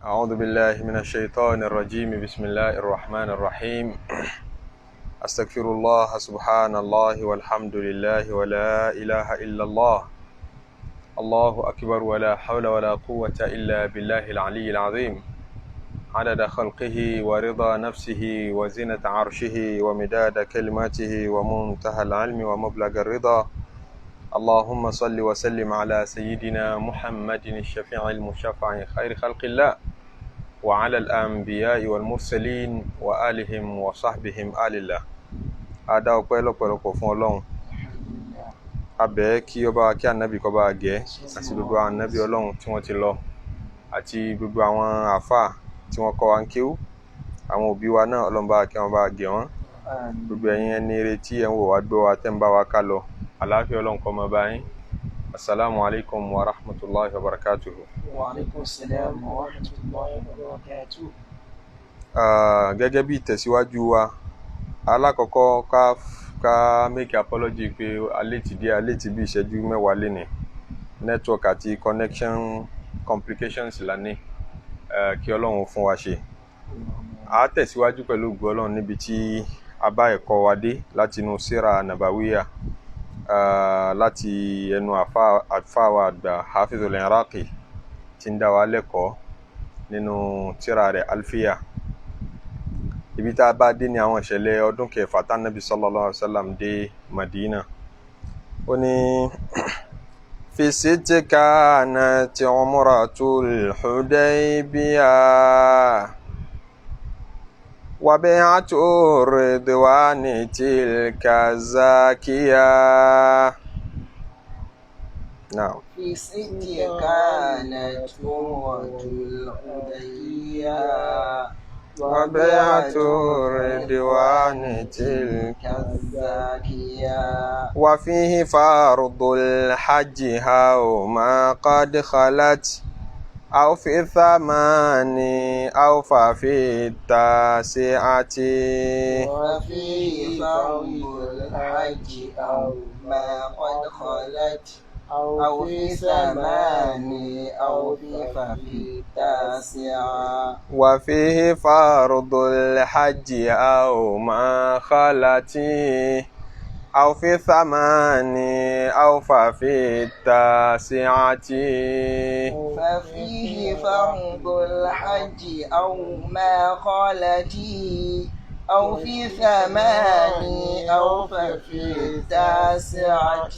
أعوذ بالله من الشيطان الرجيم. بسم الله الرحمن الرحيم. أستغفر الله، سبحان الله والحمد لله ولا إله إلا الله، الله أكبر، ولا حول ولا قوة إلا بالله العلي العظيم، عدد خلقه ورضا نفسه وزنة عرشه ومداد كلماته ومنتهى العلم ومبلغ الرضا. اللهم صل وسلم على سيدنا محمد الشفيع المشفع خير خلق الله، وعلى الأنبياء والمرسلين وآلهم وصحبهم آل الله. A dá ọpẹ́ lọ́pọ̀lọpọ̀ fún Ọlọ́run. A bẹ̀ ẹ́ kí ó bá wa kí ànábì, kó bá wa gẹ̀, àti gbogbo àwọn ànábì Ọlọ́run tí wọ́n ti lọ, àti gbogbo àwọn àáfàá tí wọ́n kọ́ wa ń kéwú, àwọn òbí wa náà, Ọlọ́run bá wa kí wọn, bá wa gẹ̀ wọ́n. Gbogbo ẹ̀yin ẹni ire tí ẹ̀ ń wò wá, gbọ́ wa, tẹ́ ń bá wa ká lọ, àlàáfíà Ọlọ́run kó máa bá yín. Asalaamu alaykum wa rahmatulahi wa barakatuhu. Wa alaikum salam wa rahmatullahi wa barakatuh. Gẹ́gẹ́ bí ìtẹ̀síwájú wa alákọ̀ọ́kọ́, ká make apology pé alẹ́ ti dé, alẹ́ ti bí ìṣẹ́jú 10 lénìí. Network àti connection complications la ní, kí Ọlọ́run fún wa ṣe. A tẹ̀síwájú pẹ̀lú ògo Ọlọ́run níbi tí a bá ẹ̀kọ́ wa dé láti inú síra Nàbàwíyà, láti ẹnu àfáà wa àgbà Hafizul Iraqi tí ń dá wa lẹ́kọ̀ọ́ nínú tírà rẹ̀ Alfiya. Ibi tá a bá dé ní àwọn ìṣẹ̀lẹ̀ ọdún kẹfà tánàbí sallallahu alaihi wasallam dé Madina. Ó ní fi sitti kanat umratul Hudaybiyah wa bay'atu ridwani tilka zakiya. Naam. في ست كانت عمرة الحديبية وبيعة الرضوان تلك الزاكية. وفيه فرض الحج أو ما قد خلت، أو في الثمان أو ففي التاسعة. وفيه فرض الحج أو ما قد خلت، أو في ثمان أو ففي التاسعة. وفيه فرض الحج أو ما خلت، أو في ثمان أو ففي التاسعة. ففيه فرض الحج أو ما خلت، أو في ثمان أو ففي التاسعة.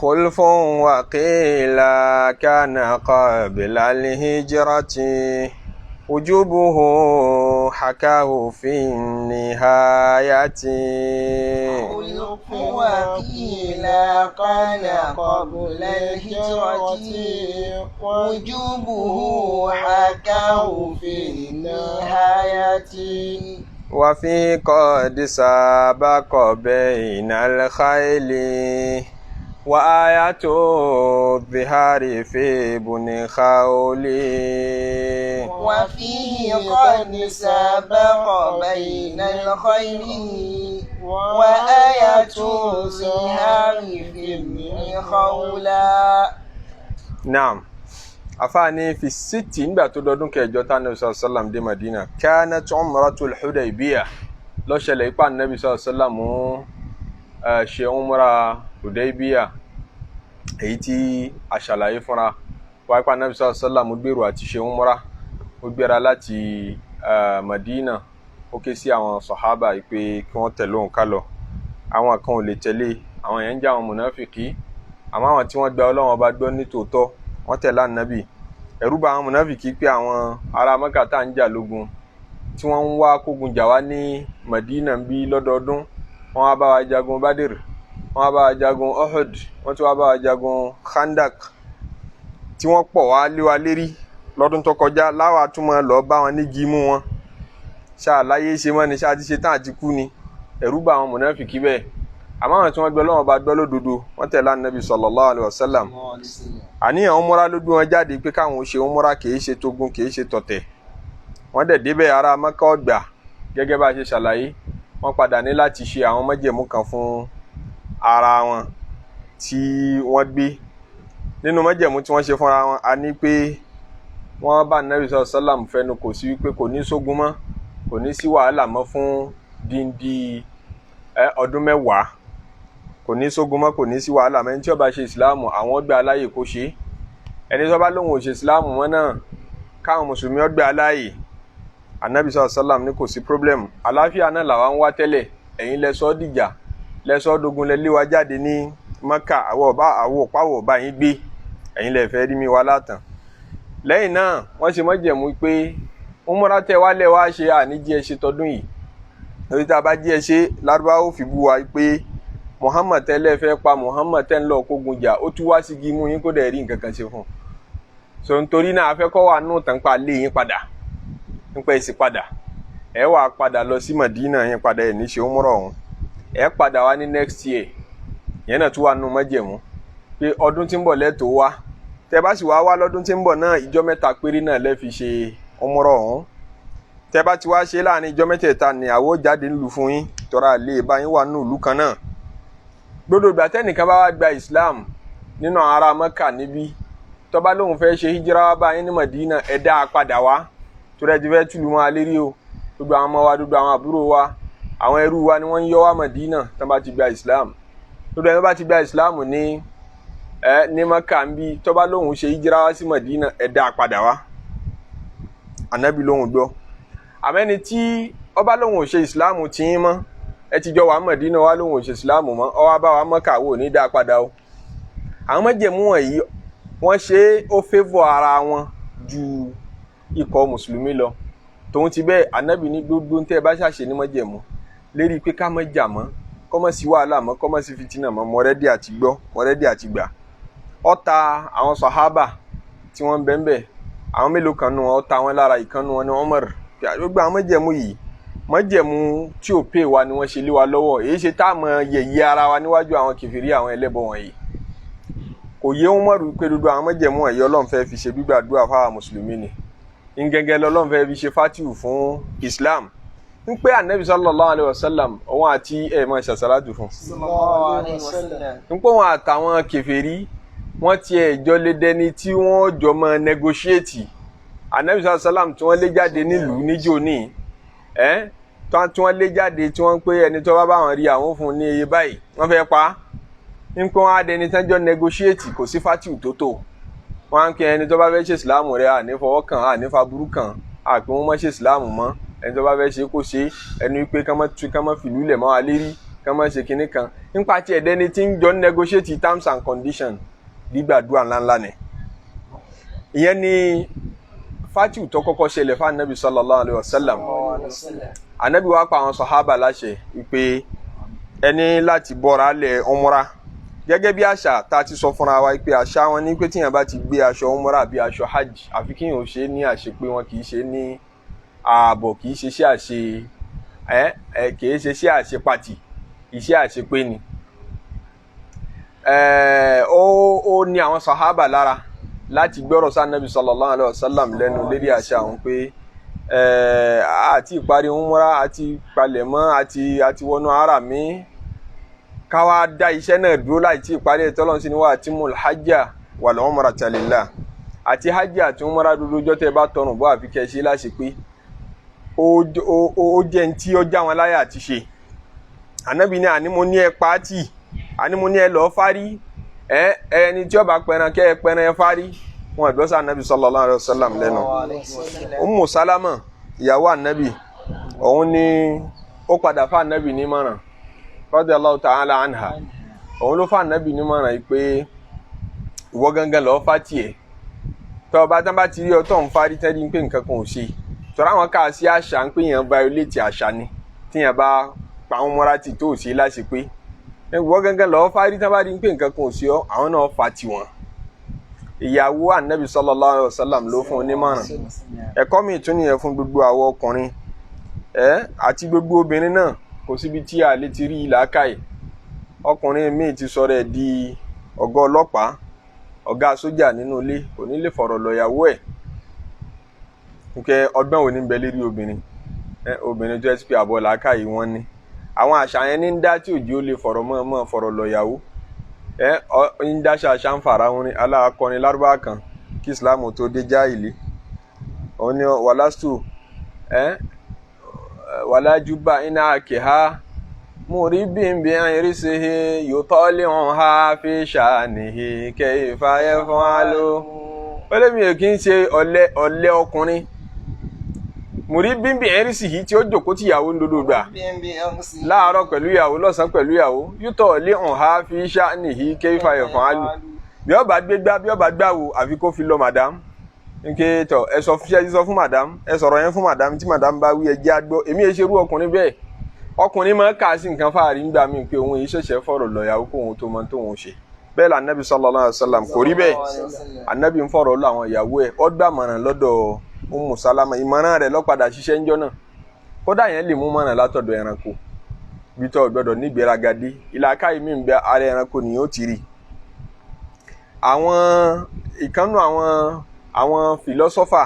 خلف وقيل كان قبل الهجرة، وجوبه حكاه في النهاية. خلف وقيل كان قبل الهجرة، وجوبه حكاه في النهاية. وفي قد سابق بين الخيل، وآية الظهار في ابن خولي. وفيه قد سبق بين الخيل، وآية الظهار في ابن خولا. Naam. Àfáàní fi sítì nígbà tó dọdún kẹjọ tá Nabi sallallahu alaihi wasallam dé Madina. Kanat umratul Hudaybiyah ló ṣẹlẹ̀ ipá Nabi sallallahu alaihi wasallam ṣe umra Hudaybiyah, èyí tí a ṣàlàyé fúnra wáyé pa Nabi sallallahu alaihi wasallam gbèrò àti ṣe umra. Ó gbéra láti Madina, ó ké sí àwọn sọ̀hábà yìí pé kí wọ́n tẹ̀lé òun ká lọ. Àwọn kan ò lè tẹ̀lé, àwọn yẹn ń jẹ́ àwọn mùnáfìkì, àmọ́ àwọn tí wọ́n gba Ọlọ́run Ọba gbọ́ ní tòótọ́, wọ́n tẹ̀lé Ànábì. Ẹ̀rù bà àwọn mùnáfìkì pé àwọn ará Mẹ́kà tá à ń jà lógun, tí wọ́n ń wá kógun jà wá ní Madina ń bí lọ́dọọdún, wọ́n wá bá wa jagun Badr, wọ́n wá bá wa jagun Uhud, wọ́n tún wá bá wa jagun Khandak, tí wọ́n pọ̀ wá lé wa lérí lọ́dún tó kọjá, láwa tún máa lọ bá wọn ní gímú wọn ṣáà láyé ṣe mọ́ ni, ṣáà ti ṣe tán àti kú ni. Ẹ̀rù bà àwọn mùnáfìkì bẹ́ẹ̀. Àmọ́ àwọn tí wọ́n gbọ́ Ọlọ́run Ọba gbọ́ lódodo, wọ́n tẹ̀lé Ànábì sallallahu alaihi wasallam. Àníyàn umura ló gbé wọn jáde pé káwọn ó ṣe umura, kìí ṣe togun, kìí ṣe tọ̀tẹ̀. Wọ́n dẹ̀ débẹ̀, ará Mẹ́kà ọ̀gbà, gẹ́gẹ́ bá a ṣe ṣàlàyé. Wọ́n padà ní láti ṣe àwọn májẹ̀mú kan fún ara wọn tí wọ́n gbé. Nínú májẹ̀mú tí wọ́n ṣe fúnra wọn, a ní pé Wọ́n bá anabi sallallahu alaihi wasallam fẹnu kò sí wípé kò ní sógun mọ́, kò ní sí wàhálà mọ́ fún díndín ọdún 10. Kò ní sógun mọ́, kò ní sí wàhálà mọ́. Ẹni tí ó bá ṣe ìsìláàmù àwọn gbà aláyè kó ṣe, ẹni tó bá lóun ò ṣe ìsìláàmù mọ́ náà káwọn mùsùlùmí ó gbà aláyè. Anabi sallallahu alaihi wasallam ní kò sí problem, àlàáfíà náà làwa ń wá tẹ́lẹ̀, ẹ̀yin lẹ́sọ́ dìjà, lẹ́sọ́ dogun, lẹ lé wa jáde ní Maka, àwọn ọba àwọn òpáwọ̀ ọba yín gbé, ẹ̀yin lẹ fẹ́ rí mi wá látàn. Lẹ́yìn náà wọ́n ṣe mọ́jẹ̀mú pé umra tẹ wá lẹ̀ wá ṣe àníjí ẹ ṣe tọdún yìí, lórí tá a bá jí ẹ ṣe Lárúbáwá ó fi bú wa pé Muhammad tẹ́lẹ̀ fẹ́ pa, Muhammad tẹ́ ń lọ kógun jà, ó tún wá sí igi mú yín kó dẹ̀ rí nǹkan kan ṣe fún un. So nítorí náà afẹ́kọ́ wà nù tán pa lé yín padà, nípa èsì padà, ẹ wà padà lọ sí Madina yín padà, ẹ̀ ní ṣe umra ọ̀hún, ẹ padà wá ní next year. Yẹn náà tún wà nù mọ́jẹ̀mú pé ọdún tí ń bọ̀ lẹ́tọ̀ọ́ wá, tẹ bá sì wá wá lọ́dún tí ń bọ̀ náà, ìjọ 3 péré náà lẹ́ fi ṣe umra ọ̀hún. Tẹ bá ti wá ṣe láàrin ìjọ 3 ni àwọ̀ jáde ńlù fún yín, tọ́ra lè bá yín wà nù ìlú kan náà. Gbogbo ìgbà tẹ́nìkan bá wá gba Islam nínú àwọn ará Mẹ́kà níbí, tó bá lóun fẹ́ ṣe hijira wá bá yín ní Madina, ẹ dá a padà wá, torí ẹ ti fẹ́ tùlù mọ́ alẹ́ rí o. Gbogbo àwọn ọmọ wa, gbogbo àwọn àbúrò wa, àwọn ẹrú wa ni wọ́n ń yọ wá Madina tó bá ti gba Islam. Gbogbo ẹni tó bá ti gba Islam ní ní Mẹ́kà ń bí, tó bá lóun ṣe hijira wá sí Madina, ẹ dá a padà wá. Ànábì lóun gbọ́. Àmẹ́ni tí ó bá lóun ò ṣe Islam tí ń mọ́, ẹ ti jọ wà Mọ̀dínà wá lóun ò ṣe Islam mọ́, ó wá bá wa Mọ́kà, wò ní dá a padà o. Àwọn májẹ̀mú wọ̀nyí wọ́n ṣe ó favour ara wọn ju ikọ̀ mùsùlùmí lọ. Tòun ti bẹ́ẹ̀, Ànábì ní gbogbo tẹ́ ẹ bá ṣàṣe ní májẹ̀mú lérí pé ká má jà mọ́, kó má sí wàhálà mọ́, kó má sí fìtínà mọ́, mo ready àti gbọ́, mo ready àti gbà. Ó ta àwọn sàhábà tí wọ́n ń bẹ ńbẹ̀, àwọn mélòó kan nù wọn, ó ta wọn lára, ìkan nù wọn ní Umar. Gbogbo àwọn májẹ̀mú yìí, májẹ̀mú tí ò pè wá ni wọ́n ṣe lé wa lọ́wọ́, èyí ṣe tá a mọ yẹ̀yẹ́ ara wa níwájú àwọn kèfèrí, àwọn ẹlẹ́bọ wọ̀nyí. Kò yé Umar pé gbogbo àwọn májẹ̀mú wọ̀nyí Ọlọ́run fẹ́ fi ṣe gbígbàdúrà fáwọn mùsùlùmí ni, ngẹ́gẹ́ lọ́lọ́run fẹ́ fi ṣe fatihu fún Islam. Ń pé Ànábì sallallahu alayhi wa sallam òun àti ẹ̀ máa ṣàṣàlátù fún. Ń pé òun àtàwọn kèfèrí wọ́n tiẹ̀ jọ lé dẹni tí wọ́n jọ máa negotiate. Ànábì sallallahu alayhi wa sallam tí wọ́n lé jáde nílùú níjó ní tí wọ́n lé jáde, tí wọ́n pé ẹni tó bá bá wọn rí àwọn fún un ní iye báyìí, wọ́n fẹ́ pa á. Ń pé wọ́n á dẹni tán jọ negotiate, kò sí fatihu tó tó. Wọ́n á ń pe ẹni tó bá fẹ́ ṣe ìsìláàmù rẹ̀ àní fọwọ́ kàn, àní faburú kàn, àpé wọ́n má ṣe ìsìláàmù mọ́, ẹni tó bá fẹ́ ṣe kó ṣe, ẹni pé ká má tú, ká má fìlú lẹ̀ mọ́ wa lérí, ká má ṣe kinní kan. Nípa tí ẹ̀dẹ́ni tí ń jọ negotiate terms and conditions, gbígbàdúrà ńláńlá ni. Ìyẹn ni fatihu tó kọ́kọ́ ṣẹlẹ̀ fún Anabi sallallahu alayhi wa sallam. Anabi wa pa àwọn sahaba láṣẹ wípé ẹni láti bọ́ra lẹ̀ umra, gẹ́gẹ́ bí àṣà tá a ti sọ fúnra wa pé àṣà wọn ní pé tíyẹn bá ti gbé aṣọ umra àbí aṣọ hajj, àfi kíyàn ò ṣe ní àṣepé wọn, kì í ṣe ní ààbọ̀, kì í ṣe iṣẹ́ àṣe kì í ṣe iṣẹ́ àṣepàtì, iṣẹ́ àṣepé ni. Ó ní àwọn sahaba lára láti gbọ́rọ̀ sí Ànábì sallallahu alayhi wa sallam lẹ́nu lérí àṣà àwọn pé àti ìparí umra, àti palẹ̀mọ́, àti wọnú ara mi, káwá dá iṣẹ́ náà dúró láì tí ìparí ẹ̀. Tọ́lọ́n sí ni wà atimul hajja wal umrata lillah, àti hajj àti umra dúdú ọjọ́ tẹ́ bá tọrùn bọ́, àfi kẹ́ ṣe láṣẹ pé ó jẹ́ ní tí ó já wọn láyà àti ṣe. Ànábì ní àní mo ní ẹ pàátì, àní mo ní ẹ lọ́ọ́ fárí, ẹni tí ó bá pẹran kẹ́ ẹ pẹran ẹ fárí. Wọn àdúrà Ànábì sallallahu alayhi wa sallam lẹ́nu. Ummu Salama ìyàwó Ànábì, òun ni ó padà fún Ànábì nímọ̀ràn, radiyallahu ta'ala anha. Òun ló fún Ànábì nímọ̀ràn yìí pé ìwọ gangan lọ́ọ́ fá tiẹ̀, tọ́ ọba tán bá ti rí ọ tó ń fárí tẹ́lí pé nǹkan kan ò ṣe, tọ́ra àwọn ká sí àṣà ń pè yàn violate àṣà ni tíyàn bá pa àwọn mọ́ra tì tó ṣe láṣẹ pé ìwọ gangan lọ́ọ́ fárí, tán bá rí pé nǹkan kan ò ṣe ọ, àwọn náà fa tiwọn. Ìyàwó Ànábì sallallahu alaihi wasallam ló fún un nímọ̀ràn. Ẹ̀kọ́ mi tún nìyẹn fún gbogbo àwọn ọkùnrin àti gbogbo obìnrin náà, kò síbi tí a lè ti rí làákàyè. Ọkùnrin míì ti sọ̀rọ̀ ẹ̀ di ọ̀gá ọlọ́pàá, ọ̀gá sójà nínú ilé, kò ní lè fọ̀rọ̀ lọ ìyàwó ẹ̀. Nkẹ́ ọgbọ́n wo ní bẹ lérí obìnrin? Obìnrin tó ẹ ti pé àbọ̀ làákàyè wọn ni. Àwọn àṣà yẹn ní ń dá tí òjò lè fọ̀rọ̀ mọ́ fọ̀rọ̀ lọ ìyàwó. Ń dáṣà ṣàǹfàrà wọn ni aláàkọrin lárúbá kan kí Islam tó dé jáìlì. Òun ni wàlásù ẹ wàlájúbà iná àkèhá mùríbìn bí irísìhì yòtọ́lì hàn ha fi ṣàníhì kẹfà ẹfọn alo. Ó lé mi ò kí ń ṣe ọ̀lẹ ọ̀lẹ ọkùnrin mùríbìn bí irísìhì tí ó jòkó tìyàwó ń dodo gbà láàárọ̀ pẹ̀lú ìyàwó, lọ́sàn-án pẹ̀lú ìyàwó, yòtọ́lì hàn ha fi ṣàníhì kẹfà ẹfọn alo. Bí ó bá gbégbá, bí ó bá gbàwò, àfi kó fi lọ madam nke tọ ẹ sọ fún, ẹ sọ fún madam, ẹ sọ̀rọ̀ yẹn fún madam, tí madam bá wí ẹ jẹ́ àgbọ́. Èmi ẹ ṣerú ọkùnrin bẹ́ẹ̀. Ọkùnrin máa ń kà sí nǹkan fáàrí ńgbà míì pé òun yìí ṣẹ̀ṣẹ̀ fọ̀rọ̀ lọ̀yàwó kó òun tó mọ tóun ṣe. Bẹ́ẹ̀ la anabi sallallahu alaihi wasallam kò rí bẹ́ẹ̀. Anabi ń fọ̀rọ̀ lọ àwọn ìyàwó ẹ̀, ó gbà mọ̀ràn lọ́dọ̀ Ummu Salama, ìmọ̀ràn rẹ̀ ló padà ṣiṣẹ́ ńjọ́ náà. Kódà yẹn lè mú mọ̀ràn látọ̀dọ̀ ẹranko bí tọ́ gbọ́dọ̀ nígbéraga dé ìlàkàyè mi ń bẹ ara ẹranko nìyẹn ó ti rí. Àwọn ìkànnù àwọn fìlọ́sọ́fà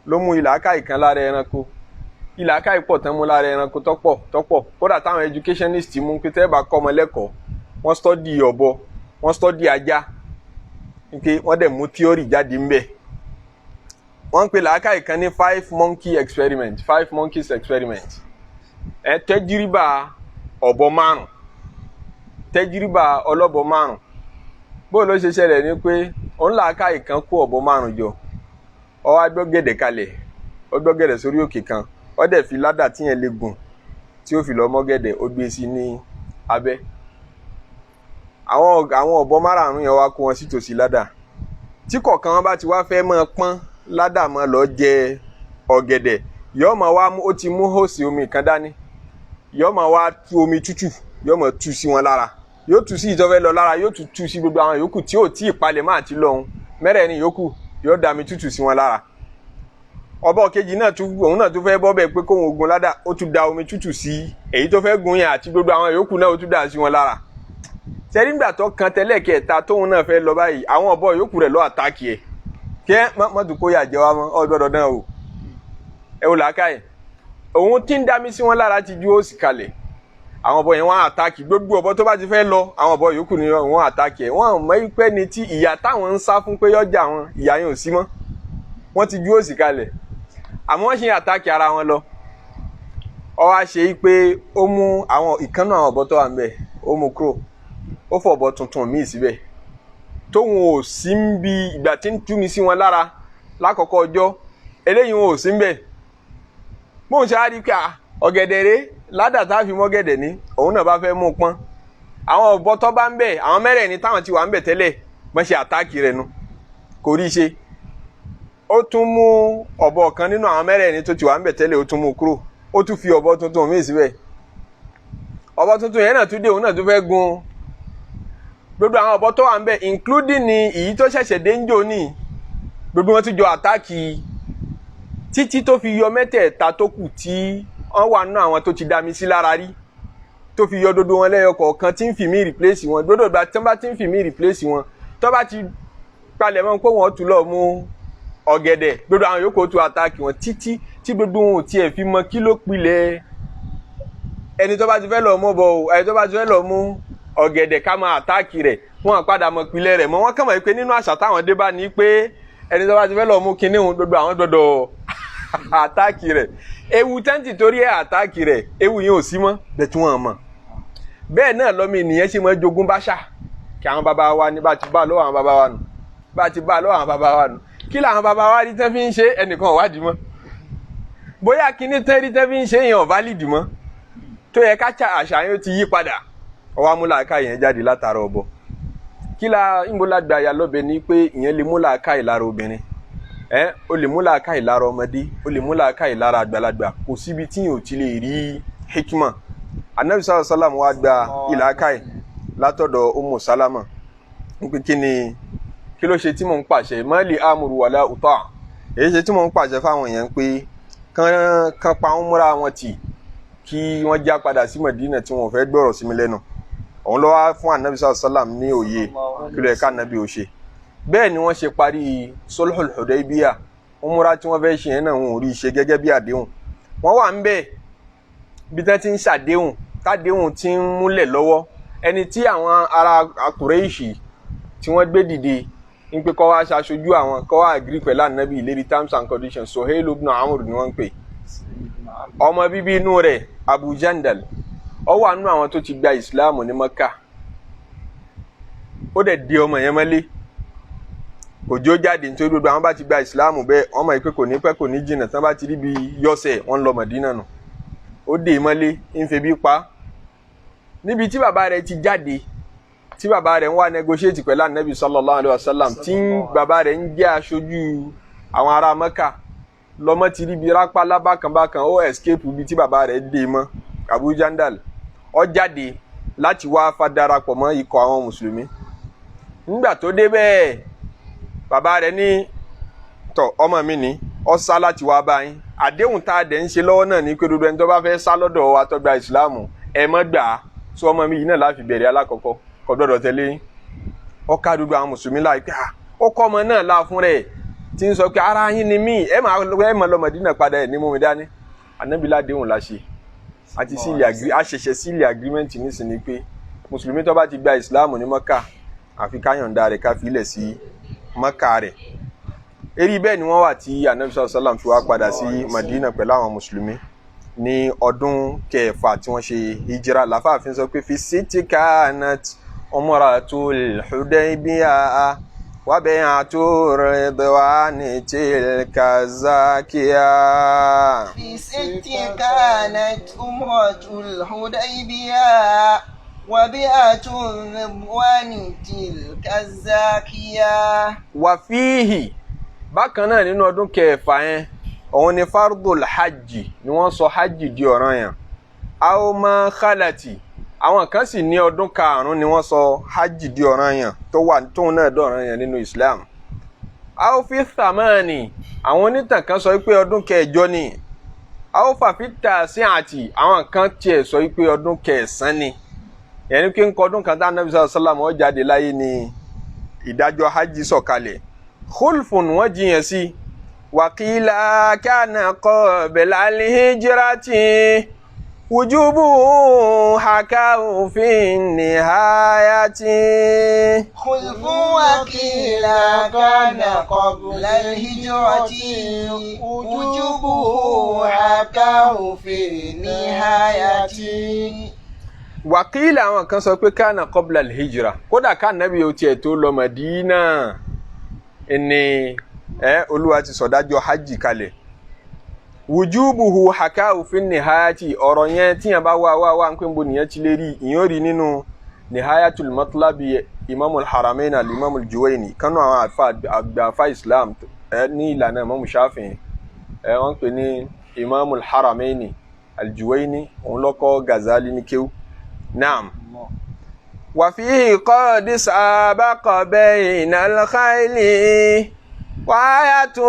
ló mú ìlàkàyè kan lára ẹranko. Ìlàkàyè pọ̀ tán mú lára ẹranko tọ́pọ̀ tọ́pọ̀. Kódà táwọn educationist mú pé tẹ́ bá kọ́ ọmọ lẹ́kọ̀ọ́, wọ́n study ọ̀bọ, wọ́n study ajá, pé wọ́n dẹ̀ mú theory jáde ńbẹ̀. Wọ́n ń pè làákàyè kan ní five monkey experiment, five monkeys experiment. Ẹ tẹ́júríbà ọ̀bọ márùn, tẹ́júríbà ọlọ́bọ márùn. Bó ló ṣe ṣẹlẹ̀ ni pé òun làákàyè kan kó ọ̀bọ márùn jọ, ó wá gbọ́gẹ̀dẹ̀ kalẹ̀, ó gbọ́gẹ̀dẹ̀ sórí òkè kan, ó dẹ̀ fi ládà tíyẹn lè gùn tí ó fi lọ mọ́gẹ̀dẹ̀, ó gbé sí ní abẹ́. Àwọn ọ̀bọ márààrún yẹn wá kó wọn sí tòsí ládà. Tí kọ̀ọ̀kan wọn bá ti wá fẹ́ máa pọ́n ládà máa lọ jẹ ọ̀gẹ̀dẹ̀, yóò máa wá, ó ti mú hóòsì omi kan dání, yóò máa wá tú omi tútù, yóò máa tú sí wọn lára, yóò tú sí ìtọ́fẹ́ lọ lára, yóò tún tú sí gbogbo àwọn yòókù tí ò tí ì palẹ̀ máa ti lọ́hùn mẹ́rẹ̀ẹ̀rin yòókù, yóò dà mí tútù sí wọn lára. Ọ̀bọ kejì náà tún, òun náà tún fẹ́ bọ́ bẹ́ẹ̀ pé kóun ogun ládà, ó tún da omi tútù sí èyí tó fẹ́ gun yẹn àti gbogbo àwọn yòókù náà, ó tún dà sí wọn lára. Sẹ́rí ńgbà tó kan tẹ́lẹ̀ kẹta tóun náà fẹ́ lọ báyìí, àwọn ọ̀bọ yòókù rẹ̀ lọ àtàkì ẹ̀ kí ẹ mọ́tò kó yà jẹ́ wa mọ́ ọ gbọ́dọ̀ dán o. Ẹ wò làákàyè, òun tí ń dá mi sí wọn lára ti ju òsì kalẹ̀. Àwọn ọ̀bọ yẹn wọ́n àtàkì gbogbo ọ̀bọ tó bá ti fẹ́ lọ, àwọn ọ̀bọ yòókù ni wọ́n àtàkì ẹ̀. Wọ́n mọ̀ pé ni tí ìyà táwọn ń sá fún pé yọjà wọn, ìyà yẹn ò sí mọ́, wọ́n ti ju òsì kalẹ̀, àmọ́ wọ́n ṣe àtàkì ara wọn lọ. Ó wá ṣe é pé ó mú àwọn ìkànnà àwọn ọ̀bọ tó wà ń bẹ̀, ó mú kúrò, ó fọ ọ̀bọ tuntun míì síbẹ̀ tóun ò sí ń bi ìgbà tí ń tú mi sí wọn lára lákọ̀ọ́kọ́ ọjọ́ eléyìí wọn ò sí ń bẹ̀. Bóun ṣe á rí pé ọ̀gẹ̀dẹ̀ rèé, ládà tá a fi mọ́gẹ̀dẹ̀ ní, òun náà bá fẹ́ mú un pọ́n. Àwọn ọ̀bọ tó bá ń bẹ̀, àwọn mẹ́rẹ̀ẹ̀rin táwọn ti wà ń bẹ̀ tẹ́lẹ̀, wọ́n ṣe àtáàkì rẹ̀ nu, kò rí i ṣe. Ó tún mú ọ̀bọ kan nínú àwọn mẹ́rẹ̀ẹ̀rin tó ti wà ń bẹ̀ tẹ́lẹ̀, ó tún mú un kúrò, ó tún fi ọ̀bọ tuntun míì síbẹ̀. Ọ̀bọ tuntun yẹn náà tún dé, òun náà tún fẹ́ gun gbogbo àwọn ọ̀bọ tó wà ń bẹ̀, including ni èyí tó ṣẹ̀ṣẹ̀ dé ń jò ní, gbogbo wọn tún jọ àtáàkì títí tó fi yọ mẹ́tẹ̀ẹ̀ta tó kù tí wọ́n wà nínú àwọn tó ti dá mi sí lára rí, tó fi yọ dodo wọn lẹ́yọ kọ̀ọ̀kan tí ń fi mí replace wọn. Dodo ìgbà tí wọ́n bá ti ń fi mí replace wọn, tó bá ti palẹ̀ mọ́ pé wọ́n tún lọ mú ọ̀gẹ̀dẹ̀, gbogbo àwọn yòókù tún àtàkì wọn títí tí gbogbo wọn ò tiẹ̀ fi mọ kí ló pilẹ̀ ẹni tó bá ti fẹ́ lọ mú bọ̀ o, ẹni tó bá ti fẹ́ lọ mú ọ̀gẹ̀dẹ̀ ká máa àtàkì rẹ̀, wọn padà mọ pilẹ̀ rẹ̀ mọ́. Wọ́n kàn mọ̀ pé nínú àṣà táwọn dé bá ní pé ẹni tó bá ti fẹ́ lọ mú kinní òun, gbogbo àwọn gbọdọ̀ àtàkì rẹ̀. Ewu tẹ́ǹtì torí ẹ̀ àtàkì rẹ̀, ewu yẹn ò sí mọ́ bẹ́ẹ̀ tí wọ́n mọ̀. Bẹ́ẹ̀ náà lọ́mọ ènìyàn ṣe máa jogún báṣà kí àwọn bàbá wa ní bá ti bá lọ́wọ́ àwọn bàbá wa nù, bá ti bá lọ́wọ́ àwọn bàbá wa nù. Kí làwọn bàbá wa rí tẹ́ fi ń ṣe, ẹnìkan ò wádìí mọ́. Bóyá kíní tẹ́ rí tẹ́ fi ń ṣe yẹn ò válìdì mọ́, tó yẹ ká àṣà yẹn ti yí padà. Ọwọ́ amúlàáká yẹn jáde látara ọ̀bọ. Kí la ìmúlá gba ya lọ́bẹ̀ ni pé ìyẹn lè múlàáká ìlara obìnrin, ẹ o lè mú làákàyè lára ọmọdé, o lè mú làákàyè lára àgbàlagbà. Kò síbi tí yóò ti lè rí hikma. Anabi sallallahu alayhi wa sallam wa gba ìlàákàyè látọ̀dọ̀ Umu Salama ń pè kí ni, kí ló ṣe tí mò ń pàṣẹ mali amuru wàlá utọ, èyí ṣe tí mò ń pàṣẹ fáwọn èèyàn pé kán pa ń múra wọn tì kí wọ́n já padà sí Madina tí wọ́n fẹ́ gbọ́rọ̀ sí mi lẹ́nu. Òun ló wá fún anabi sallallahu alayhi wa sallam ní òye kí ló yẹ ká anabi ò ṣe. Bẹ́ẹ̀ ni wọ́n ṣe parí sulhul Hudaybiyah. Umura tí wọ́n fẹ́ ṣe yẹn náà, wọn ò rí i ṣe gẹ́gẹ́ bí àdéhùn. Wọ́n wà ń bẹ̀ bí tán ti ń ṣàdéhùn, tádéhùn ti ń múlẹ̀ lọ́wọ́, ẹni tí àwọn ará Kùrẹ́ṣì tí wọ́n gbé dìde Ń pé kó wá ṣaṣojú àwọn, kó wá agree pẹ̀lú ànábì lérí terms and conditions. Suhail ibn Amr ni wọ́n ń pè. Ọmọ bíbí inú rẹ̀ Abu Jandal, ó wà nínú àwọn tó ti gba ìsìláàmù ní Mẹ́kà. Ó dẹ̀ di ọmọ yẹn mọ́lé, òjò jáde, nítorí gbogbo àwọn bá ti gba ìsìláàmù bẹ́ẹ̀, wọ́n mọ̀ pé kò ní pẹ́, kò ní jìnnà, tí wọ́n bá ti rí bí yọ̀sẹ̀, wọ́n ń lọ Mọ̀dínà nù. Ó dè mọ́lé, ń febi pa. Níbi tí bàbá rẹ̀ ti jáde, tí bàbá rẹ̀ ń wá negotiate pẹ̀lú anabi sallallahu alayhi wa sallam, tí bàbá rẹ̀ ń jẹ́ aṣojú àwọn ará Mẹ́kà, lọ́mọ ti rí bí rápálá bákanbákan, ó escape bí tí bàbá rẹ̀ dè mọ́. Abu Jandal ó jáde láti wá fa darapọ̀ mọ́ ikọ̀ àwọn mùsùlùmí. Nígbà tó dé bẹ́ẹ̀, bàbá rẹ̀ ní, tọ̀, ọmọ mi ní ó sá láti wá bá yín. Àdéhùn tá a dẹ̀ ń ṣe lọ́wọ́ náà ní pé gbogbo ẹni tó bá fẹ́ sá lọ́dọ̀ wa tó gba ìsìláàmù, ẹ mọ́ gbà á. Sọ ọmọ mi yìí náà láfi bẹ̀rẹ̀ alákọ̀ọ́kọ́, kò gbọ́dọ̀ tẹ̀lé yín. Ó ká gbogbo àwọn mùsùlùmí láì pé ó kọ́ ọmọ náà láà fún rẹ̀ tí ń sọ pé ara yín ni mí, ẹ máa lọ Mọ̀dínà padà, ẹ̀ ní mú mi dání. Ànábì ládéhùn la ṣe àti sílẹ̀ agri àṣẹṣẹ sílẹ̀ agreement nísìnyí pé mùsùlùmí tó bá ti gba ìsìláàmù ní Mọ́kà, àfi káyọ̀ǹda rẹ̀ ká fi ilẹ̀ sí Mọ́kà rẹ̀. Eré bẹ́ẹ̀ ni wọ́n wà tí anabi sallallahu alaihi wasallam fi wá padà sí Madina pẹ̀lú àwọn mùsùlùmí ní ọdún kẹfà tí wọ́n ṣe hijira. Láfààfin sọ pé fi siti kanat umratul Hudaybiyah wa bay'atu ridwani tilka zakiya. Fi siti kanat umratul Hudaybiyah wa bay'atu ridwani tilka zakiya. Wà fíhì bákan náà nínú ọdún kẹfà yẹn, òun ni fardul hajj ni wọ́n sọ hajj di ọ̀ranyàn. Aoma khalati, àwọn kan sì ní ọdún karùn-ún ni wọ́n sọ hajj di ọ̀ranyàn, tó wà tóun náà dọ̀ranyàn nínú Islam. Aofi thamani, àwọn onítàn kan sọ pé ọdún kẹjọ ni. Aofa fita sí àti àwọn kan tiẹ̀ sọ pé ọdún kẹsàn-án ni. Yẹn ni pé ń kọ ọdún kan tá Ànábì sallallahu alaihi wasallam ó jáde láyé ni ìdájọ́ hajj sọ̀kalẹ̀. Khulfun, wọ́n jiyàn sí. Wàkìlá kánà qabla al-hijrati wujubu hakahu fi nihayati. Khulfun wàkìlá kánà qabla al-hijrati wujubu hakahu fi nihayati. Wàkìlá, àwọn kan sọ pé kánà qabla al-hijra, kódà kánàbí o tiẹ̀ tó lọ Mádínà ni Olúwa ti sọ̀dájọ́ hajj kalẹ̀. Wujubuhu hakahu fi nihayati, ọ̀rọ̀ yẹn tíyẹn bá wá wá wá ń pè ń bo nìyẹn ti lè rí, ìyẹn rí nínú nihayatul matlabi imamul haramain al imamul juwaini, kánú àwọn àgbàfà Islam ní ìlànà Imam Shafi'i, wọ́n pè ní imamul haramain al juwaini, òun lọ́kọ́ Gazali ní kéwú. Naam. Wàfíì qad sabaqa bainal khayli wáyàtú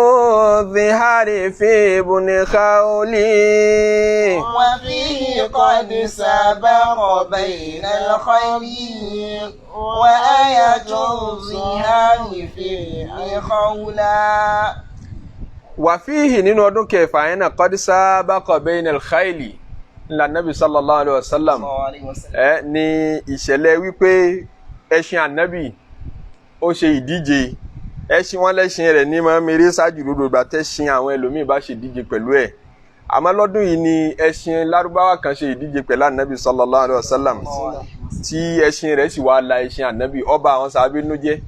zihari fi ibùnì khawli. Wàfíì qad sabaqa bainal khayli wáyàtú zihari fi ibùnì khawla. Wàfíì nínú ọdún kẹfà yẹn náà, qad sabaqa bainal khayli ńlá nabi sallallahu alayhi wa sallam ní ìṣẹ̀lẹ̀ wípé ẹṣin ànábì ó ṣe ìdíje. Ẹṣin wọn lẹ́ṣin rẹ̀ ní máa ń mèrè ṣáájú gbogbo ìgbà tẹ́ṣin àwọn ẹlòmíín bá ṣe ìdíje pẹ̀lú ẹ̀. Àmọ́ lọ́dún yìí ni ẹṣin lárúbáwá kan ṣe ìdíje pẹ̀lú ànábì sallallahu alayhi wa sallam, tí ẹṣin rẹ̀ sì wá la ẹṣin ànábì. Ọba àwọn sàábé nú jẹ́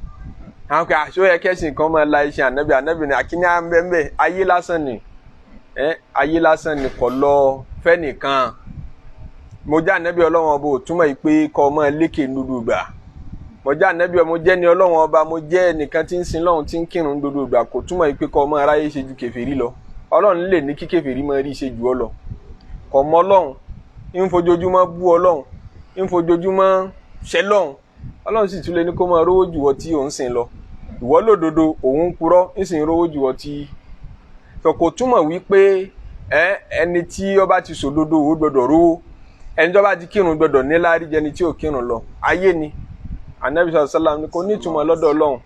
àwọn kò àṣọ yẹ kẹ́sìn kan máa la ẹṣin ànábì. Ànábì ni àkíní àmbẹ́mbẹ́, ayé lásán ni, ayé lásán ni, kò lọ fẹ́nìkan. Mo jẹ́ ànábì Ọlọ́run ọba ò túmọ̀ yìí pé kọ́ ọmọ lékè dúdú gbà. Mo jẹ́ ànábì, mo jẹ́ ni Ọlọ́run ọba, mo jẹ́ ẹnìkan tí ń sin Lọ́run, tí ń kírun dúdú gbà, kò túmọ̀ yìí pé kọ́ ọmọ aráyé ṣe ju kèfèrí lọ. Ọlọ́run lè ní kí kèfèrí máa rí ṣe jù ọ lọ. Kò mọ Ọlọ́run, ń fojoojúmọ́ bú Ọlọ́run, ń fojoojúmọ́ ṣẹ Lọ́run. Ọlọ́run sì tún lè ní kó máa rówó jù ọ tí òun sìn lọ. Ìwọ lódodo, òun purọ́, ń sì ń rówó jù ọ tí. Kò túmọ̀ wípé ẹni tí ó bá ti sòdodo ó gbọ́dọ̀ rówó, ẹni tó bá ti kírun gbọ́dọ̀ níláárí jẹni tí ò kírun lọ. Ayé ni Ànábì sallallahu alaihi wasallam kò ní ìtumọ̀ lọ́dọ̀ Ọlọ́run.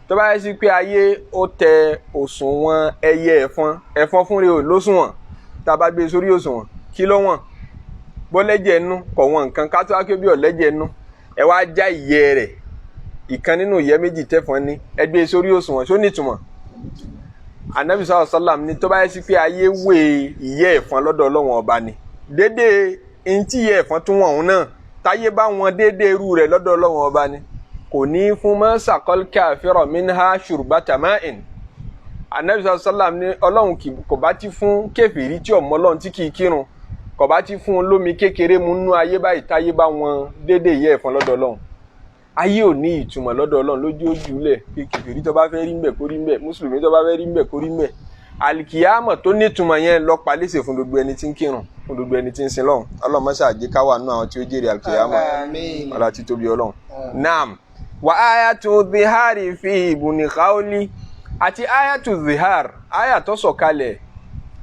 Tó bá yẹ sí pé ayé ó tẹ òṣùwọ̀n ẹyẹ ẹ̀fọn, ẹ̀fọn fún rẹ̀ ò lóṣùwọ̀n, tá a bá gbé sórí òṣùwọ̀n kí ló wọ̀n? Bọ́lẹ́jẹ̀ nú kọ̀ wọ́n nǹkan ká tó wá pé bí ọ̀lẹ́jẹ̀ nú, ẹ wá já ìyẹ́ rẹ̀ Ìkan nínú ìyẹ́ méjì tẹ̀fọn ní, ẹgbẹ́ sórí òṣùwọ̀n, ṣó nítumọ̀? Anabi sallallahu alaihi wasallam ní tó bá yẹ sí pé ayé wé ìyẹ́ ẹ̀fọn lọ́dọ̀ Ọlọ́run ọba ni, dédé ntí ìyẹ́ ẹ̀fọn tún wọ̀n náà táyé bá wọn dédé irú rẹ̀ lọ́dọ̀ Ọlọ́run ọba ni, kò ní fún mọ́ saqal kafira minha shurbata ma'in. Anabi sallallahu alaihi wasallam ní Ọlọ́run kò bá ti fún kèfèrí tí ọmọ Ọlọ́run tí kìí kírun, kò bá ti fún un lómi kékeré mu nínú ayé báyìí táyé bá wọn dédé ìyẹ́ ẹ̀fọn lọ́dọ̀ Ọlọ́run. Ayé ò ní ìtumọ̀ lọ́dọ̀ Ọlọ́run lójú ojúlẹ̀ pé kèfèrí tó bá fẹ́ rí mbẹ̀ kó rí mbẹ̀, mùsùlùmí tó bá fẹ́ rí mbẹ̀ kó rí mbẹ̀. Alikiyama tó nítumọ̀ yẹn lọ palẹ́sẹ̀ fún gbogbo ẹni tí ń kírun, fún gbogbo ẹni tí ń sin lọ́hùn. Ọlọ́run má ṣe jẹ́ ká wà nínú àwọn tí ó jèrè alikiyama. Ọlá títóbi Ọlọ́run. Naam. Wa ayatu zihari fi ibùnì khawli, àti ayatu zihar, aya tó sọ̀kalẹ̀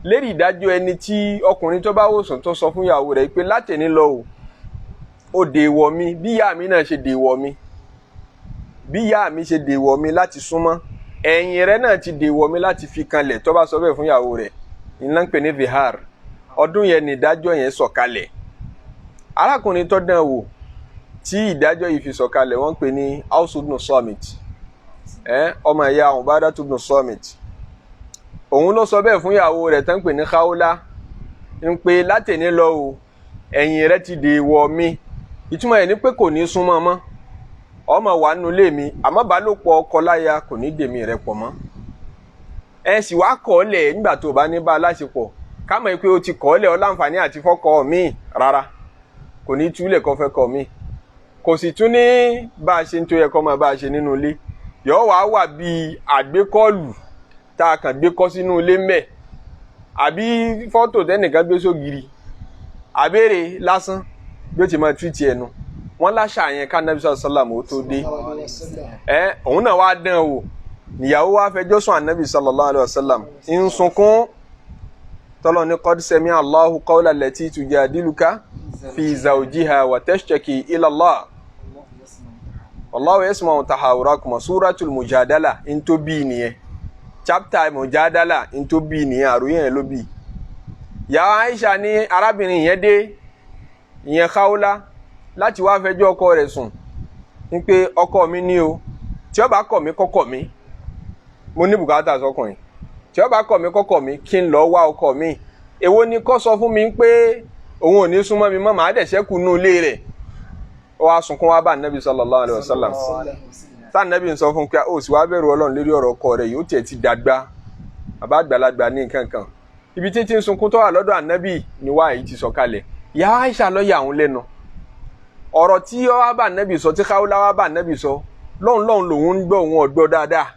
lérí ìdájọ́ ẹni tí ọkùnrin tó bá wòsàn tó sọ fún ìyàwó rẹ̀ pé látẹ̀ní lọ o, ó dèèwọ̀ mi bí ìyá mi náà ṣe dèèwọ̀ mi, bí ìyá mi ṣe dèèwọ̀ mi láti súnmọ́, ẹ̀yìn rẹ̀ náà ti dèèwọ̀ mi láti fi kanlẹ̀. Tó bá sọ bẹ́ẹ̀ fún ìyàwó rẹ̀, iná ń pè ní vihar. Ọdún yẹn ní ìdájọ́ yẹn sọ̀kalẹ̀. Arákùnrin tó dán wò tí ìdájọ́ yìí fi sọ̀kalẹ̀, wọ́n ń pè ní Aus ibn Samit, ọmọ ìyá Ubadah ibn Samit. Òun ló sọ bẹ́ẹ̀ fún ìyàwó rẹ̀ tó ń pè ní Khawla, ń pè látẹ̀ní lọ o, ẹ̀yìn rẹ̀ ti dèèwọ̀ mi. Ìtumọ̀ ẹ̀ ní pé kò ní súnmọ́ mọ́, ọmọ wà nínú ilé mi, àmọ́ bálòpọ̀ ọkọ láya kò ní dèmí rẹ̀ pọ̀ mọ́. Ẹ sì wá kọ̀ ọ́ lẹ̀ nígbà tó o bá ní bá a láṣepọ̀, ká mọ̀ pé o ti kọ̀ ọ́ lẹ̀, ọ láǹfààní àti fọ́kọ mi rárá, kò ní túlẹ̀ kọ́ fẹ́ kọ́ mi, kò sì tún ní bá a ṣe ń tó yẹ kọ́ máa bá a ṣe nínú ilé. Yọ wá wà bíi àgbékọ́ọ̀lù tá a kàn gbé kọ́ sínú ilé mbẹ̀, àbí fọ́tò tẹ́nìkan gbé sógiri, àbèrè lásán bí ó ti máa túwìtì ẹnu wọn láṣà yẹn ká Ànábì sallallahu alaihi wasallam ó tó dé. Òun náà wá dán o, níyàwó wá fẹjọ́ sùn Ànábì sallallahu alaihi wasallam ń sunkún. Tọ́lọ́ ní qad sami'a Allahu qawla allati tujadiluka fi zawjiha wa tashtaki ila Allah wallahu yasma'u tahawurakuma. Suratul Mujadala ń tó bí nìyẹn, chapter Mujadala ń tó bí nìyẹn, àròyìn yẹn ló bí. Yàrá Aisha ní arábìnrin yẹn dé, ìyẹn Khawla, láti wá fẹjọ́ ọkọ rẹ̀ sùn ní pé ọkọ mi ní o, tí ó bá kọ̀ mí kọ́kọ̀ mi, mo ní bùkátà sọkùnrin, tí ó bá kọ̀ mí kọ́kọ̀ mi, kí n lọ wá ọkọ mi. Èwo ni kó sọ fún mi pé òun ò ní súnmọ́ mi mọ́, màá dẹ̀ ṣẹ́kù nú ilé rẹ̀. Ó wá sunkún wá bá Ànábì sallallahu alaihi wasallam. Tá Ànábì ń sọ fún pé ó sì wá bẹ̀rù Ọlọ́run lérí ọ̀rọ̀ ọkọ rẹ̀ yìí, ó tiẹ̀ ti dàgbà, bàbá àgbàlagbà ní nǹkan kan. Ibi títí ń sunkún tó wà lọ́dọ̀ Ànábì ni wá èyí ti sọ̀kalẹ̀. Ìyá Aisha ló yà òun lẹ́nu. Ọ̀rọ̀ tí ó wá bá Ànábì sọ, tí Khawla wá bá Ànábì sọ, lọ́hùn lọ́hùn lòun ń gbọ́, òun ọ̀gbọ́ dáadáa.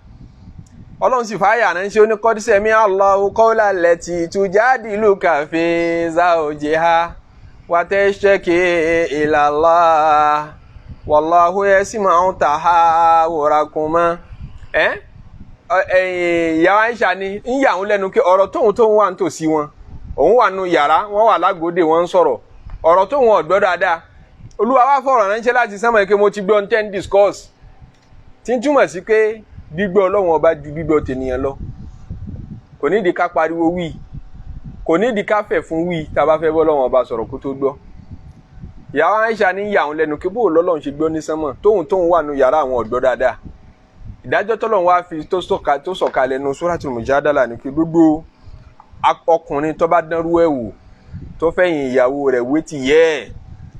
Ọlọ́run sì fàáyà ránṣẹ́, ó ní qad sami'a Allahu qawla allati tujadiluka fi zawjiha wa tashtaki ila Allah wallahu yasma'u tahawurakuma. Ìyá Aisha ni ń yà òun lẹ́nu pé ọ̀rọ̀ tóun tóun wà nítòsí wọn, òun wà nù yàrá, wọ́n wà lágòdè, wọ́n ń sọ̀rọ̀, ọ̀rọ̀ tóun ọ̀gbọ́ dáadáa. Olúwa wá fọ̀rọ̀ ránṣẹ́ láti sánmọ̀ pé mo ti gbọ́ ten discourse, tí ń túmọ̀ sí pé gbígbọ́ Ọlọ́run ọba ju gbígbọ́ tènìyàn lọ. Kò nídìí ká pariwo wí, kò nídìí ká fẹ̀ fún wí, tá a bá fẹ́ bọ́ Ọlọ́run ọba sọ̀rọ̀ kó tó gbọ́. Ìyàwó Aisha ní yà òun lẹ́nu kí bó lọ́lọ́run ṣe gbọ́ ní sánmọ̀, tóun tóun wà nù yàrá àwọn ọ̀gbọ́ dáadáa. Ìdájọ́ tọ́lọ́run wá fi tó sọ̀kalẹ̀ nu Suratul Mujadala ni pé gbogbo ọkùnrin tó bá dánrú ẹ̀ wò, tó fẹ̀yìn ìyàwó rẹ̀ wé ti yẹ́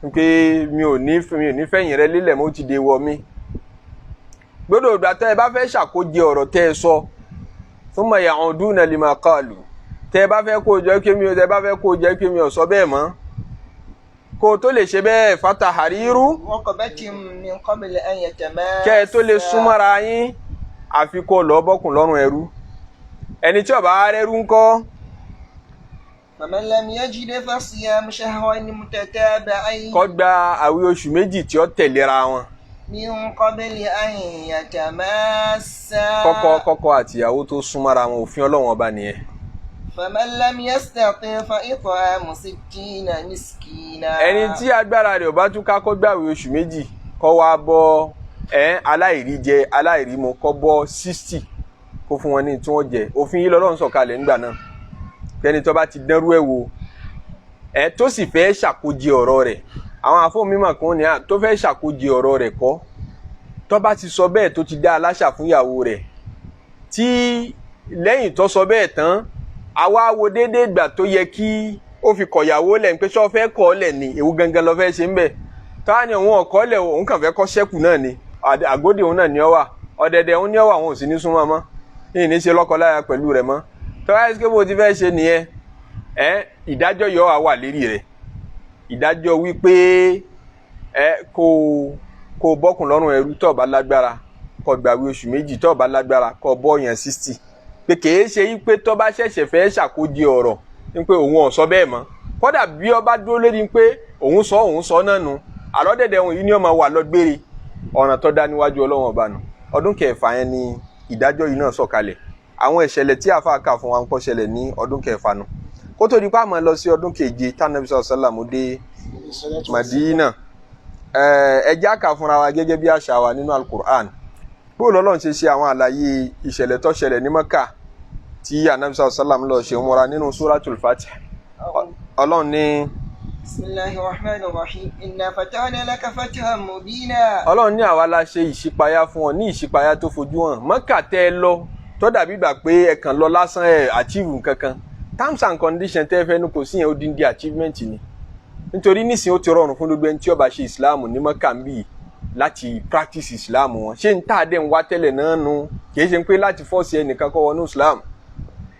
ẹ̀ pé mi ò ní fẹ̀yìn rẹ lílẹ̀ mọ́, ti dé wọ mi. Gbọ́dọ̀ ìgbà tẹ́ ẹ bá fẹ́ ṣàkójẹ ọ̀rọ̀ tẹ́ ẹ sọ, thumma ya'uduna lima qalu, tẹ́ ẹ bá fẹ́ kó jẹ́ kí mi ò tẹ́ ẹ bá fẹ́ kó jẹ́ kí mi ò sọ bẹ́ẹ̀ mọ́, kó o tó lè ṣe bẹ́ẹ̀ fatahariru kẹ́ ẹ tó lè súnmọ́ra yín, àfi kó lọ bọ́kùn lọ́rùn ẹrú. Ẹni tí ó bá rẹ́rú ńkọ́. Faman lam yajid fasiyam shahrayn mutatabi'ayn. Kó gba àwẹ̀ oṣù méjì tí ó tẹ̀léra wọn. Min qabli an yatamassa. Kọ́kọ́ àtìyàwó tó súnmọ́ra wọn, òfin Ọlọ́run ọba nìyẹn. Faman lam yastati' fa it'amu sittina miskina. Ẹni tí agbára rẹ̀ ò bá tún ká kó gba àwẹ̀ oṣù méjì, kó wá bọ́ aláìrí jẹ aláìrí mu, kó bọ́ 60 kó fún wọn ní tí wọ́n jẹ. Òfin yìí lọ́lọ́run sọ̀kalẹ̀ nígbà náà. Kẹ́ni tó bá ti dánrú ẹ̀ wò, tó sì fẹ́ ṣàkójẹ ọ̀rọ̀ rẹ̀, àwọn àfọ̀mímọ̀ kan ní à tó fẹ́ ṣàkójẹ ọ̀rọ̀ rẹ̀ kọ́, Tó bá ti sọ bẹ́ẹ̀ tó ti dá aláṣà fún ìyàwó rẹ̀, tí lẹ́yìn tó sọ bẹ́ẹ̀ tán àwa wo déédéé ìgbà tó yẹ kí ó fi kọ̀yàwó lẹ̀ ń pé sọ fẹ́ kọ́ ọ lẹ̀ ni, èwo gangan lọ fẹ́ ṣe ń bẹ̀. Táwa ni òun ọ̀kọ́ lẹ̀, òun kàn fẹ́ kọ́ ṣẹ́kù náà ni, àgódì òun náà ni ọ wà, ọ̀dẹ̀dẹ̀ òun ni ọ wà, òun ò sì ní súnmọ́ mọ́, yìí ní ṣe lọ́kọ láya pẹ̀lú rẹ̀ mọ́. Tọ́wá ẹ́ sike bó ti fẹ́ ṣe nìyẹn, ẹ ìdájọ́ yọ wà lérí rẹ̀, ìdájọ́ wípé ẹ kó bọ́kùn lọ́rùn ẹrú tó bá lágbára, kó gbàwé oṣù 2, tó bá lágbára kó bọ́ yẹn 60. Pé kèé ṣe wípé tó bá ṣẹ̀ṣẹ̀ fẹ́ ṣàkójì ọ̀rọ̀ wípé òun ò sọ bẹ́ẹ̀ mọ́, kódà bí ó bá dúró lérí pé òun sọ náà nù, àlọ́dẹ̀dẹ̀ òun yìí ni ó máa wà lọ gbére. Ọ̀ràn tó dá níwájú Ọlọ́run ọba nù. Ọdún kẹfà yẹn ni ìdájọ́ yìí náà sọ̀kalẹ̀. Àwọn ìṣẹ̀lẹ̀ tí àáfàá kà fún wa ń kọ́ ṣẹlẹ̀ ní ọdún kẹfà nù. Kó tó di pa máa lọ sí ọdún keje tánàbí sàlámù dé Madina, ẹ jẹ́ ká fúnra wa gẹ́gẹ́ bí àṣà wa nínú Al-Qur'an. Bó lọ́lọ́run ṣe ṣe àwọn àlàyé ìṣẹ̀lẹ̀ tó ṣẹlẹ̀ ní Mẹ́kà tí anabi sàlámù lọ ṣe múra nínú Suratul Fatih. Ọlọ́run ní. Bismillahir Rahmanir Rahim, inna fatahna laka fathan mubina. Ọlọ́run ní àwa la ṣe ìṣípayá fún ọ ní ìṣípayá tó fojú hàn. Mọ́kà tẹ́ ẹ lọ tó dàbí ìgbà pé ẹ kàn lọ lásán, ẹ achieve nǹkankan. Terms and conditions tẹ́ ẹ fẹ́ nu kò sí yẹn, ó dín dín achievement ni. Nítorí nísìnyí ó ti rọrùn fún gbogbo ẹni tí ó bá ṣe Islam ní Mọ́kà ń bì láti practice Islam wọn. Ṣé n tá a dẹ̀ ń wá tẹ́lẹ̀ náà nu? Kì í ṣe pé láti force ẹnìkan kó wọnú Islam.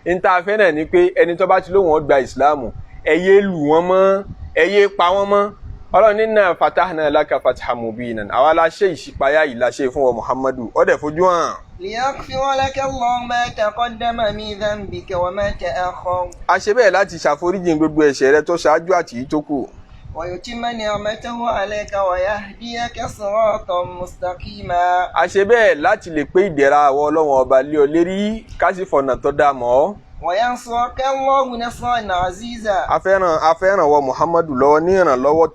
N tá a fẹ́ náà ni pé ẹni tó bá ti lóun ó gba Islam, ẹ yé lù wọ́n mọ́, ẹ yé pa wọ́n mọ́. Ọlọ́run ní inna fatahna laka fathan mubinan, àwa la ṣe ìṣípayá yìí la ṣe fún wa Muhammadu, ó dẹ̀ fojú hàn. Liyaghfira laka Allahu ma taqaddama min dhanbika wa ma ta'akhkhar. A ṣe bẹ́ẹ̀ láti ṣàforíjìn gbogbo ẹ̀ṣẹ̀ rẹ tó ṣáájú àti èyí tó kù. Wa yutimma ni'matahu alayka wa yahdiyaka siratan mustaqima. A ṣe bẹ́ẹ̀ láti lè pé ìdẹ̀ra àwọn Ọlọ́run ọba lé ọ lérí, ká sì fọ̀nà tó dáa mọ́ ọ́. Wa yansuraka Allahu nasran aziza. A fẹ́ràn wọ Muhammadu lọ́wọ́ ní ìrànlọ́wọ́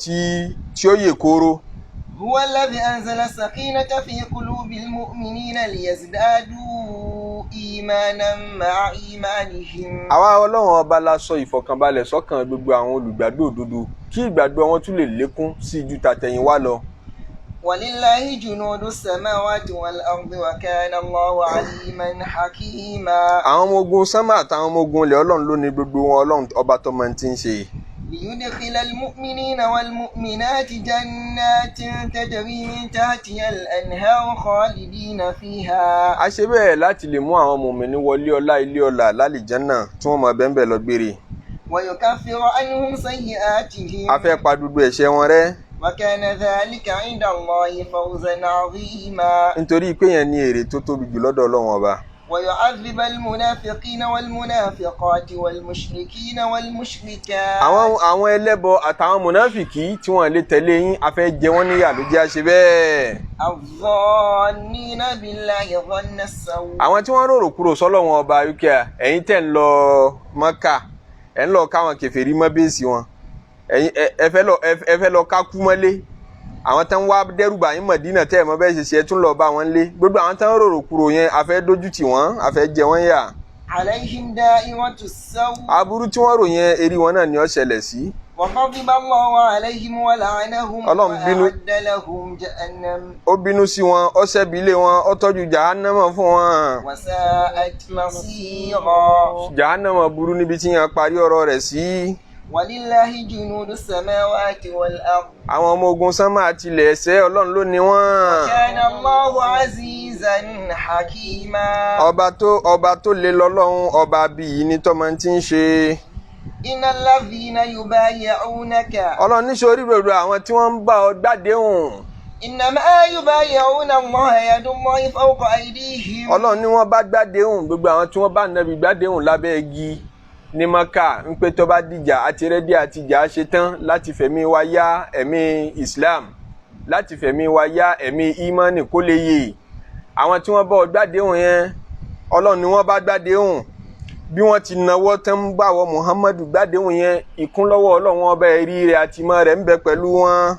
tí ó yè kóró. Huwa alladhi anzala sakinata fi qulubil mu'minina liyazdadu imanan ma'a imanihim. Àwa Ọlọ́run ọba la sọ ìfọ̀kànbalẹ̀ sọ́kàn gbogbo àwọn olùgbàgbọ́ òdodo kí ìgbàgbọ́ wọn tún lè lékún sí ju tàtẹ̀yìnwá lọ. Walillahi junudu samawati wal ardi wa kana Allahu aliman hakima. Àwọn ọmọ ogun sánmà àtàwọn ọmọ ogun ilẹ̀ Ọlọ́run ló ní gbogbo wọn, Ọlọ́run ọba tó máa ti ń ṣe. Liyudkhila al-mu'minina wal-mu'minati jannatin tajri min tahtiha al-anharu khalidina fiha. A ṣe bẹ́ẹ̀ láti lè mú àwọn mùmínì wọlé ọlá ilé ọlá lálìjánà tí wọ́n máa bẹ́ẹ̀ bẹ́ẹ̀ lọ gbére. Wa yukaffiru anhum sayyi'atihim. A fẹ́ pa gbogbo ẹ̀ṣẹ̀ wọn rẹ́. Wa kana dhalika 'inda Allahi fawzan 'azima. Nítorí pé yẹn ní èrè tó tóbi jù lọ́dọ̀ Ọlọ́run ọba. Wa yu'adhiba al-munafiqina wal-munafiqati wal-mushrikina wal-mushrikat. Àwọn ẹlẹ́bọ àtàwọn mùnáfìkì tí wọ́n lè tẹ̀lé yín, a fẹ́ jẹ wọ́n níyà ló jẹ́ àṣẹ bẹ́ẹ̀. Adh-dhannina billahi dhanna as-saw. Àwọn tí wọ́n rorò kúrò sọ́lọ́run ọba UK, ẹ̀yin tẹ̀ ń lọ Mọ́kà, ẹ̀ ń lọ káwọn kèfèrí mọ́ bẹ́ẹ̀sì wọn, ẹ̀yin ẹ fẹ́ lọ kákú mọ́lé. Àwọn tán wá dẹ́rùbà yín Mọ̀dínà tẹ́ ẹ̀ mọ́ bẹ́ẹ̀ ṣe ṣe, ẹ tún lọ bá wọn lé. Gbogbo àwọn tán rorò kúrò yẹn, a fẹ́ dójú tì wọ́n, a fẹ́ jẹ wọ́n yà. Alayhim da'iratu as-saw. Aburú tí wọ́n rò yẹn, eré wọn náà ni ó ṣẹlẹ̀ sí. Wa ghadiba Allahu alayhim wa la'anahum wa a'adda lahum jahannam. Ó bínú sí wọn, ó ṣẹ́bi lé wọn, ó tọ́jú jahannama fún wọn. Wa sa'at masira. Jahannama burú níbi tí yẹn parí ọ̀rọ̀ rẹ̀ sí. Walillahi junudu samawati wal ard. Àwọn ọmọ ogun sánmà àti ilẹ̀ ẹ̀sẹ̀ Ọlọ́run ló ní wọ́n. Kana Allahu azizan hakima. Ọba tó lé lọ́lọ́run, ọba bíi ní tọ́mọ tí ń ṣe. Innal ladhina yubayi'unaka. Ọlọ́run ní sórí gbogbo àwọn tí wọ́n ń bá ọ gbàdéhùn. Innama yubayi'una Allaha yadullahi fawqa aydihim. Ọlọ́run ní wọ́n bá gbàdéhùn, gbogbo àwọn tí wọ́n bá nàbí gbàdéhùn lábẹ́ igi ní Maka ń pé tó bá dìjà àti rẹ́dí àti ìjà ṣe tán láti fẹ̀mí wa yá ẹ̀mí Islam, láti fẹ̀mí wa yá ẹ̀mí imani kó lè yè. Àwọn tí wọ́n bá ọ gbàdéhùn yẹn, Ọlọ́run ni wọ́n bá gbàdéhùn. Bí wọ́n ti nawọ́ tán ń bá wọ Muhammadu gbàdéhùn yẹn, ìkúnlọ́wọ́ Ọlọ́run ọba ẹ̀rí rẹ̀ àti ìmọ̀ rẹ̀ ń bẹ pẹ̀lú wọn.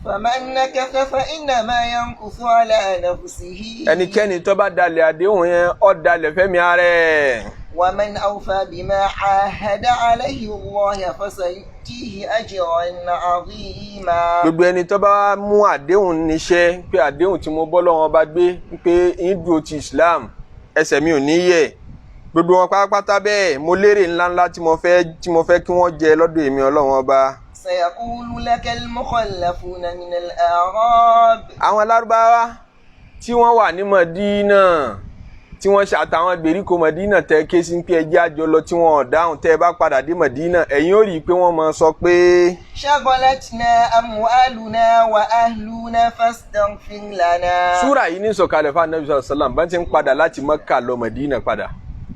فمن نكث فإنما ينكث على نفسه. Ẹnikẹ́ni tó bá dalẹ̀ àdéhùn yẹn, ó dalẹ̀ fẹ́mi ara ẹ̀. ومن أوفى بما عاهد عليه الله فسيؤتيه أجرا عظيما. Gbogbo ẹni tó bá mú àdéhùn níṣẹ́, pé àdéhùn tí mo bọ́ lọ́wọ́ bá gbé pé ń dúró ti Islam, ẹsẹ̀ mi ò ní yẹ̀, gbogbo wọn pátápátá bẹ́ẹ̀, mo lérè ńláńlá tí mo fẹ́ kí wọ́n jẹ lọ́dọ̀ èmi Ọlọ́run Ọba. سيقول لك المخلفون من الأعراب. Àwọn Lárúbáwá tí wọ́n wà ní Mọ̀dínà, tí wọ́n ṣe àtàwọn gbèríko Mọ̀dínà tẹ́ ké sí pé ẹjẹ́ àjọ lọ, tí wọ́n dáhùn, tẹ́ ẹ bá padà dé Mọ̀dínà, ẹ̀yin ó rí i pé wọ́n máa sọ pé. شغلتنا أموالنا وأهلنا فاستغفر لنا. Súrà yìí ní sọ̀kalẹ̀ fún Anabi sallallahu alaihi wasallam bá ti ń padà láti Mẹ́kà lọ Mọ̀dínà padà.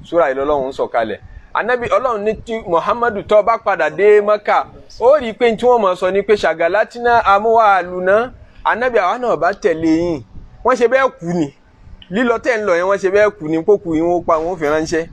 Súrà yìí lọ́lọ́run ń sọ̀kalẹ̀. Anabi Ọlọ́run ní tí Muhammadu tó bá padà dé Mẹ́kà, ó rí i pé tí wọ́n máa sọ ni pé ṣàgàlátínà amúhàlùnà, Anabi àwa náà bá tẹ̀lé yín. Wọ́n ṣe bẹ́ẹ̀ kú ni, lílọ tẹ̀ ń lọ yẹn, wọ́n ṣe bẹ́ẹ̀ kú ni, kókù yín wọ́n pa wọ́n fi ránṣẹ́.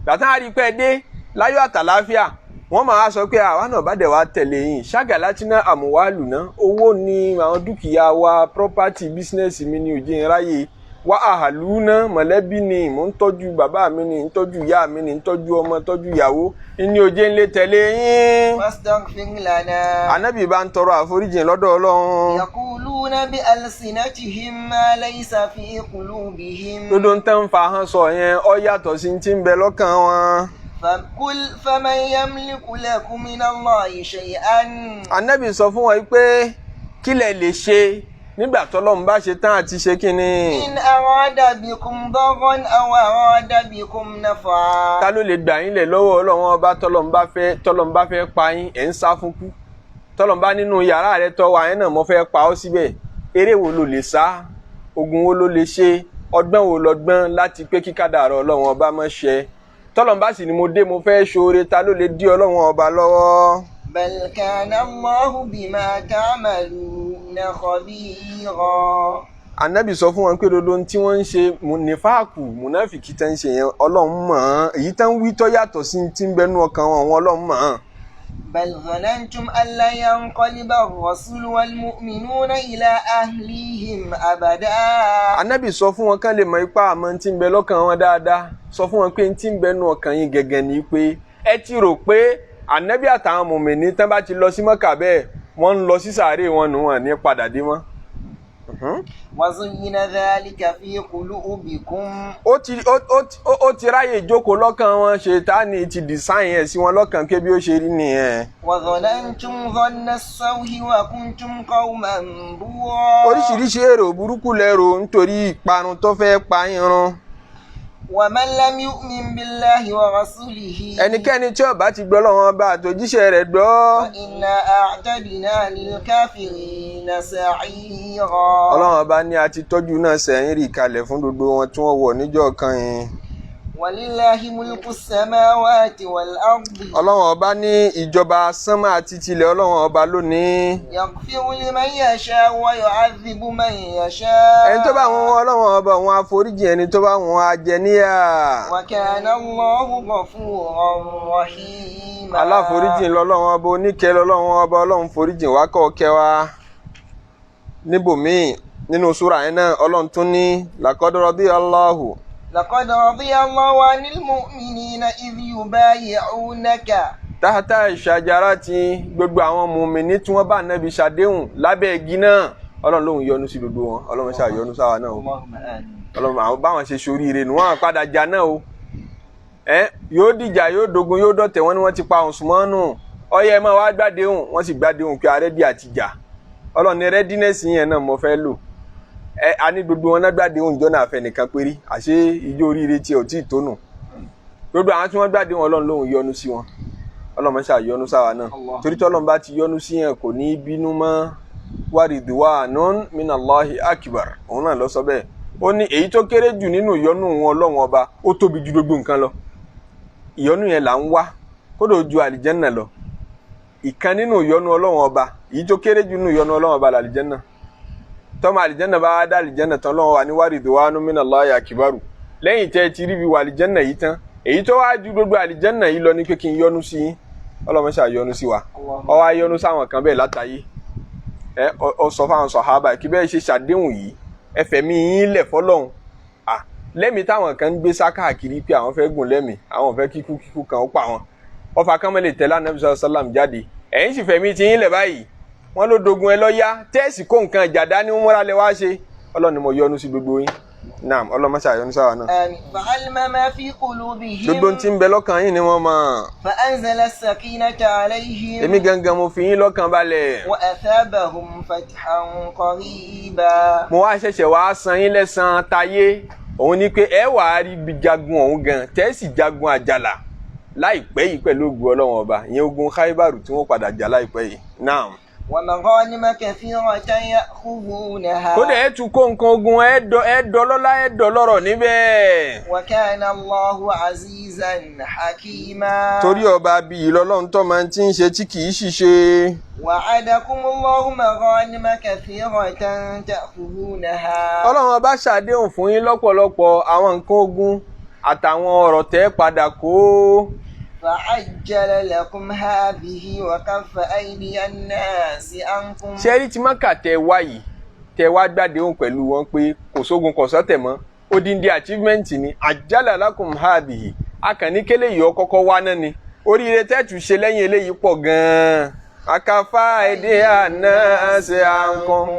Gbàtàn á rí i pé dé láyọ̀ àtàláfíà, wọ́n máa sọ pé àwa náà bá dẹ̀ wá tẹ̀lé yín. Ṣàgàlátínà àmúwálùná, owó ni àwọn dúkìá wa, property business mi ni òjì ń ráyè wá, àhàlùná mọ̀lẹ́bí ni mò ń tọ́jú, bàbá mi ni ń tọ́jú, ìyá mi ni ń tọ́jú, ọmọ tọ́jú ìyàwó ni òjì ń lè tẹ̀lé yín. فاستغفر لنا. Ànábì bá ń tọrọ àforíjìn lọ́dọ̀ Ọlọ́run. يقولون بألسنتهم ما ليس في قلوبهم. Dodo ń tán fa ahọ́n sọ yẹn, ó yàtọ̀ sí ti ń bẹ lọ́kàn wọn. فقل فمن يملك لكم من الله شيئا. Ànábì sọ fún wọn pé kí lẹ lè ṣe nígbà tọ́lọ́run bá ṣe tán àti ṣe kínní. إن أراد بكم ضرا أو أراد بكم نفعا. Ta ló lè gbà yín lẹ̀ lọ́wọ́ Ọlọ́run Ọba tọ́lọ́run bá fẹ́ pa yín, ẹ̀ ń sá fún kú. Tọ́lọ́run bá nínú yàrá rẹ tọ́ wa yẹn náà, mo fẹ́ pa ọ́ síbẹ̀. Eré wo ló lè sá? Ogun wo ló lè ṣe? Ọgbọ́n wo lọ́gbọ́n láti pé kí kádàrá Ọlọ́run Ọba má ṣẹ? Tọ́lọ́run bá sì ni mo dé, mo fẹ́ ṣoore, ta ló lè dí Ọlọ́run Ọba lọ́wọ́? بل كان الله بما تعملون خبيرا. Ànábì sọ fún wọn pé dodo tí wọ́n ń ṣe nífàkù mùnáfìkì tẹ́ ń ṣe yẹn, Ọlọ́run mọ̀ ọ́n. Èyí tán wí tó yàtọ̀ sí ti ń bẹnu ọkàn wọn, wọn Ọlọ́run mọ̀ ọ́n. بل ظننتم أن لن ينقلب الرسول والمؤمنون إلى أهليهم أبدا. Ànábì sọ fún wọn kán lè mọ ipá àmọ́ tí ń bẹ lọ́kàn wọn dáadáa. Sọ fún wọn pé tí ń bẹnu ọkàn yín gẹ́gẹ́ ni pé ẹ ti rò pé Ànábì àtàwọn mùmìnì tán bá ti lọ sí Mọ́kà bẹ́ẹ̀, wọ́n ń lọ sí sàárè wọn nù, wọn ní padà dé mọ́. وزين ذلك في قلوبكم. Ó ti ráyè jókòó lọ́kàn wọn, ṣètánì ti design ẹ̀ sí wọn lọ́kàn pé bí ó ṣe rí nìyẹn. وظننتم ظن السوء وكنتم قوما بورا. Oríṣiríṣi èrò burúkú lẹ́rò nítorí ìparun tó fẹ́ pa yín run. ومن لم يؤمن بالله ورسوله. Ẹnikẹ́ni tí ó bá ti gbọ́ lọ́wọ́ bá àtòjíṣẹ́ rẹ̀ gbọ́. فإنا أعتدنا للكافرين سعيرا. Ọlọ́run Ọba ní a ti tọ́jú náà sẹ́yìn rí kalẹ̀ fún gbogbo wọn tí wọ́n wọ̀ níjọ́ kan yẹn. ولله ملك السماوات والأرض. Ọlọ́run Ọba ní ìjọba sánmà àti tilẹ̀ Ọlọ́run Ọba lónìí. يغفر لمن يشاء ويعذب من يشاء. Ẹni tó bá wọn Ọlọ́run Ọba wọn àforíjì, ẹni tó bá wọn á jẹ níyà. وكان الله غفورا رحيما. Aláforíjì lọ́lọ́run Ọba, oníkẹ́ lọ́lọ́run Ọba, Ọlọ́run foríjì wá kọ́ kẹ́ wa. Níbòmíì nínú súrà yẹn náà, Ọlọ́run tún ní laqad radiyallahu. لقد رضي الله عن المؤمنين إذ يبايعونك. Tahta shajarati, gbogbo àwọn mùmíní tí wọ́n bá Nábì ṣàdéhùn lábẹ́ igi náà, Ọlọ́run lòun yọ́nú sí gbogbo wọn. Ọlọ́run ṣàyọ́nú sáwa náà o. Ọlọ́run àwọn báwọn ṣe ṣoríire nù, wọ́n padà jà náà o. Yóò dìjà, yóò dogun, yóò dọ̀tẹ̀, wọ́n ní wọ́n ti pa Usmanu. Ọyẹ ẹ máa wá gbàdéhùn, wọ́n sì gbàdéhùn pé arẹ́dí àti jà. Ọlọ́run ní rẹ́dínẹ́sì yẹn náà mo fẹ́ lò. A ní gbogbo wọn náà gbàdéhùn jọ́nà àfẹnìkan péré, àṣé ijó oríire tiẹ̀ ò tí ì tónù. Gbogbo àwọn tí wọ́n gbàdéhùn, Ọlọ́run lòun yọ́nú sí wọn. Ọlọ́run ṣáà yọ́nú sáwa náà. Torí tọ́lọ́run bá ti yọ́nú sí yẹn, kò ní bínú mọ́. Waridwanun minallahi akbar, òun náà lọ sọ bẹ́ẹ̀. Ó ní èyí tó kéré jù nínú ìyọ́nú wọn Ọlọ́run Ọba, ó tóbi ju gbogbo nǹkan lọ. Ìyọ́nú yẹn là ń wá, kódò ju àlìjẹ́nà lọ. Ìkan nínú ìyọ́nú Ọlọ́run Ọba, èyí tó kéré jù nínú ìyọ́nú Ọlọ́run Ọba làlìjẹ́nà. Tọ́mọ àlìjẹ́nà bá dá àlìjẹ́nà tán, Ọlọ́run wà ní waridwanun minallahi akbaru. Lẹ́yìn tẹ́ ẹ ti rí bí wà àlìjẹ́nà yìí tán, èyí tó wá ju gbogbo àlìjẹ́nà yìí lọ ní pé kí n yọ́nú sí yín. Ọlọ́run ṣáà yọ́nú sí wa. Ó wá yọ́nú sáwọn kan bẹ́ẹ̀ látayé. Ẹ ọ sọ fáwọn sàhábà kí bẹ́ẹ̀ ṣe ṣàdéhùn yìí, ẹ fẹ̀mí yín lẹ̀ fọlọ́hún. Lẹ́mìí táwọn kan ń gbé sá káàkiri pé àwọn fẹ́ gùn lẹ́mìí, àwọn fẹ́ kíkú kíkú kan ó pa wọn, ọfà kan mọ́ lè tẹ̀lé anabi sàlám jáde. Ẹ̀yin sì fẹ̀mí ti yín lẹ̀ báyìí, wọ́n ló dogun ẹ lọ́yá tẹ́ẹ̀sì kó nǹkan ìjà dání ń múra lẹ wá ṣe. Ọlọ́run ni mo yọ́nú sí gbogbo yín. Naam, Ọlọ́run má ṣàyọ́nú sáwa náà. Àmín. Fa'alima ma fi qulubihim. Gbogbo tí ń bẹ lọ́kàn yín ni wọ́n mọ̀. Fa anzala as-sakinata alayhim. Èmi gangan mo fi yín lọ́kàn balẹ̀. Wa athabahum fathan qariba. Mo wá ṣẹ̀ṣẹ̀ wá san yín lẹ́san tayé, òun ni pé ẹ wàá rí ibi jagun ọ̀hún gan, tẹ́ẹ̀sì jagun àjàlá láìpẹ́ yìí pẹ̀lú ogun Ọlọ́run ọba, ìyẹn ogun Khaibaru tí wọ́n padà jà láìpẹ́ yìí. Naam. Wa maghanima kathiratan ya'khudhunaha. Kódà ẹ tún kó nǹkan ogun, ẹ dọlọ́lá, ẹ dọlọ́rọ̀ níbẹ̀. Wa kana Allahu azizan hakima. Torí ọba bíi lọ́lọ́run tó máa ti ń ṣe tí kì í ṣiṣẹ́. Wa'adakumullahu maghanima kathiratan ta'khudhunaha. Ọlọ́run ọba ṣàdéhùn fún yín lọ́pọ̀lọpọ̀ àwọn nǹkan ogun àtàwọn ọ̀rọ̀ tẹ́ padà kó. Fa'ajjala lakum hadhihi wa kaffa aydiya an-nasi ankum. Ṣé rí ti Mákà tẹ wá yìí, tẹ wá gbàdéhùn pẹ̀lú wọn pé kò sógun kò sọ́tẹ̀ mọ́, odindi achievement ni. Ajjala lakum hadhihi, akànníkélé yìí ọkọ́kọ́ wá náà ni. Oríire tẹ́tù ṣe lẹ́yìn eléyìí pọ̀ gan-an. Akafa aydiya an-nasi ankum.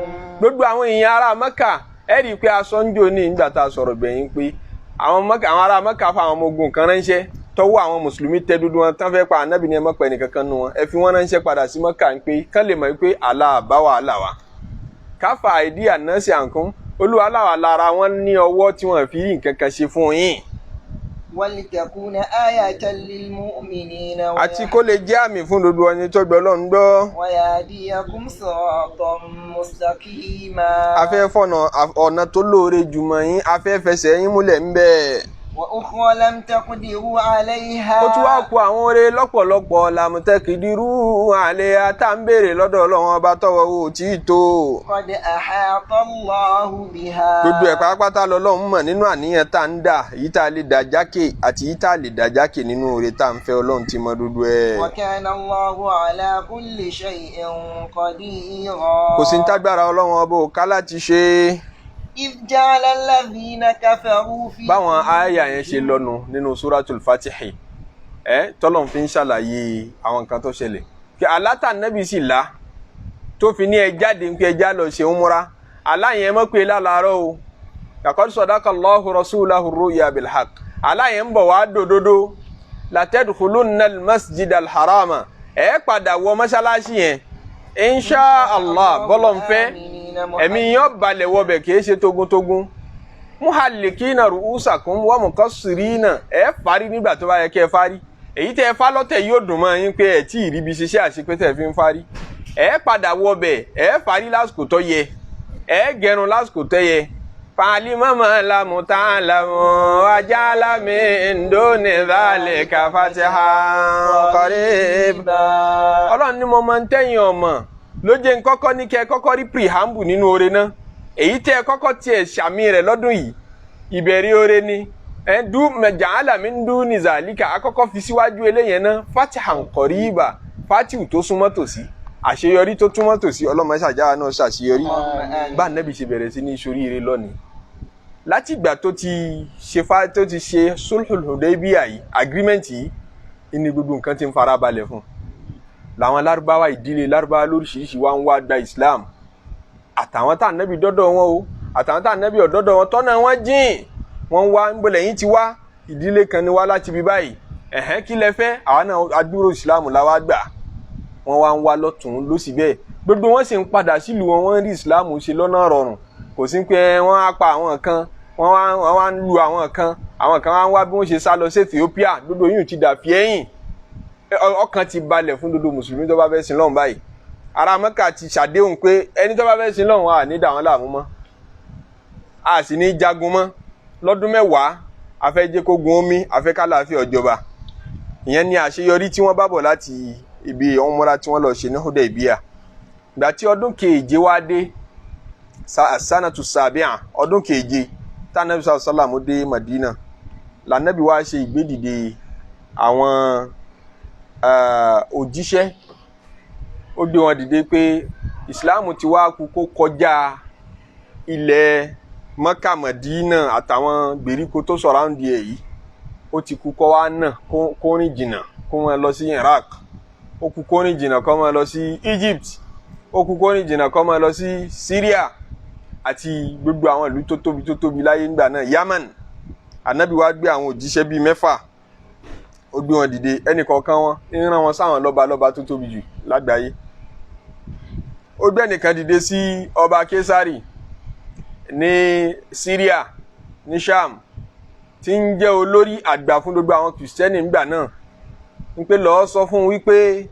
Gbogbo àwọn èèyàn ará Mákà, ẹ rí i pé aṣọ ń jò ní ìgbà tá a sọ̀rọ̀ gbẹ̀yìn pé àwọn ará Mákà fa àwọn ọmọ ogun kan ránṣẹ́ tọwọ́ àwọn mùsùlùmí tẹ dúdú wọn tán fẹ́ pa ànábì ní ẹ má pa ẹnìkankan nu wọn, ẹ fi wọn ránṣẹ́ padà sí Mọ́kà ń pé kán lè mọ̀ pé àlà àbáwà àlà wa. Káfà àìdí ànáṣe àǹkún, olúwa láwa lára wọn ní ọwọ́ tí wọ́n fi rí nǹkan kan ṣe fún yín. Walitakuna ayatan lilmu'minina. Àti kó lè jẹ́ àmì fún gbogbo ẹni tó gbọ́ Ọlọ́run gbọ́. Wa yahdiyakum siratan mustaqima. Afẹ́ fọ̀nà ọ̀nà tó lóore jùmọ̀ yín, afẹ́ fẹsẹ̀ yín múlẹ̀ ń bẹ́ẹ̀. Wa ukhra lam taqdiru alayha. Ó tún wá kó àwọn oore lọ́pọ̀lọpọ̀ lam taqdiru alayha tá ń béèrè lọ́dọ̀ Ọlọ́run ọba tọ́wọ́ ò tí ì tó. Qad ahata Allahu biha. Gbogbo ẹ̀ pátápátá lọ́lọ́run mọ̀ nínú àníyàn tá ń dà, èyí tá a lè dà jákè àti èyí tá a lè dà jákè nínú oore tá ń fẹ́, Ọlọ́run ti mọ gbogbo ẹ̀. Wa kana Allahu ala kulli shay'in qadira. Kò sí ní tágbára Ọlọ́run ọba ò ká láti ṣe. Ja'ala alladhina kafaru fi. Báwọn àyà yẹn ṣe lọ́nu nínú Suratul Fatihi, tọ́lọ̀ fi ń ṣàlàyé àwọn nǹkan tó ṣẹlẹ̀. Kí alátà nẹ́bí sì lá tó fi ní ẹ jáde ń pé ẹja lọ ṣe ń múra, àlá yẹn mọ̀ pé lálàárọ̀ o. Laqad sadaqa Allahu rasulahu ru'ya bil haqq. Àlá yẹn ń bọ̀ wá dòdòdó. Latadkhulunna al-masjid al-harama. Ẹ padà wọ mọ́ṣáláṣí yẹn. Insha Allah, bọ́lọ̀ ń fẹ́ ẹ̀mí yẹn balẹ̀ wọbẹ̀ kìí ṣe togun-togun. Muhallikina ru'usakum wa muqassirina, ẹ fárí nígbà tó bá yẹ kẹ́ ẹ fárí. Èyí tẹ́ ẹ fá lọ́tẹ̀ yóò dùn mọ́ yín pé ẹ tí ì ríbi ṣiṣẹ́ àṣepé tẹ́ ẹ fi ń fárí. Ẹ padà wọbẹ̀, ẹ fárí lásìkò tó yẹ, ẹ gẹrun lásìkò tó yẹ. Fa'alima lam ta'lamu wa ja'ala min duni dhalika fathan qariba. Ọlọ́run ní mo máa ń tẹ̀yìn ọmọ ló jẹ́ ń kọ́kọ́ ní kẹ́ ẹ kọ́kọ́ rí preamble nínú oore náà. Èyí tẹ́ ẹ kọ́kọ́ tiẹ̀ ṣàmì rẹ̀ lọ́dún yìí, ìbẹ̀rẹ̀ oore ni. Ẹ dú ja'ala min duni zalika, akọ́kọ́ fi síwájú eléyẹn náà, fatihan qariba, fatihu tó súnmọ́ tòsí, àṣeyọrí tó túmọ̀ tòsí. Ọlọ́mọ ṣàjáwa náà ṣàṣeyọrí. Bá nẹ́bí ṣe bẹ̀rẹ̀ sí ní ṣoríire lónìí. Láti ìgbà tó ti ṣe tó ti ṣe sulhul Hudaybiyah yìí, agreement yìí, ní gbogbo nǹkan ti ń fara balẹ̀ fún un. Làwọn lárúbáwá, ìdílé lárúbáwá lóríṣiríṣi wá ń wá gba Islam. Àtàwọn tá ànábì dọ́dọ̀ wọn o, àtàwọn tá ànábì ọ̀dọ́dọ̀ wọn, tọ́nà wọn jìn, wọ́n wá ń bọ̀lẹ̀ yín ti wá, ìdílé kan ni wá láti bí báyìí. Ẹ̀hẹ́n, kí lẹ fẹ́? Àwa náà adúró Islam la wá gbà. Wọ́n wá ń wá lọ́tún lósì bẹ́ẹ̀. Gbogbo wọn sì ń padà sílùú wọn, wọ́n rí Islam ṣe lọ́nà rọrùn. Kò sí pé wọ́n á pa àwọn kan, wọ́n wá ń lu àwọn kan, àwọn kan wá ń wá bí wọ́n ṣe sá lọ sí Ethiopia. Gbogbo yìí ti dà fi ẹ̀yìn. Ọkàn ti balẹ̀ fún gbogbo mùsùlùmí tó bá fẹ́ sin lọ́hùn báyìí. Ará Mẹ́kà ti ṣàdéhùn pé ẹni tó bá fẹ́ sin lọ́hùn à ní dà wọ́n láàmú mọ́, a sì ní jagun mọ́. Lọ́dún 10 a fẹ́ jẹ́ kó gun omi, a fẹ́ kálàáfíà ọjọba. Ìyẹn ni àṣeyọrí tí wọ́n bá bọ̀ láti ibi umra tí wọ́n lọ ṣe ní Hudaybiyah. Ìgbà tí ọdún keje wá dé, sanatu sabi'a, ọdún keje tánàbí sàlámù dé Madina, lànàbí wá ṣe ìgbédìde àwọn òjíṣẹ́. Ó gbé wọn dìde pé Ìsìláàmù ti wá kú kó kọjá ilẹ̀ Mọ́kà, Mọ̀dínà àtàwọn gbèríko tó sọ̀ráǹdì ẹ̀ yìí. Ó ti kú kó wá náà kó rìn jìnnà kó máa lọ sí Iraq, ó kú kó rìn jìnnà kó máa lọ sí Egypt, ó kú kó rìn jìnnà kó máa lọ sí Syria àti gbogbo àwọn ìlú tó tóbi tó tóbi láyé nígbà náà, Yemen. Ànábì wá gbé àwọn òjíṣẹ́ bíi 6, ó gbé wọn dìde, ẹnì kọ̀ọ̀kan wọn ń rán wọn sáwọn lọ́balọ́ba tó tóbi jù lágbàáyé. Ó gbé ẹnìkan dìde sí ọba Kesari ní Syria ní Sham, tí ń jẹ́ olórí àgbà fún gbogbo àwọn kìrìsìtẹ́nì nígbà náà, ń pé lọ́ọ́ sọ fún un wípé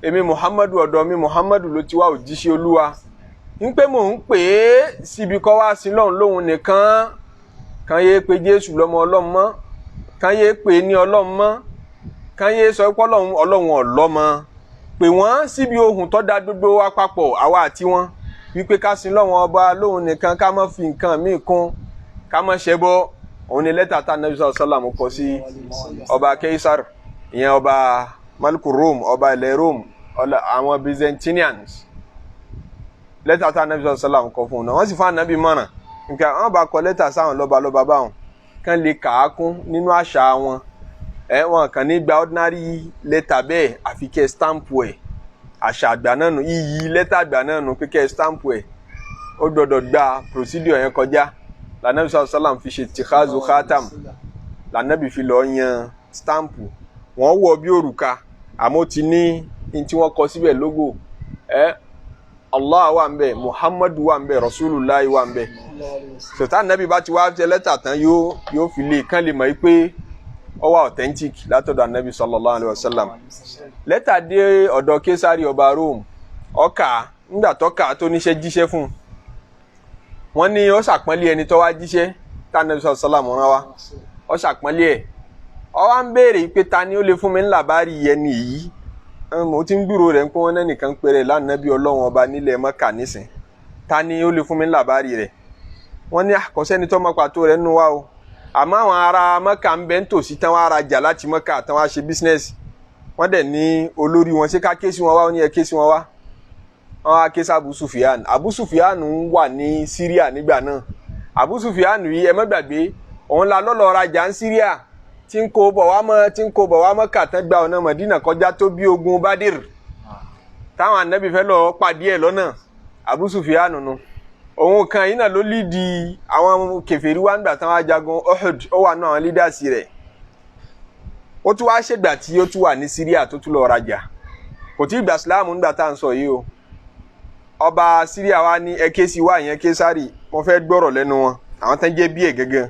èmi Muhammadu, ọ̀dọ̀ mi Muhammadu ló ti wá, òjíṣẹ́ Olúwa, ń pé mò ń pè é síbi kọ́ wá sí lọ́hùn lóhun nìkan, kan yéé pe Jésù lọ́mọ Ọlọ́run mọ́, kan yéé pè é ní Ọlọ́run mọ́, kan yéé sọ pé Ọlọ́run ọ̀lọ́mọ. Pè wọ́n síbi ohun tó dá gbogbo wa papọ̀, àwa àti wọn, wípé ká sin lọ́wọ́n ọba lóhun nìkan, ká má fi nǹkan míì kún, ká má ṣẹbọ. Òun ni lẹ́tà tá Ànábì sallallahu alaihi wasallam kọ sí ọba Kaisar, ìyẹn ọba Maliku Rome, ọba ilẹ̀ Rome, àwọn Byzantinians. Lẹ́tà tá Ànábì sallallahu alaihi wasallam kọ fún un náà, wọ́n sì fún Ànábì mọ̀ràn nǹkan àwọn bá kọ lẹ́tà sáwọn lọ́balọ́ba báwọn kán lè kà á kún nínú àṣà wọn. Ẹ wọn kàn ní gba ordinary lẹ́tà bẹ́ẹ̀, àfi kẹ́ stamp ẹ̀. Àṣà àgbà náà nù, iyì lẹ́tà àgbà náà nù pé kẹ́ stamp ẹ̀, ó gbọ́dọ̀ gba procedure yẹn kọjá. Lànàbí sallallahu alaihi wasallam fi ṣe tìkhazu khatam, lànàbí fi lọ́ọ́ yan stamp. Wọ́n wọ̀ bí òrùka, àmọ́ ti ní ní tí wọ́n kọ síbẹ̀ logo ẹ, Allah wà ń bẹ, Muhammadu wà ń bẹ, Rasulullah wà ń bẹ. Sọ̀tà nàbí bá ti wá tẹ lẹ́tà tán, yóò fi lè kán lè mọ̀ pé ó wà authentic látọ̀dọ̀ anabi sallallahu alayhi wa sallam. Lẹ́tà dé ọ̀dọ̀ Kesari ọba Rome, ọkà ńgbà tọ́ka tó níṣẹ́ jíṣẹ́ fún un, wọ́n ní ó ṣàpọ́nlé ẹni tó wá jíṣẹ́ tá anabi sallallahu alayhi wa sallam rán wa, ó ṣàpọ́nlé ẹ̀. Ó wá ń béèrè pé ta ni ó lè fún mi ńlá bá rí ẹni yìí? Mo ti ń gbúrò rẹ̀ ń pé wọ́n nẹ́nìkan péré lánàbí Ọlọ́run ọba nílẹ̀ Mọ́kà nísìn, ta ni ó lè fún mi ńlá bá rí rẹ̀? Wọ́n ní àkọsẹ́ni tó mọ pàtó rẹ̀ nínú wa o, àmọ́ àwọn ará Mọ́kà ń bẹ ń tòsí tán wá rajà láti Mọ́kà tán wá ṣe bísínẹ́sì. Wọ́n dẹ̀ ní olórí wọn, ṣé ká ké sí wọn wá? Ó ní ẹ ké sí wọn wá. Wọ́n wá ké sí Abu Sufyan. Abu Sufyan ń wà ní Syria nígbà náà. Abu Sufyan yìí, ẹ má gbàgbé, òun la lọ́lọ́ rajà ń Syria tí ń kó bọ̀ wá mọ́, tí ń kó bọ̀ wá Mọ́kà tán gba ọ̀nà Mọ̀dínà kọjá tó bí ogun Bádìr táwọn ànábì fẹ́ lọ pàdé ẹ̀ lọ́nà. Abu Sufyan nù òun kan yìí náà ló lídi àwọn kèfèrí wá nígbà táwọn ajagun Uhud, ó wà nù àwọn lídàsí rẹ̀. Ó tún wá ṣègbà tí ó tún wà ní Syria tó tún lọ rajà, kò tí ì gbà síláàmù nígbà tá à ń sọ yìí o. Ọba Syria wa ní ẹ ké sí wá, ìyẹn Késárì, wọ́n fẹ́ gbọ́rọ̀ lẹ́nu wọn, àwọn tán jẹ́ bí ẹ̀ gẹ́gẹ́.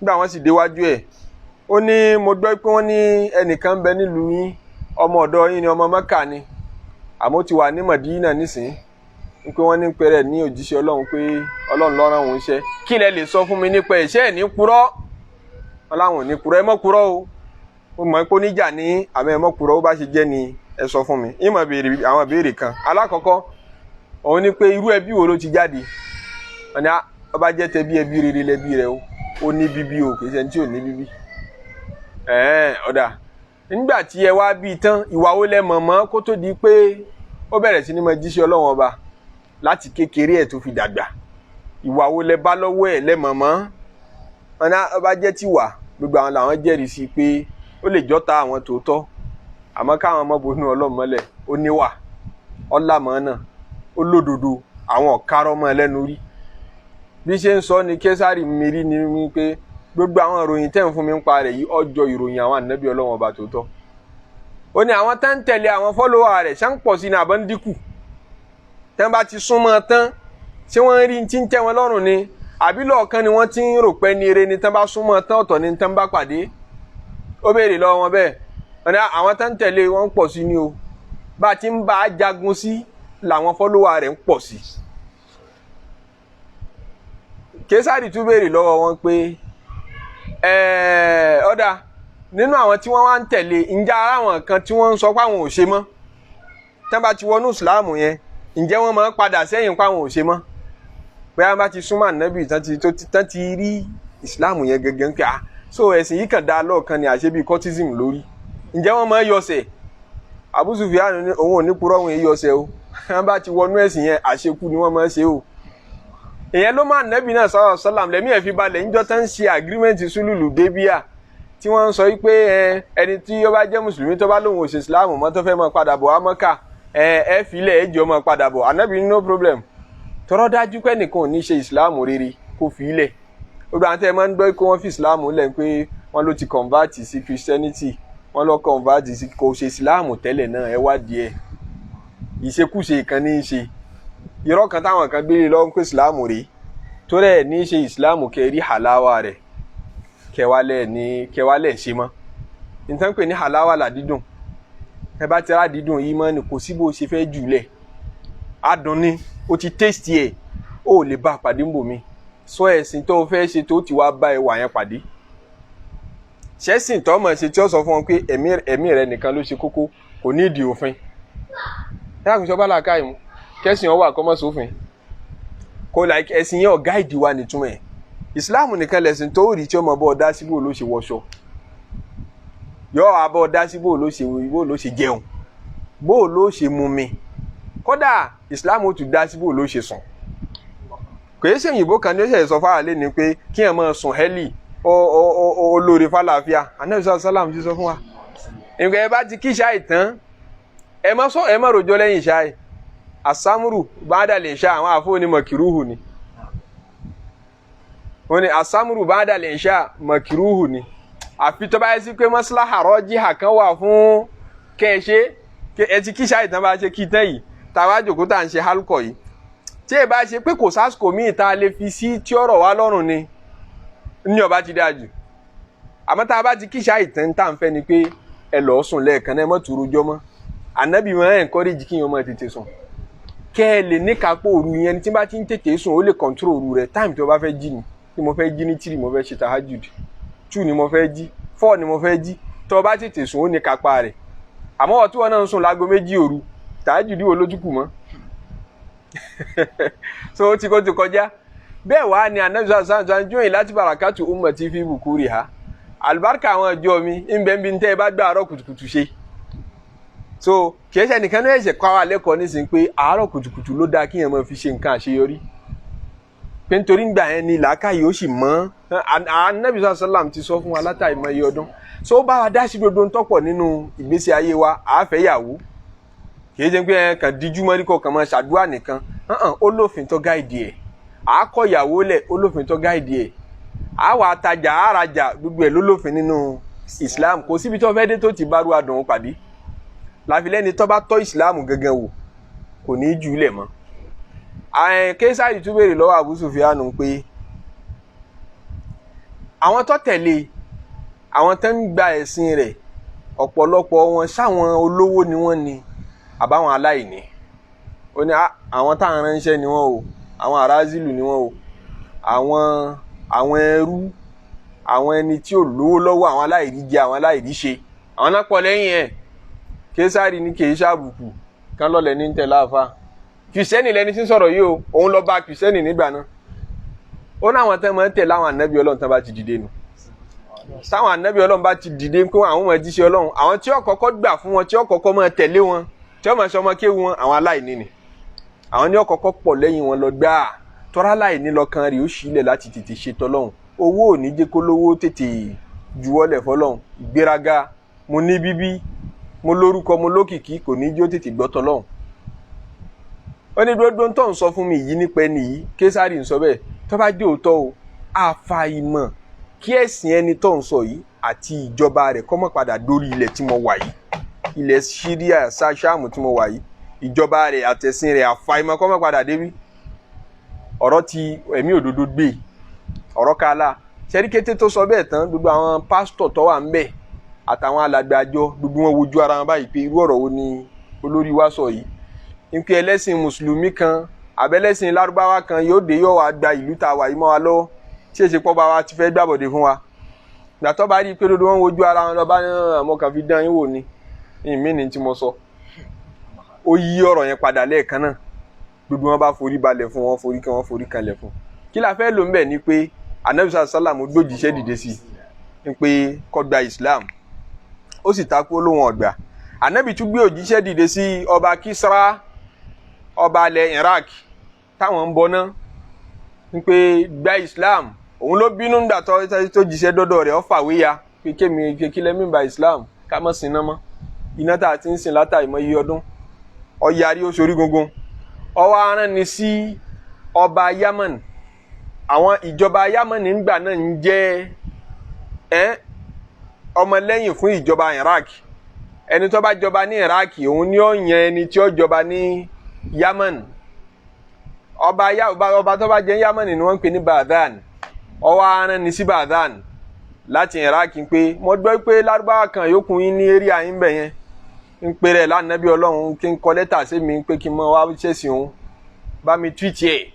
Nígbà wọ́n sì déwájú ẹ̀, ó ní mo gbọ́ pé wọ́n ní ẹnìkan ń bẹ nílùú yín, ọmọ ọ̀dọ̀ yín ni, ọmọ Mẹ́kà ni, àmọ́ ó ti wà ní Mọ̀dínà nísìnyí, ń pé wọ́n ní pẹ̀rẹ̀ ní òjíṣẹ́ Ọlọ́run, pé Ọlọ́run ló rán òun iṣẹ́. Kí lẹ lè sọ fún mi nípa ẹ̀? Ṣé ẹ̀ ní purọ́? Wọn láwọn ò ní purọ́. Ẹ mọ́ purọ́ o, mo mọ̀ pé oníjà ní, àmọ́ ẹ mọ́ purọ́, ó bá ṣe jẹ́ ni ẹ sọ fún mi. Ìmọ̀ béèrè àwọn béèrè kan. Alákọ̀ọ́kọ́ òun ni pé irú ẹbí wo ló ti jáde? Wọn ni ọba jẹ́ tẹbí ẹbí rere lẹbí rẹ o, ó ní bíbí o, kì í ṣe ẹni tí ò ní bíbí. Ọ̀dà nígbà tí ẹ wá bí tán, ìwà wo lẹ mọ̀ mọ́ kó tó di pé ó bẹ̀rẹ̀ sí ní máa jíṣẹ́ Ọlọ́run ọba láti kékeré ẹ̀ tó fi dàgbà? Ìwà wo lẹ bá lọ́wọ́ ẹ̀ lẹ mọ̀ mọ́? Wọn ní ọba jẹ́ tiwà, gbogbo àwọn làwọn jẹ́rìí sí pé ó lè jọ́ta àwọn tòótọ́, àmọ́ káwọn ọmọ bonú Ọlọ́run mọ́lẹ̀, ó níwà, ọlámọ́ náà, ó lódodo, àwọn ọ̀kárọ́ mọ́ ẹlẹ́nu rí. Bí ṣe ń sọ ni Késárì mírí ni wípé gbogbo àwọn ìròyìn tẹ́ ń fún mi ń pa rẹ̀ yìí ọjọ́ ìròyìn àwọn ànábì Ọlọ́run ọba tòótọ́. Ó ní àwọn tá ń tẹ̀lé àwọn fọ́lọ́wà rẹ̀ ṣá ń pọ̀ sí ní àbọ̀ ń dínkù? Tẹ́ ń bá ti súnmọ́ tán, ṣé wọ́n ń rí tí ń tẹ́ wọn lọ́rùn ni, àbí lọ́ọ̀kan ni wọ́n ti ń rò pé ní eré ni? Tán bá súnmọ́ tán, ọ̀tọ̀ ni tán bá pàdé. Ó béèrè lọ́wọ́ wọn bẹ́ẹ̀. Ó ní àwọn tá ń tẹ̀lé wọn ń pọ̀ sí ni o, bá a ti ń bá a jagun sí làwọn fọ́lọ́wà rẹ̀ ń pọ̀ sí. Késárì tún béèrè lọ́wọ́ wọn pé ọ̀dà nínú àwọn tí wọ́n wá ń tẹ̀lé, ǹjẹ́ ara àwọn kan tí wọ́n ń sọ pé àwọn ò ṣe mọ́ tán bá ti wọnú ìsìláàmù yẹn, ǹjẹ́ wọ́n máa ń padà sẹ́yìn pé àwọn ò ṣe mọ́? Bóyá wọ́n bá ti súnmọ́ ànábì tán ti rí ìsìláàmù yẹn gẹ́gẹ́ ń pè á, so ẹ̀sìn yìí kàn dá lọ́ọ̀kan ni, àṣẹ bíi cultism lórí, ǹjẹ́ wọ́n máa ń yọsẹ̀? Abu Sufyan ní òun ò ní purọ́, òun yìí yọsẹ̀ o. Wọ́n bá ti wọnú ẹ̀sìn yẹn, àṣekú ni wọ́n máa ń ṣe o. Ìyẹn ló máa nẹ́bí náà sallallahu alaihi wasallam lẹ́mí ẹ̀ fi balẹ̀ níjọ́ tán ń ṣe agreement sululu débíà, tí wọ́n ń sọ pé ẹni tí ó bá jẹ́ mùsùlùmí tó bá lóun ò ṣe Islam mọ́, tó fẹ́ máa padà bọ̀ wá Mọ́kà, ẹ filẹ̀ ẹ jẹ́ ó máa padà bọ̀. Ànábì ní no problem. Tọrọ dájú pé nìkan ò ní ṣe Islam rere kó fi ilẹ̀. Gbogbo àwọn tẹ́ ẹ máa ń gbọ́ pé wọ́n fi Islam lẹ̀, pé wọ́n ló ti convert sí Christianity, wọ́n lọ convert sí, kò ṣe Islam tẹ́lẹ̀ náà. Ẹ wádìí ẹ̀, ìṣekúṣe kan ní í ṣe, irọ́ kan táwọn kan gbélé lọ́wọ́ pé Islam rèé, torí ẹ̀ ní í ṣe Islam kẹrí halawa rẹ̀ kẹwàlẹ̀ ní kẹwàlẹ̀ ṣe mọ́. Nǹkan pè ní halawa làdídùn. Ẹ bá ti rà dídùn yìí mọ́ ni, kò sí bó ṣe fẹ́ jùlẹ̀, adùn ni o ti taste ẹ̀, o ò lè bá a pàdé ń bò mí. Sọ ẹ̀sìn tó o fẹ́ ṣe tó ti wá bá ẹwà yẹn pàdé, ṣẹ́sìn tó mọ̀ ṣe tí ó sọ fún wọn pé ẹ̀mí rẹ nìkan ló ṣe kókó, kò ní ìdí òfin. Ẹ àkùnṣe ọba làákàyè mu kẹ́sìn ọwọ́ àkọ́mọ́ sófin kò like ẹ̀sìn yẹn ọ̀gá ìdí wa nìtúmọ̀ ẹ̀. Ìsìláàmù nìkan lẹ̀sìn tó rí tí ó mọ̀ bọ́ ọ dá sí bó ló ṣe wọṣọ, yọ abọ́ dá sí bó ló ṣe jẹun, bó ló ṣe mumi. Kódà ìsìláàmù ó tún dá sí bó ló ṣe sùn. Kò yẹ sẹ́yìnbó kan ní ó ṣe sọ fáwọn lé ní pé kí ẹ̀ máa sùn hẹ́lì ó lóore fàlàáfíà. Anabi sàlám ti sọ fún wa, nǹkan ẹ bá ti kí ṣáì tán, ẹ má sọ, ẹ má rojọ́ lẹ́yìn ṣáì. Asamuru bá lè ṣá àwọn àfọwọ́ni mọ̀kìrúhù ni wọ́n ní asamuru bá lè ṣá mọ̀kìrúhù ni, àfi tó bá yẹ sí pé maslaha rọ́jíhà kan wà fún kẹ́ ẹ ṣe. Ẹ ti kí ṣáì tán, bá ṣe kí tán yìí, tàwa jòkó tá à ń ṣe hálùkọ̀ yìí, tí ẹ bá ṣe pé kò sásìkò míì tá a lè fi sí tí ọ̀rọ̀ wa lọ́rùn ni ní ọba ti dáa jù. Àmọ́ tá a bá ti kí ṣáì tán, tá à ń fẹ́ ni pé ẹ lọ́ọ́ sùn lẹ́ẹ̀kan náà, ẹ mọ́ tùrú jọ mọ́. Ànábì wọn encourage kí yẹn máa tètè sùn, kẹ́ ẹ lè níkàápọ̀ òru yẹn. Tí bá ti ń tètè sùn, ó lè control òru rẹ̀. Time tí o bá fẹ́ jí ni tí mo fẹ́ jí ní 3, mo fẹ́ ṣe tahajud, 2 ni mo fẹ́ jí, 4 ni mo fẹ́ jí. Tó o bá tètè sùn, ó ní kápá rẹ̀. Àmọ́ wọ́n tí wọ́n náà ń sùn láago 2 òru, tahajud wo lójú kù mọ́? So ó ti kó ti kọjá bẹ́ẹ̀. Wá ní anabi sàn sàn jóyìn láti barakatu ummati fi bukuri ha, alibarika àwọn ìjọ mi ń bẹ́ẹ̀ bí ń tẹ́ ẹ bá gbé àárọ̀ kùtùkùtù ṣe. So kì í ṣe nìkan ní ẹ̀ṣẹ̀ kọ́ wa lẹ́kọ̀ọ́ nísìnyí pé àárọ̀ kùtùkùtù ló dáa kí yẹn máa fi ṣe nǹkan àṣeyọrí, pé nítorí ngbà yẹn ni làákàyè ó sì mọ́. Anabi sàlám ti sọ fún wa látàrí mọ́ iye ọdún. So ó bá wa dá sí gbogbo ń tọ́pọ̀ nínú ìgbésí ayé wa. Àáfẹ́yàwó kì í ṣe pé ẹ kàn díjú mọ́rí kọ̀ọ̀kan máa ṣàdúrà nìkan. Ó lófin tó guide ẹ̀. Àákọ̀yàwó lẹ̀, ó lófin tó guide ẹ̀. Àwa àtajà àràjà, gbogbo ẹ̀ ló lófin nínú Islam. Kò síbi tó fẹ́ dé tó ti bá rú adùn pàdé. Láfi lẹ́ni tó bá tọ́ Islam gangan wò, kò ní í jù ú lẹ̀ mọ́. Késàrì tún béèrè lọ́wọ́ Abu Sufyan pé àwọn tó tẹ̀lé, àwọn tó ń gba ẹ̀sìn rẹ̀, ọ̀pọ̀lọpọ̀ wọn sáwọn olówó ni wọ́n ní àbáwọn aláìní? Ó ní àwọn táwọn ránṣẹ́ ni wọ́n o, àwọn aráàzìlù ni wọ́n o, àwọn ẹrú, àwọn ẹni tí ò lówó lọ́wọ́, àwọn aláìrí jẹ, àwọn aláìrí ṣe, àwọn náà pọ̀ lẹ́yìn ẹ̀. Késàrì ní kì í ṣàbùkù kán lọ́lẹ̀ ní tẹ̀lé àfa kìrìsìtẹ́nì lẹni tí ń sọ̀rọ̀ yìí o, òun lọ bá kìrìsìtẹ́nì nígbà náà. Ó ní àwọn tẹ́ máa ń tẹ̀lé àwọn ànábì Ọlọ́run tán bá ti dìde nù. Táwọn ànábì Ọlọ́run bá ti dìde pé àwọn ọmọ ẹjíṣẹ́ Ọlọ́run, àwọn tí ó kọ́kọ́ gbà fún wọn, tí ó kọ́kọ́ máa tẹ̀lé wọn, tí ó máa ṣe ọmọ kéwu wọn, àwọn aláìní ni. Àwọn ní ó kọ́kọ́ pọ̀ lẹ́yìn wọn lọ gbáà, tọ́ra aláìní lọ́kàn rẹ̀ ó sílẹ̀ láti tètè ṣe tọ́lọ́run. Owó ò ní jẹ́ kó lówó tètè juwọ́lẹ̀ fọlọ́run. Ìgbéraga, mo ní bíbí, mo lórúkọ, mo lókìkí, kò ní jẹ́ ó tètè gbọ́ tọ́lọ́run. Ó ní gbogbo tó ń sọ fún mi yìí nípa ẹni yìí, Késàrì ń sọ bẹ́ẹ̀, tó bá jẹ́ òótọ́ o, àfàìmọ̀ kí ẹ̀sìn ẹni tó ń sọ yìí àti ìjọba rẹ̀ kó má padà dórí ilẹ̀ tí mo wà yìí, ilẹ̀ Síríà Ṣáàmù tí mo wà yìí, ìjọba rẹ̀ àtẹ̀sìn rẹ̀, àfàìmọ̀ kó má padà débí. Ọ̀rọ̀ ti ẹ̀mí òdodo gbé ọ̀rọ̀ kálá sẹ́ríkété tó sọ bẹ́ẹ̀ tán, gbogbo àwọn pásítọ̀ tó wà ń bẹ̀ àtàwọn alàgbàjọ, gbogbo wọn wojú ara wọn báyìí pé irú ọ̀rọ̀ wo ni olórí wa sọ yìí, nkí ẹlẹ́sìn mùsùlùmí kan àbẹ́lẹ́sìn lárúbáwá kan yóò dé, yóò wá gba ìlú tá a wà yìí mọ́ wa lọ́wọ́, tí èsì pọ́ bá wa ti fẹ́ gbàbọ̀dé fún wa? Gbàtọ́ bá rí i pé dodo wọn wojú ara wọn lọ bá ní àmọ́ kàn fi dán yín wò ni, ìmí ni tí mo sọ. Ó yí ọ̀rọ̀ yẹn padà lẹ́ẹ̀kan náà, gbogbo wọn bá forí balẹ̀ fún wọn, forí kan wọn forí kanlẹ̀ fún. Kí la fẹ́ lò ń bẹ̀ ni pé Anabi sàlámù gbójíṣẹ́ dìde sí i pé kó gba Islam, ó sì takú, olóhùn ọ̀gbà. Anabi tún gbé òjíṣẹ́ dìde sí ọba Kisra. ọba alẹ̀ Iraq táwọn ń bọ náà ń pé gba Islam. Òun ló bínú nígbà tó jíṣẹ́ dọ́dọ̀ rẹ̀, ó fàwé ya pé kémi kékeré mi ba Islam ká mọ̀ sí iná mọ́, iná tá a ti ń sìn látàrí mọ́ iye ọdún. Ó yarí, ó sorí gungun, ó wá rán ni sí ọba Yaman. Àwọn ìjọba Yaman nígbà náà ń jẹ́ ọmọlẹ́yìn fún ìjọba Iraq. Ẹni tó bá jọba ní Iraq òun ni ó yan ẹni tí ó jọba ní Yaman. Ọba tó bá jẹ́ Yaman ni wọ́n ń pè ní Badhan. Ó wá rán ni sí Badhan láti Iraq pé mo gbọ́ pé lárúbáwá kan yòókù yín ní eré yín bẹ̀ yẹn ń pè rẹ̀ lánàbí Ọlọ́run, kí n kọ lẹ́tà sí mi pé kí n mọ wá ṣẹ̀sìn òun, bá mi túwìtì ẹ̀,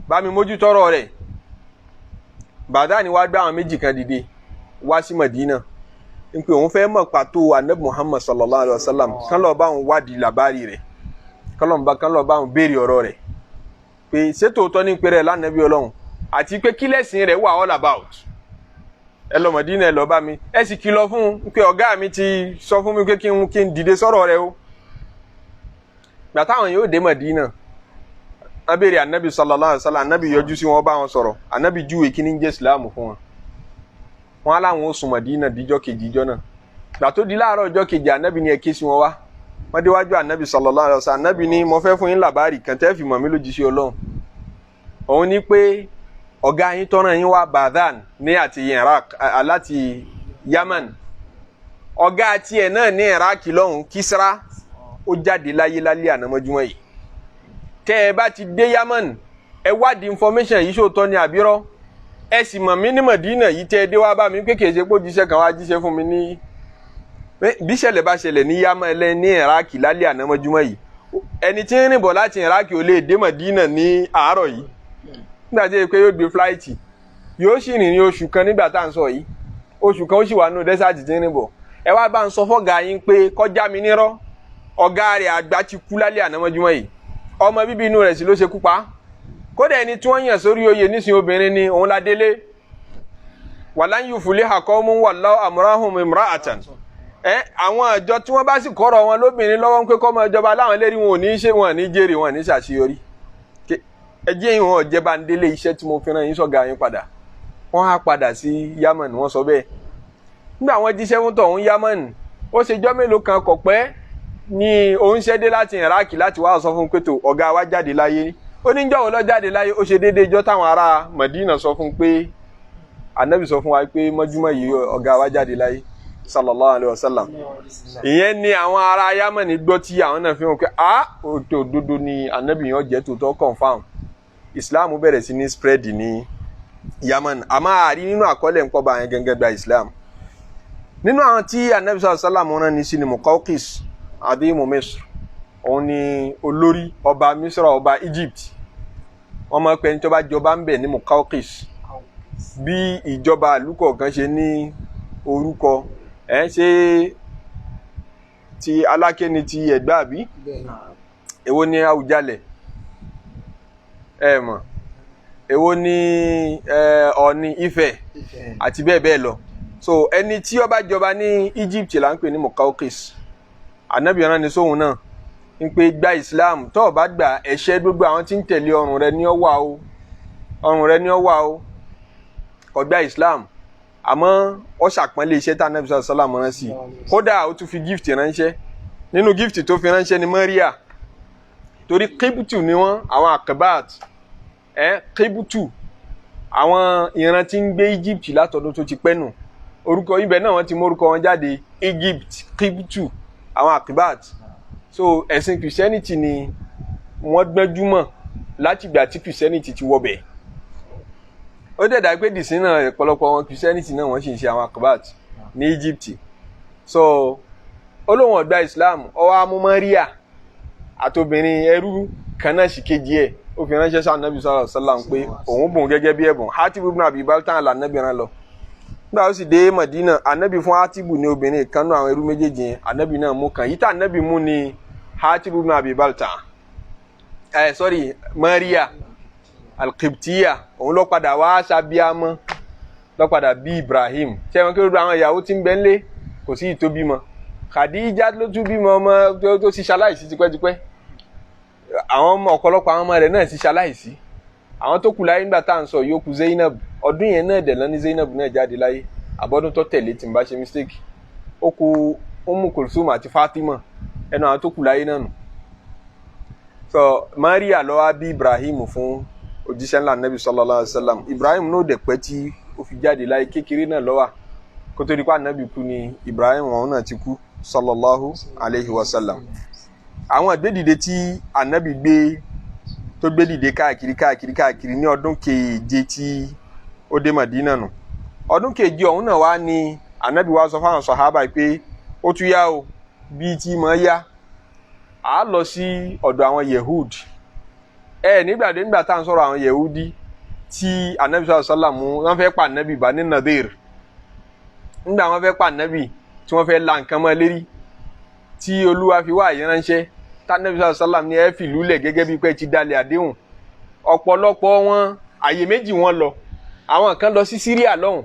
bá mi mójútọ́rọ̀ rẹ̀. Badhan wá gbé àwọn méjì kan dìde wá sí Madina ń pè òun fẹ́ mọ̀ pàtó anabi Muhammad sallallahu alayhi wa sallam, kán lọ́ọ́ bá òun wádìí làbárì rẹ̀, kán lọ́ọ́ bá òun béèrè ọ̀rọ̀ rẹ̀ pé ṣé tòótọ́ ní pé rẹ̀ lánàbí Ọlọ́run, àti pé kí lẹ̀sìn rẹ̀ wà all about. Ẹ lọ Mọ̀dínà, ẹ lọ bá mi, ẹ sì kìlọ̀ fún un pé ọ̀gá mi ti sọ fún mi pé kí n dìde sọ̀rọ̀ rẹ o. Gbà táwọn yóò dé Mọ̀dínà, wọ́n béèrè anabi sallallahu alayhi wa sallam. Anabi yọjú sí wọn, bá wọn sọ̀rọ̀. Anabi júwe kí ní jẹ́ Islam fún wọn. Wọn aláwọn ó sùn Mọ̀dínà díjọ́ kejì ìjọ náà. Gbà tó di láàárọ̀ ọjọ́ kejì, anabi ní ẹ ké sí wọn wá. Wọ́n déwájú anabi sallallahu alayhi wa sallam. Anabi ní mo fẹ́ fún yín làbárì kan tẹ́ fi mọ̀ mí lójíṣẹ́ Ọlọ́run. Òun ní pé ọ̀gá yín tọ́ràn yín wá Badhan ní àti Iraq láti Yaman, ọ̀gá tiẹ̀ náà ní Iraq lọ́hùn Kisra, ó jáde láyé lálẹ́ àná mọ́júmọ́ yìí. Tẹ́ ẹ bá ti dé Yaman, ẹ wádìí information yìí ṣòótọ́ ni àbírọ́, ẹ sì mọ̀ mí ní Mọ̀dínà yìí tẹ́ ẹ dé wá bá mi pé kìí ṣe pé òjíṣẹ́ kan wá jíṣẹ́ fún mi ní bí ṣẹlẹ̀ bá ṣẹlẹ̀ ní Yaman ní Iraq lálẹ́ àná mọ́júmọ́ yìí, ẹni tí ń rìn bọ̀ láti Iraq ò lè dé Mọ̀dínà ní àárọ̀ yìí. Nígbà tí pé yóò gbé fúláìtì, yóò sì rìn ní oṣù kan nígbà tá à ń sọ yìí, oṣù kan ó sì wà nínú dẹ́sàtì tí ń rìn bọ̀. Ẹ wá bá ń sọ fọ́gà yín pé kọjá mi nírọ́, ọ̀gá rẹ̀ àgbà ti kú lálẹ́ àná mọ́júmọ́ yìí, ọmọ bíbí inú rẹ̀ sì ló ṣe kú pa. Kódà ẹni tí wọ́n yàn sórí oyè nísìnyí obìnrin ni òun la délé. Walan yufliha qawmun wallaw amrahum imra'atan. Ẹ àwọn àjọ tí wọ́n bá sì kọ́rọ̀ wọn lóbìnrin lọ́wọ́ ń pé kọ́mọ ìjọba láwọn lérí wọn ò ní ṣe, wọn ní jèrè, wọn ní ṣàṣeyọrí. Ẹ jẹ́ ìwọ̀n ọ̀jẹ̀ bá ń délé iṣẹ́ tí mo fi rán yín sọ̀gá yín padà. Wọ́n á padà sí Yaman, wọ́n sọ bẹ́ẹ̀. Nígbà wọ́n jíṣẹ́ fún tọ̀hún Yaman, ó ṣe jọ́ mélòó kan kò pẹ́ ní òun ṣẹ́ dé láti Iraq láti wá sọ fún pé tó ọ̀gá wa jáde láyé. Ó ní jọ́ wo ló jáde láyé? Ó ṣe déédéé jọ́ táwọn ará Madina sọ fún pé Ànábì sọ fún wa pé mọ́júmọ́ yìí ọ̀gá wa jáde láyé sallallahu alayhi wa sallam. Ìyẹn ni àwọn ará Yámánì gbọ́ tí àwọn náà fi hàn pé a òdodo ni Ànábì yẹn jẹ́ tòótọ́, confam. Islam bẹ̀rẹ̀ sí ní spread ní Yaman. Àmọ́ àrí nínú àkọọ́lẹ̀ ń pọ́ba yẹn gẹ́gẹ́ gba Islam. Nínú àwọn tí Ànábì sallallahu alayhi wa sallam rán ní sí ni Muqawqis adimu Misr. Òun ni olórí ọba Misr, ọba Egypt. Wọ́n máa ń pè ní tó bá jọba ń bẹ̀ ní Muqawqis. Bí ìjọba ìlú kọ̀ọ̀kan ṣe ní orúkọ, ẹ̀ ṣe ti Aláké ni ti Ẹ̀gbá àbí èwo ni Àwùjalẹ̀, ẹ mọ̀ èwo ni Ọ̀ọ̀ni Ifẹ̀ àti bẹ́ẹ̀ bẹ́ẹ̀ lọ. So ẹni tí ó bá jọba ní Egypt là ń pè ní Muqawqis. Ànábì rán ni sóhun náà ń pè gba Islam, tó o bá gbà ẹ̀ṣẹ̀ gbogbo àwọn tí ń tẹ̀lé ọrùn rẹ ní ó wà o, ọrùn rẹ ní ó wà o. Kò gba Islam, àmọ́ ó ṣàpọ́nlé iṣẹ́ tá Ànábì sallallahu alaihi wasallam rán sí i. Kódà ó tún fi gift ránṣẹ́. Nínú gift tó fi ránṣẹ́ ni Maria, torí kíbùtù ni wọ́n, àwọn akibat, kíbùtù àwọn ìran tí ń gbé Egypt látọdún tó ti pẹ́ nù. Orúkọ ibẹ̀ náà wọ́n ti mórúkọ wọn jáde, Egypt, kíbùtù, àwọn akibat. So ẹ̀sìn Christianity ni wọ́n gbẹ́júmọ̀ látìgbà tí Christianity ti wọbẹ̀. Ó dẹ̀ dá pé dìsín náà ọ̀pọ̀lọpọ̀ wọn Christianity náà wọ́n sì ń ṣe àwọn akibat ní Egypt. So ó lóun ó gba Islam, ó wá mú Maria àtobìnrin ẹrú kan náà sì kejì ẹ̀, ó fi ránṣẹ́ sí Ànábì sallallahu alaihi wasallam pé òun bùn gẹ́gẹ́ bí ẹ̀bùn. Hatibu ibn Abi Balta'a l'Ànábì rán lọ. Nígbà ó sì dé Madina, Ànábì fún Hatibu ní obìnrin kan náà àwọn ẹrú méjèèjì yẹn, Ànábì náà mú kan. Yìí tá Ànábì mú ni Hatibu ibn Abi Balta'a, Maria Al-Qibtiyya, òun ló padà wá sábíàmọ́, ló padà bí Ibrahim. Ṣé wọn kí ló dé àwọn ìyàwó tí ń bẹ ńlé kò sí ìtó bímọ. Khadija ló tún bímọ ọmọ tó ti ṣaláìsí tipẹ́tipẹ́. Àwọn ọmọ ọ̀pọ̀lọpọ̀ àwọn ọmọ rẹ̀ náà ti ṣaláìsí. Àwọn tó kù láyé nígbà tá à ń sọ yòókù Zainab, ọdún yẹn náà dẹ̀ lọ ní Zainab náà jáde láyé, àbọ̀dún tó tẹ̀lé tí n bá ṣe mistake. Ó kù Ummu Kulsum àti Fatima, ẹnu àwọn tó kù láyé náà nù. So Maria ló wá bí Ibrahim fún òjíṣẹ́ ńlá Nabi sallallahu alaihi wasallam. Ibrahim náà dẹ̀ pẹ́ tí ó fi jáde láyé, kékeré náà ló wà kó tó di pa Nabi kú ni Ibrahim wọn náà ti kú sallallahu alaihi wasallam. Àwọn ìgbédìde tí Anabi gbé tó gbé dìde káàkiri káàkiri káàkiri ní ọdún keje tí ó dé Madina nù. Ọdún keje ọ̀hún náà wá ní Anabi wá sọ fáwọn sàhábà pé ó tún yá o, bíi tí mo yá a lọ sí ọ̀dọ̀ àwọn Yehud. Nígbà dé nígbà tá à ń sọ̀rọ̀ àwọn Yehudi tí Anabi sallallahu alaihi wasallam wọ́n fẹ́ pa Anabi Bani Nadir. Nígbà wọ́n fẹ́ pa Anabi tí wọ́n fẹ́ la nǹkan mọ́ lérí tí Olúwa fi wá ìránṣẹ́ tanabi sallallahu alaihi wasallam ní ẹ fìlú lẹ̀ gẹ́gẹ́ bíi pé ti dalẹ̀ àdéhùn. Ọ̀pọ̀lọpọ̀ wọn àyè méjì wọn lọ. Àwọn kan lọ sí Syria lọ́hùn,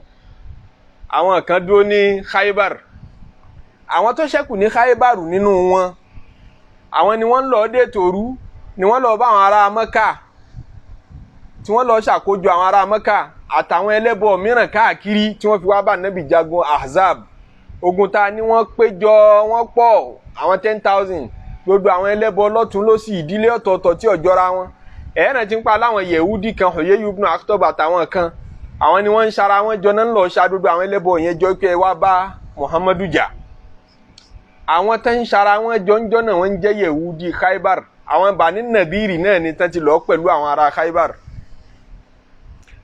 àwọn kan dúró ní Khaybar. Àwọn tó ṣẹ́kù ní Khaybar nínú wọn, àwọn ni wọ́n ń lọ dé tòru, ni wọ́n lọ bá àwọn ará Mẹ́kà, tí wọ́n lọ ṣàkójọ àwọn ará Mẹ́kà àtàwọn ẹlẹ́bọ mìíràn káàkiri tí wọ́n fi wá bá Nábì jagun Ahzab. Ogun ta ni wọ́n péjọ, wọ́n pọ̀, àwọn 10,000, gbogbo àwọn ẹlẹ́bọ lọ́tún lósì, ìdílé ọ̀tọ̀ọ̀tọ̀ tí ò jọra wọn. Ẹ̀ẹ́nà ti ń pa láwọn Yehudi kan, Huyayy ibn Akhtab àtàwọn kan, àwọn ni wọ́n ń ṣara wọn jọ náà ń lọ ṣa gbogbo àwọn ẹlẹ́bọ yẹn jọ pé ẹ wá bá Muhammadu jà. Àwọn tó ń ṣara wọn jọ ń jọ náà wọ́n ń jẹ́ Yehudi Khaybar. Àwọn Bani Nadiri náà ni tán ti lọ pẹ̀lú àwọn ará Khaybar,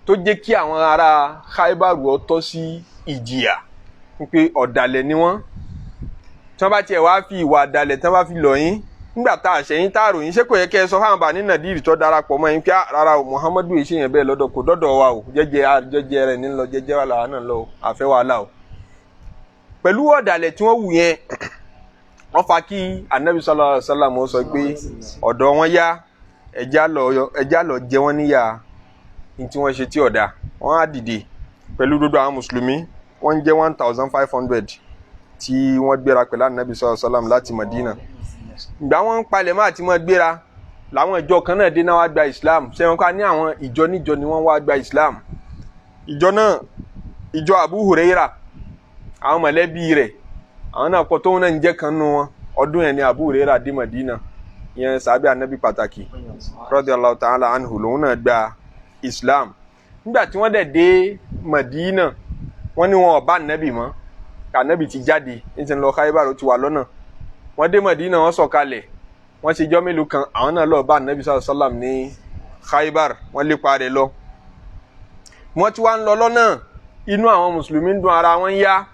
tó jẹ́ kí àwọn ará Khaybar ó tọ́ sí ìjìyà pé ọ̀dàlẹ̀ ni wọ́n. Tí wọ́n bá tiẹ̀ wá fi ìwà àdàlẹ̀ tí wọ́n bá fi lọ̀ yín nígbà tá a ṣẹ̀yìn tá a ròyìn, ṣé kò yẹ kẹ́ ẹ sọ fáwọn Bani Nadiri tó darapọ̀ mọ́ yín pé rárá o, Muhammadu yìí ṣe yẹn bẹ́ẹ̀ lọ́dọ̀ kò dọ́dọ̀ wa o, jẹ́jẹ́ jẹ́jẹ́ rẹ̀ ní lọ, jẹ́jẹ́ wà làwọn náà lọ, àfẹ́ wàhálà o. Pẹ̀lú ọ̀dàlẹ̀ tí wọ́n wù yẹn, wọ́n fa kí Anabi sallallahu alaihi wasallam sọ pé ọ̀dọ̀ wọn yá, ẹja lọ jẹ wọ́n níyà ní tí wọ́n ṣe tí ọ̀dà. Wọ́n á dìde pẹ̀lú gbogbo àwọn mùsùlùmí, wọ́n ń jẹ́ 1,500 tí wọ́n gbéra pẹ̀lú Anabi sallallahu alaihi wasallam láti Madina. Ìgbà wọn ń palẹ̀ mọ́ àti mọ́ gbéra làwọn ìjọ kan náà dé náà wá gba Islam. Ṣé wọn ká ní àwọn ìjọ níjọ ni wọ́n wá gba Islam. Ìjọ náà, ìjọ Abu Huraira, àwọn mọ̀lẹ́bí rẹ̀, àwọn náà pọ̀ tóun náà ń jẹ́ kan nù wọn. Ọdún yẹn ni Abu Huraira dé Madina, ìyẹn sàbí Anabi pàtàkì radiyallahu ta'ala anhu, lòun náà gba Islam. Nígbà tí wọ́n dẹ̀ dé Madina, wọ́n ní wọn ò bá Anabi mọ́, Anabi ti jáde ní ti lọ Khaybar, ó ti wà lọ́nà. Wọ́n dé Madina, wọ́n sọ̀kalẹ̀, wọ́n ṣe jọ́ mélòó kan, àwọn náà lọ bá Anabi sallallahu alaihi wasallam ní Khaybar, wọ́n lépa rẹ̀ lọ. Wọ́n ti wá ń lọ lọ́nà, inú àwọn mùsùlùmí ń dùn, ara wọn yá,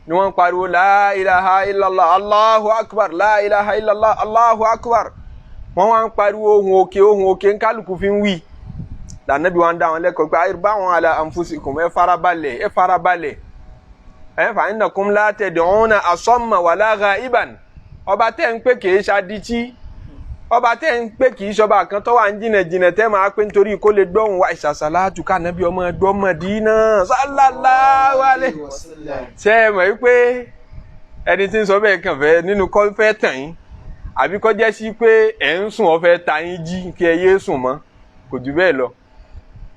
ni wọ́n ń pariwo la ilaha illallah, Allahu akbar, la ilaha illallah, Allahu akbar. Wọ́n wá ń pariwo ohùn òkè, ohùn òkè ń kálukú fi ń wí. Lànàbí wọn dá wọn lẹ́kọ̀ọ́ pé báwọn ala anfusikum, ẹ farabalẹ̀, ẹ farabalẹ̀, ẹ fa innakum la tad'una asamma wala ghaiban. Ọba tẹ́ ń pè kìí ṣadití, ọba tẹ́ ń pè kìí ṣọba kan tó wà ń jìnà jìnà tẹ́ máa pé nítorí kó lè gbọ́hùn wa. Ìṣàṣàlátù kànábí ọmọ ẹgbọ́ Mádínà sallallahu alaihi wasallam. Ṣé ẹ mọ̀ wípé ẹni tí ń sọ bẹ́ẹ̀ kàn fẹ́ nínú kọ́ fẹ́ tàn yín, àbí kọ́ jẹ́ sí pé ẹ̀ ń sùn ó fẹ́ ta yín jí kí ẹ yé sùn mọ́, kò jù bẹ́ẹ̀ lọ.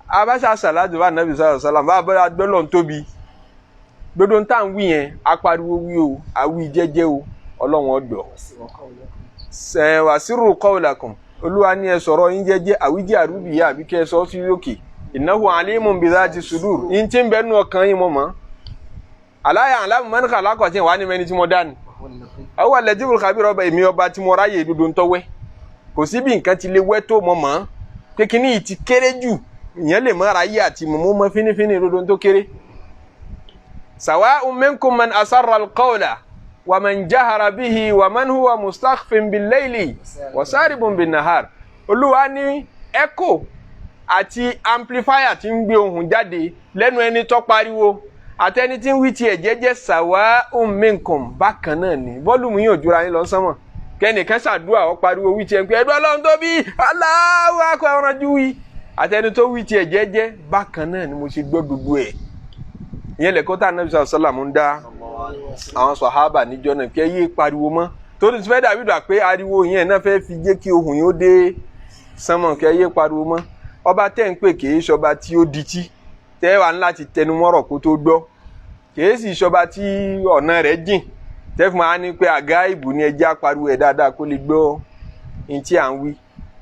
Abáṣà sàlátù bá nàbì sallallahu alaihi wasallam bá bá gbọ́lọ̀ tóbi, gbogbo ń tà ń wí yẹn, apariwo wí o, àwí jẹ́jẹ́ o, Ọlọ́run ọgbọ̀. Wàsírù qawlakum, Olúwa ní ẹ sọ̀rọ̀ yín jẹ́jẹ́, àwíjẹ́ àrúbìyá àbí kẹ́ ẹ sọ sí òkè. Innahu alimun bi dhati sudur, yín tí ń bẹ nú ọkàn yín mọ̀ mọ́. Ala ya'lamu man khalaqa, tí wàá ní mẹ́ni tí mo dá ni. Huwa al-latiful khabir, ọba èmi ọba tí mo ráyè dodo ń tọ́wẹ́. Kò sí bí nǹkan ti lè wẹ́ tó mọ̀ mọ́. Pé kíní yìí ti kéré jù, ìyẹn lè mọ́ ráyè àti mọ̀mọ́ mọ́ fínífíní dodo tó kéré. Sawa'un minkum man asarra al-qawla wa man jahara bihi wa man huwa mustakhfin bil-layli wa saribun bin-nahar. Olúwa ní echo àti amplifier tí ń gbé ohùn jáde lẹ́nu ẹni tó pariwo àtẹni tí ń wí tiẹ̀ jẹ́jẹ́, sawa'un minkum, bákan náà ni volume yóò jura yín lọ sánmọ̀. Kẹ́nìkan ṣàdúrà ó pariwo wí tiẹ̀ pé ẹ̀dùn Ọlọ́run tó bí Allahu akbar ọ̀rànjú wí, àtẹni tó wí tiẹ̀ jẹ́jẹ́, bákan náà ni mo ṣe gbọ́ gbogbo ẹ̀. Ìyẹn lẹ́kọ́ tá Ànábì sallallahu alaihi wasallam ń dá àwọn sàhábà níjọ́ náà kí ẹ yé pariwo mọ́, torí ti fẹ́ dàbí dà pé ariwo yẹn náà fẹ́ fi jẹ́ kí ohùn yóò dé Sánmọ̀ kẹ́ yé pariwo mọ́. Ọba tẹ́ ń pè kìí ṣọba tí ó dití tẹ́ wà ní láti tẹnumọ́rọ̀ kó tó gbọ́, kìí sì ṣọba tí ọ̀nà rẹ̀ jìn tẹ́ fún wa ní pé àga ìbò ni ẹjẹ́ apariwo ẹ̀ dáadáa kó lè gbọ́ ní tí à ń wí.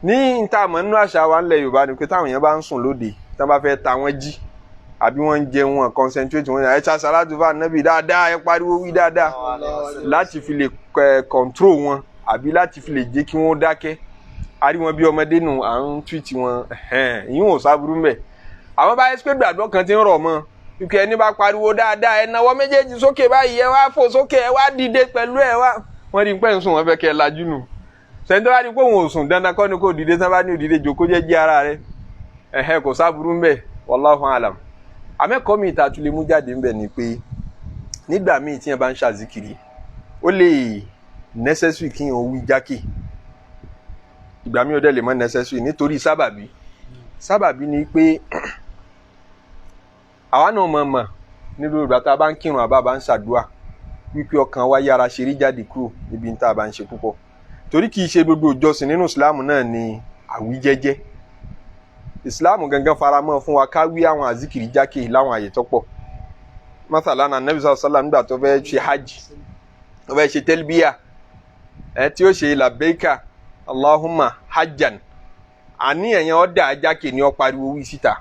Ní níta mọ̀ nínú àṣà wa ńlẹ̀ Yorùbá ni pé táwọn èèyàn bá ń sùn lóde, tí wọ́n bá fẹ́ ta wọ́n jí àbí wọ́n ń jẹun, wọn concentrate wọn, ẹ ṣe salatu fún Ànábì dáadáa, ẹ pariwo wí dáadáa láti fi lè control wọn àbí láti fi lè jẹ́ kí wọ́n dákẹ́. A rí wọn bí ọmọdé nù, à ń tweet wọn, ìyún ò sábúrú mbẹ. Àwọn bá yẹ pé gbàgbọ́ kan ti ń rọ̀ mọ́ ike ẹni bá pariwo dáadáa, ẹ nawọ́ méjèèjì sókè báyìí, ẹ wá fò sókè, ẹ wá dìde pẹ̀lú ẹ wá, wọ́n rí pẹ́ ń sùn, wọ́n fẹ́ kẹ́ ẹ lajú nù. Sẹ́ńtọ́ bá rí pé òun ò sùn, dandan kọ́ ni kò dìde, tán bá ní òdìdé jòkó jẹ́jẹ́ ara rẹ̀, ẹ̀hẹ́ kò sábúrú mbẹ, wallahu alam. Àmẹ́kọ̀ọ́ mi ìta tún lè mú jáde ńbẹ ni pé nígbà míì tí yẹn bá ń ṣàzíkiri, ó lè necessary kí yẹn wí jákè, ìgbà míì ó dẹ̀ lè mọ́ necessary nítorí sábàbí. Sábàbí ni pé àwa náà mọ̀ mọ̀ nínú ìgbà tá a bá ń kírun àbá bá ń ṣàdúà wípé ọkàn wa yára ṣeré jáde kúrò níbi tá a bá ń ṣe púpọ̀, torí kì í ṣe gbogbo ìjọsìn nínú ìsìláàmù náà ni àwíjẹ́jẹ́. Ìsìláàmù gangan faramọ́ fún wa ká wí àwọn àzíkiri jákè láwọn àyè tó pọ̀. Masala na Nabi sallallahu alaihi wasallam nígbà tó fẹ́ ṣe hajj, tó fẹ́ ṣe tẹ́lbíyà, ẹ tí ó ṣe labbaika Allahumma hajjan, àníyàn yẹn ọ̀dà jákè ni ó pariwo wí síta.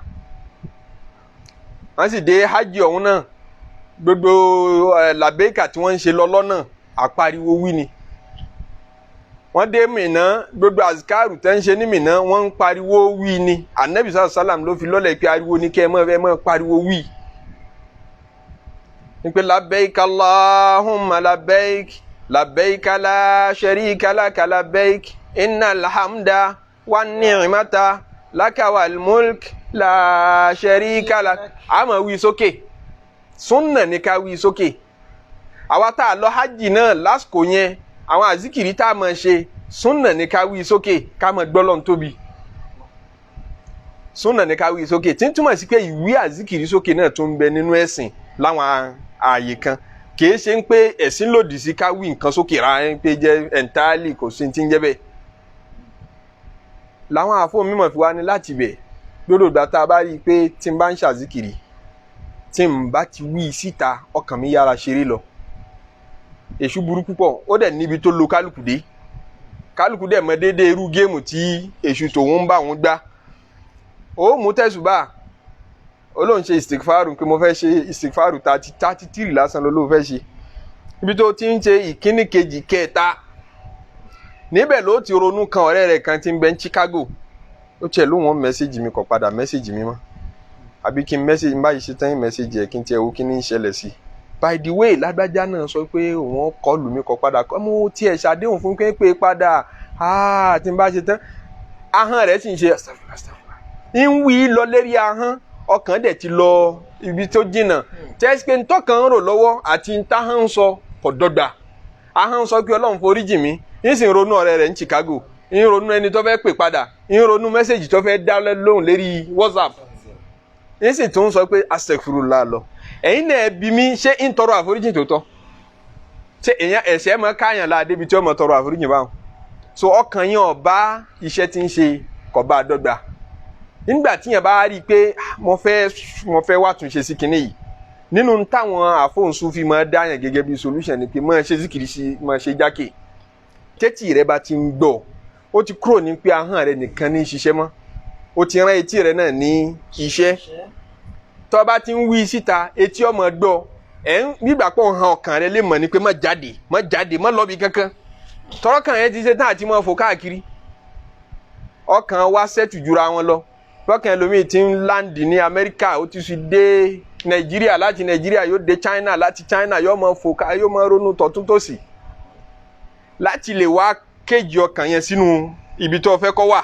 Wọ́n sì dé hajj ọ̀hún náà, gbogbo labbaika tí wọ́n ń ṣe lọ lọ́nà àpariwo wí ni. Wọ́n dé Mínà, gbogbo azikaru tẹ́ ń ṣe ní Mínà wọ́n ń pariwo wí ni. Anabi sallallahu alaihi wasallam ló fi lọ́lẹ̀ pé ariwo ní kẹ́ ẹ mọ́ pariwo wí. Ní pé labbaik Allahumma labbaik, labbaik la sharika laka labbaik, innal hamda wan ni'mata laka wal mulk la sharika lak. A máa wí sókè, súnà ní ká wí sókè. Àwa tá a lọ hajj náà lásìkò yẹn, àwọn àzíkìrì tá a máa ṣe, súnà ní ká wí sókè, ká máa gbọ́ lọ́n tóbi. Súnà ní ká wí sókè, tí ń túmọ̀ sí pé ìwí àzíkìrì sókè náà tó ń bẹ nínú ẹ̀sìn láwọn ààyè kan. Kìí ṣe ń pé ẹ̀sìn lòdì sí ká wí nǹkan sókè rárá, ń pé jẹ́ entirely kò sí ti ń jẹ́ bẹ́ẹ̀. Làwọn àfọ mímọ̀ fi wá ní láti bẹ̀ gbọ́dọ̀ gbà tá a bá rí i pé tí n bá ń ṣàzíkìrì, tí n bá ti wí síta, ọkàn mi yára ṣeré lọ. Èṣù burú púpọ̀, ó dẹ̀ níbi tó lo kálukú dé. Kálukú dẹ̀ mọ déédéé irú géèmù tí èṣù tòun ń bá òun gbá. Ó mú tẹ̀sùbà, ó lóun ṣe istikfaru, pé mo fẹ́ ṣe istikfaru 33 lásán ló lóun fẹ́ ṣe. Ibi tó ti ń ṣe ìkíní kejì kẹta níbẹ̀ ló ti ronú kan ọ̀rẹ́ rẹ̀ kan tí ń bẹ ní Chicago. Ó tiẹ̀ lóun wọ́n message mi, kò padà message mi mọ́, àbí kí n message báyìí ṣe tán message ẹ̀ kí n tiẹ̀ wo kí ní í ṣẹlẹ̀ sí. By the way, lágbájá náà sọ pé òun kọlù mi, kò padà kọ́, mo tiẹ̀ ṣàdéhùn fún pé padà tí n bá ṣe tán. Ahọ́n rẹ̀ sì ń ṣe ń wí lọ lérí ahọ́n, ọkàn dẹ̀ ti lọ ibi tó jìnnà. Tẹ́sí pé ntọ́kàn ń rò lọ́wọ́ àti ntáhọ́n ń sọ kò dọ́gba. Ahọ́n ń sọ pé Ọlọ́run foríjì mí, ń sì ń ronú ọ̀rẹ́ rẹ̀ ní Chicago, ń ronú ẹni tó fẹ́ pè padà, ń ronú message tó fẹ́ dá lóhùn lérí WhatsApp, ń sì tún sọ pé astaghfirullah lọ. Ẹ̀yin náà bí mi, ṣé ń tọrọ àforíjì tó tọ́? Ṣé èèyàn ẹ̀ṣẹ̀ mọ́ káyàn la débi tí ó mọ̀ tọrọ àforíjì báwọn? So ọkàn yẹn ọba iṣẹ́ tí ń ṣe kò bá dọ́gba. Nígbà tí yẹn bá rí i pé mo fẹ́ wá túnṣe sí kinní yìí, nínú táwọn àfọ̀nsún fi máa dáyàn gẹ́gẹ́ bí solution ni pé máa ṣe síkìrì sí, máa ṣe jákè. Tẹ́tì rẹ bá ti ń gbọ́, ó ti kúrò ní pé ahọ́n rẹ nìkan ní ṣiṣẹ́ mọ́, ó ti rán etí rẹ náà ní iṣẹ́. Tó bá ti ń wí síta, etí ọmọ gbọ́, ẹ̀ ń nígbà pọ̀ hàn ọkàn rẹ lè mọ̀ ní pé má jáde, má jáde, má lọ́bi kankan. Tọ́rọ́kàn yẹn ti ṣe tán àti máa fò káàkiri. Ọkàn wa ṣẹ́tù jura wọn lọ. Bọ́kàn ẹlòmíì ti ń láǹdì ní Amẹ́ríkà, ó ti sì dé Nàìjíríà, láti Nàìjíríà yóò dé China, láti China yóò máa fò ká, yóò máa ronú tọ̀tún tòsì láti lè wá kéjì ọkàn yẹn sínú ibi tó fẹ́ kó wà.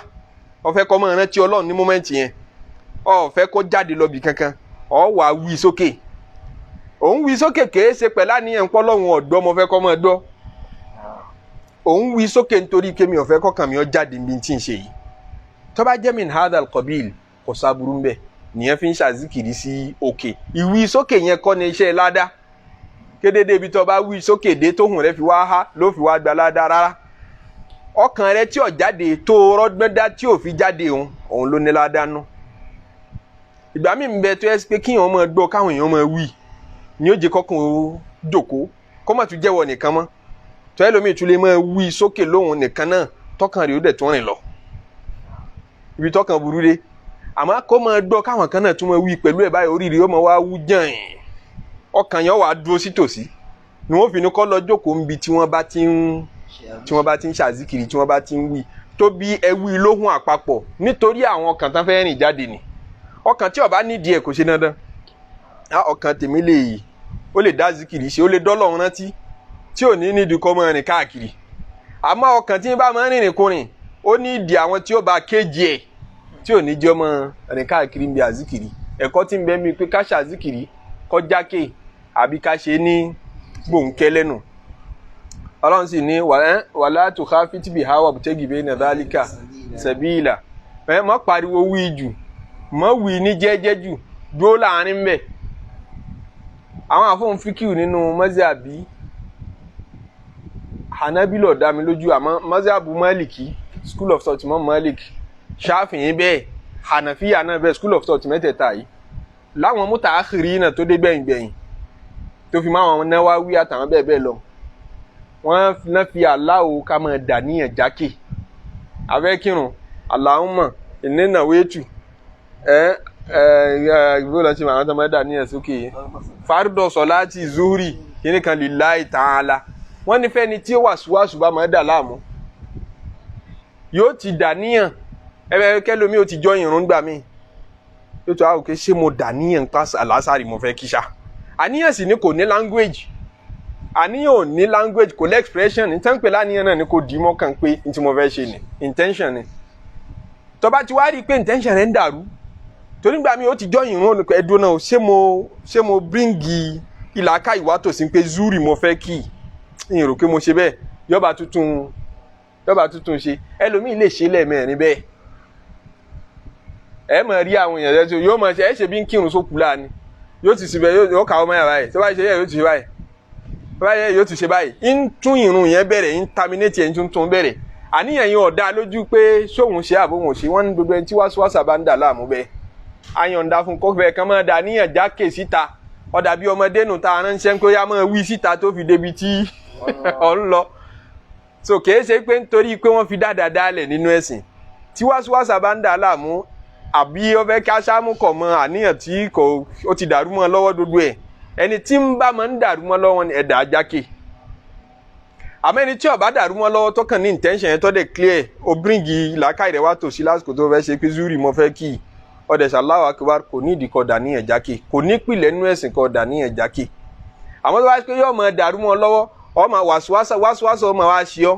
Ó fẹ́ kó máa rántí Ọlọ́run ní moment yẹn, ó fẹ́ kó jáde lọ bì kankan, ó wá wí sókè. Òun wí sókè kèé ṣe pẹ̀lú àníyàn pọ́ lọ́hùn ọ̀dọ́ mo fẹ́ kó máa gbọ́. Òun wí sókè nítorí kémi ó fẹ́ kọ́kàn mi ó jáde níbi tí ń ṣe yìí. Tó bá jẹ́ min hadal qabil, kò sábúrú ńbẹ. Nìyẹn fi ń ṣàzíkìrì sí òkè. Ìwí sókè yẹn kọ́ ni iṣẹ́ ládá. Kédédé ibi tó bá wí sókè dé tóhùn rẹ fi wá há ló fi wá gba ládá rárá. Ọkàn rẹ tí ò jáde tó rọgbọ́n dá tí ò fi jáde, òun òun ló ní ládánú. Ìgbà míì ń bẹ tó yẹ pé kíyàn máa gbọ́ káwọn èèyàn máa wí ni ó jẹ́ kọ́kàn ó jòkó, kó má tún jẹ́wọ́ nìkan mọ́. Tó ẹlòmíì tún lè máa wí sókè lóhùn nìkan náà, tọkàn rẹ̀ ó dẹ̀ tún rìn lọ ibi tọkàn burú dé. Àmọ́ kó máa gbọ́ káwọn kan náà tún máa wí pẹ̀lú ẹ̀ báyìí, oríire ó máa wá wú jàn, ọkàn yẹn wà á dúró sí tòsí ni wọ́n fi ní kọ́ lọ jókòó níbi tí wọ́n bá ti ń ṣàzíkiri, tí wọ́n bá ti ń wí tó bí ẹ wí lóhùn àpapọ̀, nítorí àwọn ọkàn tán fẹ́ rìn jáde ni. Ọkàn tí ó bá nídìí ẹ̀ kò ṣe dandan. Á ọkàn tèmi lè yìí, ó lè dá zikiri ṣe, ó lè dọ́lọ́run rántí tí ò ní nídìí kọ́ máa rìn káàkiri. Àmọ́ ọkàn tí ń bá máa rìnrìn kurìn, ó ní ìdí àwọn tí ó bá kéjì ẹ̀ tí ò ní jẹ́ ọmọ rìn káàkiri ń bí àzíkiri. Ẹ̀kọ́ tí ń bẹ mi pé ká ṣàzíkiri kọjákè àbí ká ṣe ní gbòǹkẹ́lẹ́ nù. Ọlọ́run sì ní wala tukhafit biha wabtaghi bayna dhalika sabila. Ẹ mọ́ pariwo wí jù, mọ́ wí ní jẹ́jẹ́ jù, dúró láàrin bẹ́ẹ̀. Àwọn àfọ̀n fíkìú nínú mọ́síàbí Hanabila dá mi lójú, àmọ́ mọ́síàbù Maliki, school of thought mọ́ Malik, Ṣáfìyín bẹ́ẹ̀, Hànàfíyà náà bẹ́ẹ̀, school of thought mẹ́tẹ̀ẹ̀ta yìí láwọn mutaakhirin náà tó dé gbẹ̀yìngbẹ̀yìn tó fi máa wọn Nawawi àtàwọn bẹ́ẹ̀ bẹ́ẹ̀ lọ, wọ́n náà fi aláwo ká máa dà níyàn jákè abẹ́ kírun. Allahumma inni nawaitu ẹ ẹ ẹ ìgbó lọ sí àwọn tó máa dà níyàn sókè yìí, fardọ sọláàtì zuhuri kíní kan lillahi ta'ala. Wọ́n ní fẹ́ni tí ó wàsíwàsù bá máa dà láàmú, yóò ti dà níyàn. Ẹ kẹlòmí ó ti jọ ìrún gbà mí, yóò tó àwọn òkè ṣé mo dà níyàn pa àlásàrì mo fẹ́ kíṣà. Àníyàn sì ni kò ní language, àníyàn ò ní language, kò ní expression. Ní tán pé láníyàn náà ni kò dì í mọ́kàn pé n tí mo fẹ́ ṣe ni intention ni. Tó bá ti wá rí i pé intention rẹ̀ ń dàrú, torí gbà mí ó ti jọ ìrún ẹdùn náà, ṣé mo bring ìlàkà ìwà tòsí pé zuri mo fẹ́ kí n rò pé mo ṣe bẹ́ẹ̀, yọba tuntun ṣe. Ẹlòmíì lè ṣe lẹ́ẹ̀mẹ́rin bẹ́ẹ̀. Ẹ mọ̀ rí àwọn èèyàn rẹ yóò mọ̀ ṣe ẹ ṣe bí ń kírun sókù láàánú, yóò ti síbẹ̀, yóò kà ọmọ yàrá yìí. Tó bá ṣe yẹ, yóò ti ṣe báyìí, tó bá yẹ, yóò ti ṣe báyìí, ń tún ìrun yẹn bẹ̀rẹ̀, ń terminate ẹ̀, ń tún tún bẹ̀rẹ̀. Àníyàn yẹn ọ̀dà lójú pé sóhun ṣe àbóhun ṣe. Wọ́n ní gbogbo ẹni tí wáṣíwáṣà bá ń dà láàmú bẹ́ẹ̀, ayọ̀ǹda fún kófẹ́ kan máa dà níyàn jákè síta. Ọ̀dà bí ọmọdé nù tá a ránṣẹ́ kó yá máa wí síta tó fi débi tí ọ̀ ń lọ. So kìí ṣe pé nítorí pé wọ́n fi dáadáa dálẹ̀ nínú ẹ̀sìn. Tí wáṣíwáṣà bá ń dà láàmú, àbí ó fẹ́ kí aṣáámú kọ̀ mọ́ àníyàn tí kò ó ti dàrú mọ́ lọ́wọ́ gbogbo ẹ̀, ẹni tí ń bá máa ń dàrú mọ́ lọ́wọ́ ni ẹ̀dá jákè. Àmọ́ ẹni tí ó bá dàrú mọ́ lọ́wọ́, tó kàn ní intention yẹn tó dẹ̀ clear, ó bring làákàyè rẹ̀ wá tòsí lásìkò tó fẹ́ ṣe pé zuri mo fẹ́ kí, ọdẹ ṣàláwà akbar, kò ní ìdí kọ́ dàníyàn jákè, kò ní pìlẹ̀ nínú ẹ̀sìn kọ́ dàníyàn jákè. Àmọ́ tó bá ṣe pé yóò máa dàrú mọ́ lọ́wọ́, ọmọ wàsíwàsá wàsíwàsá ọmọ wa ṣe ọ́,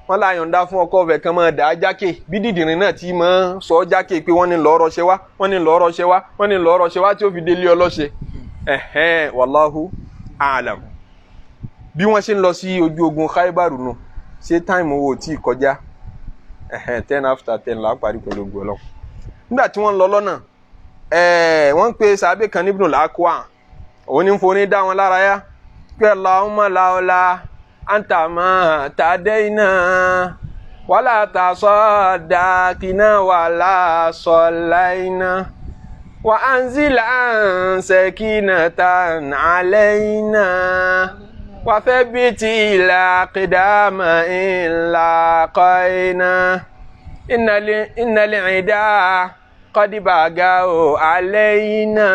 wọ́n láyọ̀ǹda fún ọkọ ọ̀fẹ́ kan máa dà á jákè bí dìdìrín náà ti máa sọ ọ́ jákè pé wọ́n ní lọ́ọ́ rọṣẹ́ wá, wọ́n ní lọ́ọ́ rọṣẹ́ wá, wọ́n ní lọ́ọ́ rọṣẹ́ wá, tí ó fi délé ọlọ́ṣẹ́. Ẹ̀hẹ́n, wallahu a'lam. Bí wọ́n ṣe ń lọ sí ojú ogun Khaibaru nù, ṣé time wo tí kọjá? Ẹ̀hẹ́n, 10:10 là á parí pẹ̀lú ogun Ọlọ́run. Nígbà tí wọ́n ń lọ lọ́nà, wọ́n ń pe sàbẹ̀ kan ní Ibnul Akwa, òun ní ń forí dá wọn lára yá pé Allahumma laula anta ma tadaina wala tasaddaqina wala sallaina wa anzila sakinatan alaina wa thabbiti ila qidama in laqaina innal ida qad bagaw alaina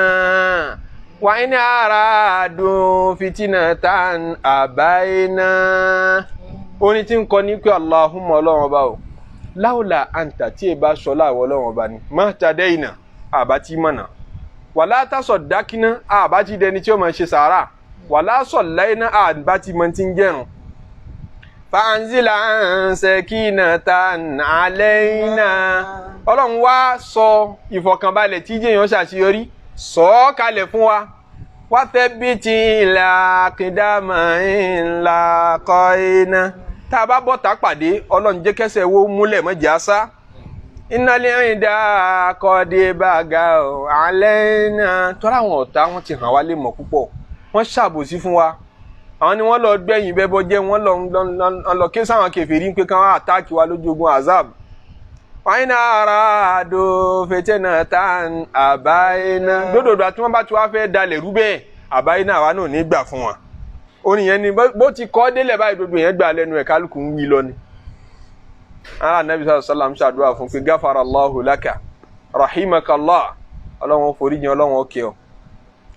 wa in aradu fitinatan abaina. Orin tí ń kọ ní pé Allahumma, Ọlọ́run ọba o, láwùlà àǹtà, tí ẹ bá sọ láwọ Ọlọ́run ọba ni, má tadẹ́yìnà, àbá tí mọ̀nà, wàlá tásọ̀ dákínà, àbá tí dẹni tí ó máa ṣe sàárà, wàlá sọ̀ láyínà, àbá tí mọ̀ tí ń jẹ̀rùn. Fàǹzìlà sakinatan alayna, Ọlọ́run wá sọ ìfọ̀kànbalẹ̀ tí jẹ́yàn ṣàṣeyọrí sọ ọ́ kalẹ̀ fún wa, wá thabbiti ila qidama ńlá kọ́ iná, tá a bá bọ́ tá pàdé, Ọlọ́run jẹ́ kẹsẹ̀ wo múlẹ̀ mọ́jà sá. Innal ida qad bagaw alayna. Tọ́lá àwọn ọ̀tá wọn ti hàn wá lè mọ̀ púpọ̀, wọ́n ṣàbòsí fún wa. Àwọn ni wọ́n lọ gbẹ̀yìn bẹ́bọ jẹ́, wọ́n lọ ké sáwọn kèfèrí pé káwọn àtáàkì wa lójú ogun Azab. Wàyínà ara àdó fetena tán àbáyéná dódòdó àti wọn bá ti wá fẹ́ dalẹ̀ rú bẹ́ẹ̀, àbáyéná àwa náà ní gbà fún wọn. Oníyẹn ni bó ti kọ́ délẹ̀ báyìí, gbogbo yẹn gbà lẹ́nu ẹ̀, kálukú ń wí lọ ni. Ara Nabi sallallahu alaihi wasallam ṣàdúrà fún pé gáfara Allahu laka rahimakallah, ọlọ́wọ́n foríjìn, ọlọ́wọ́n kẹ́ ọ.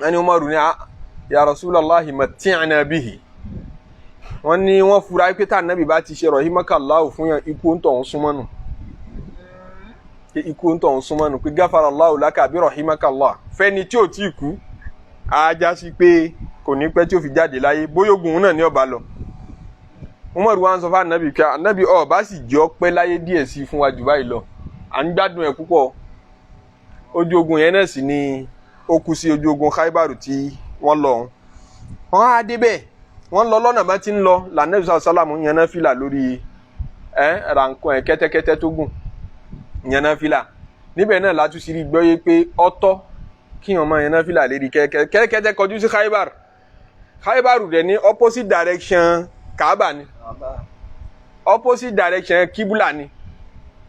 Ẹni Umaru ní ya Rasulallahi matti'na bihi. Wọ́n ní wọ́n fura pé tá Nabi bá ti ṣe rahimakallah fún yẹn, ikú ń tọ̀ ń súnmọ́ nù, ikú ń tọ̀ ń súnmọ́ nù pé gáfara Allahu laka àbí rahimakallah fẹ́ni tí ò tí ì kú, á já sí pé kò ní pẹ́ tí ó fi jáde láyé, bóyá ogun náà ní ọba lọ. Umaru wa ń sọ fún anabi pé anabi ọba sì jẹ́ ọpẹ́ láyé díẹ̀ sí fún wa jù báyìí lọ, à ń gbádùn ẹ̀ púpọ̀. Ojú ogun yẹn náà sì ni ó kú sí, ojú ogun Khaibaru tí wọ́n lọ ọ̀hún. Wọ́n á débẹ̀, wọ́n lọ lọ́nà bá ti ń lọ lànàbí sàlámù yẹn náà fìlà lórí ẹ̀ rànkàn ẹ̀ kẹ́tẹ́kẹ́tẹ́ tó gùn yẹn náà fìlà. Níbẹ̀ náà látúnṣe rí gbọ́yé pé ọ̀tọ̀ kí wọ́n máa yẹn náà fìlà lérí kẹ́tẹ́kẹ́tẹ́ kọjú sí Khaibar. Khaibaru dẹ̀ ní opposite direction Kaaba ni, opposite direction Kibula ni.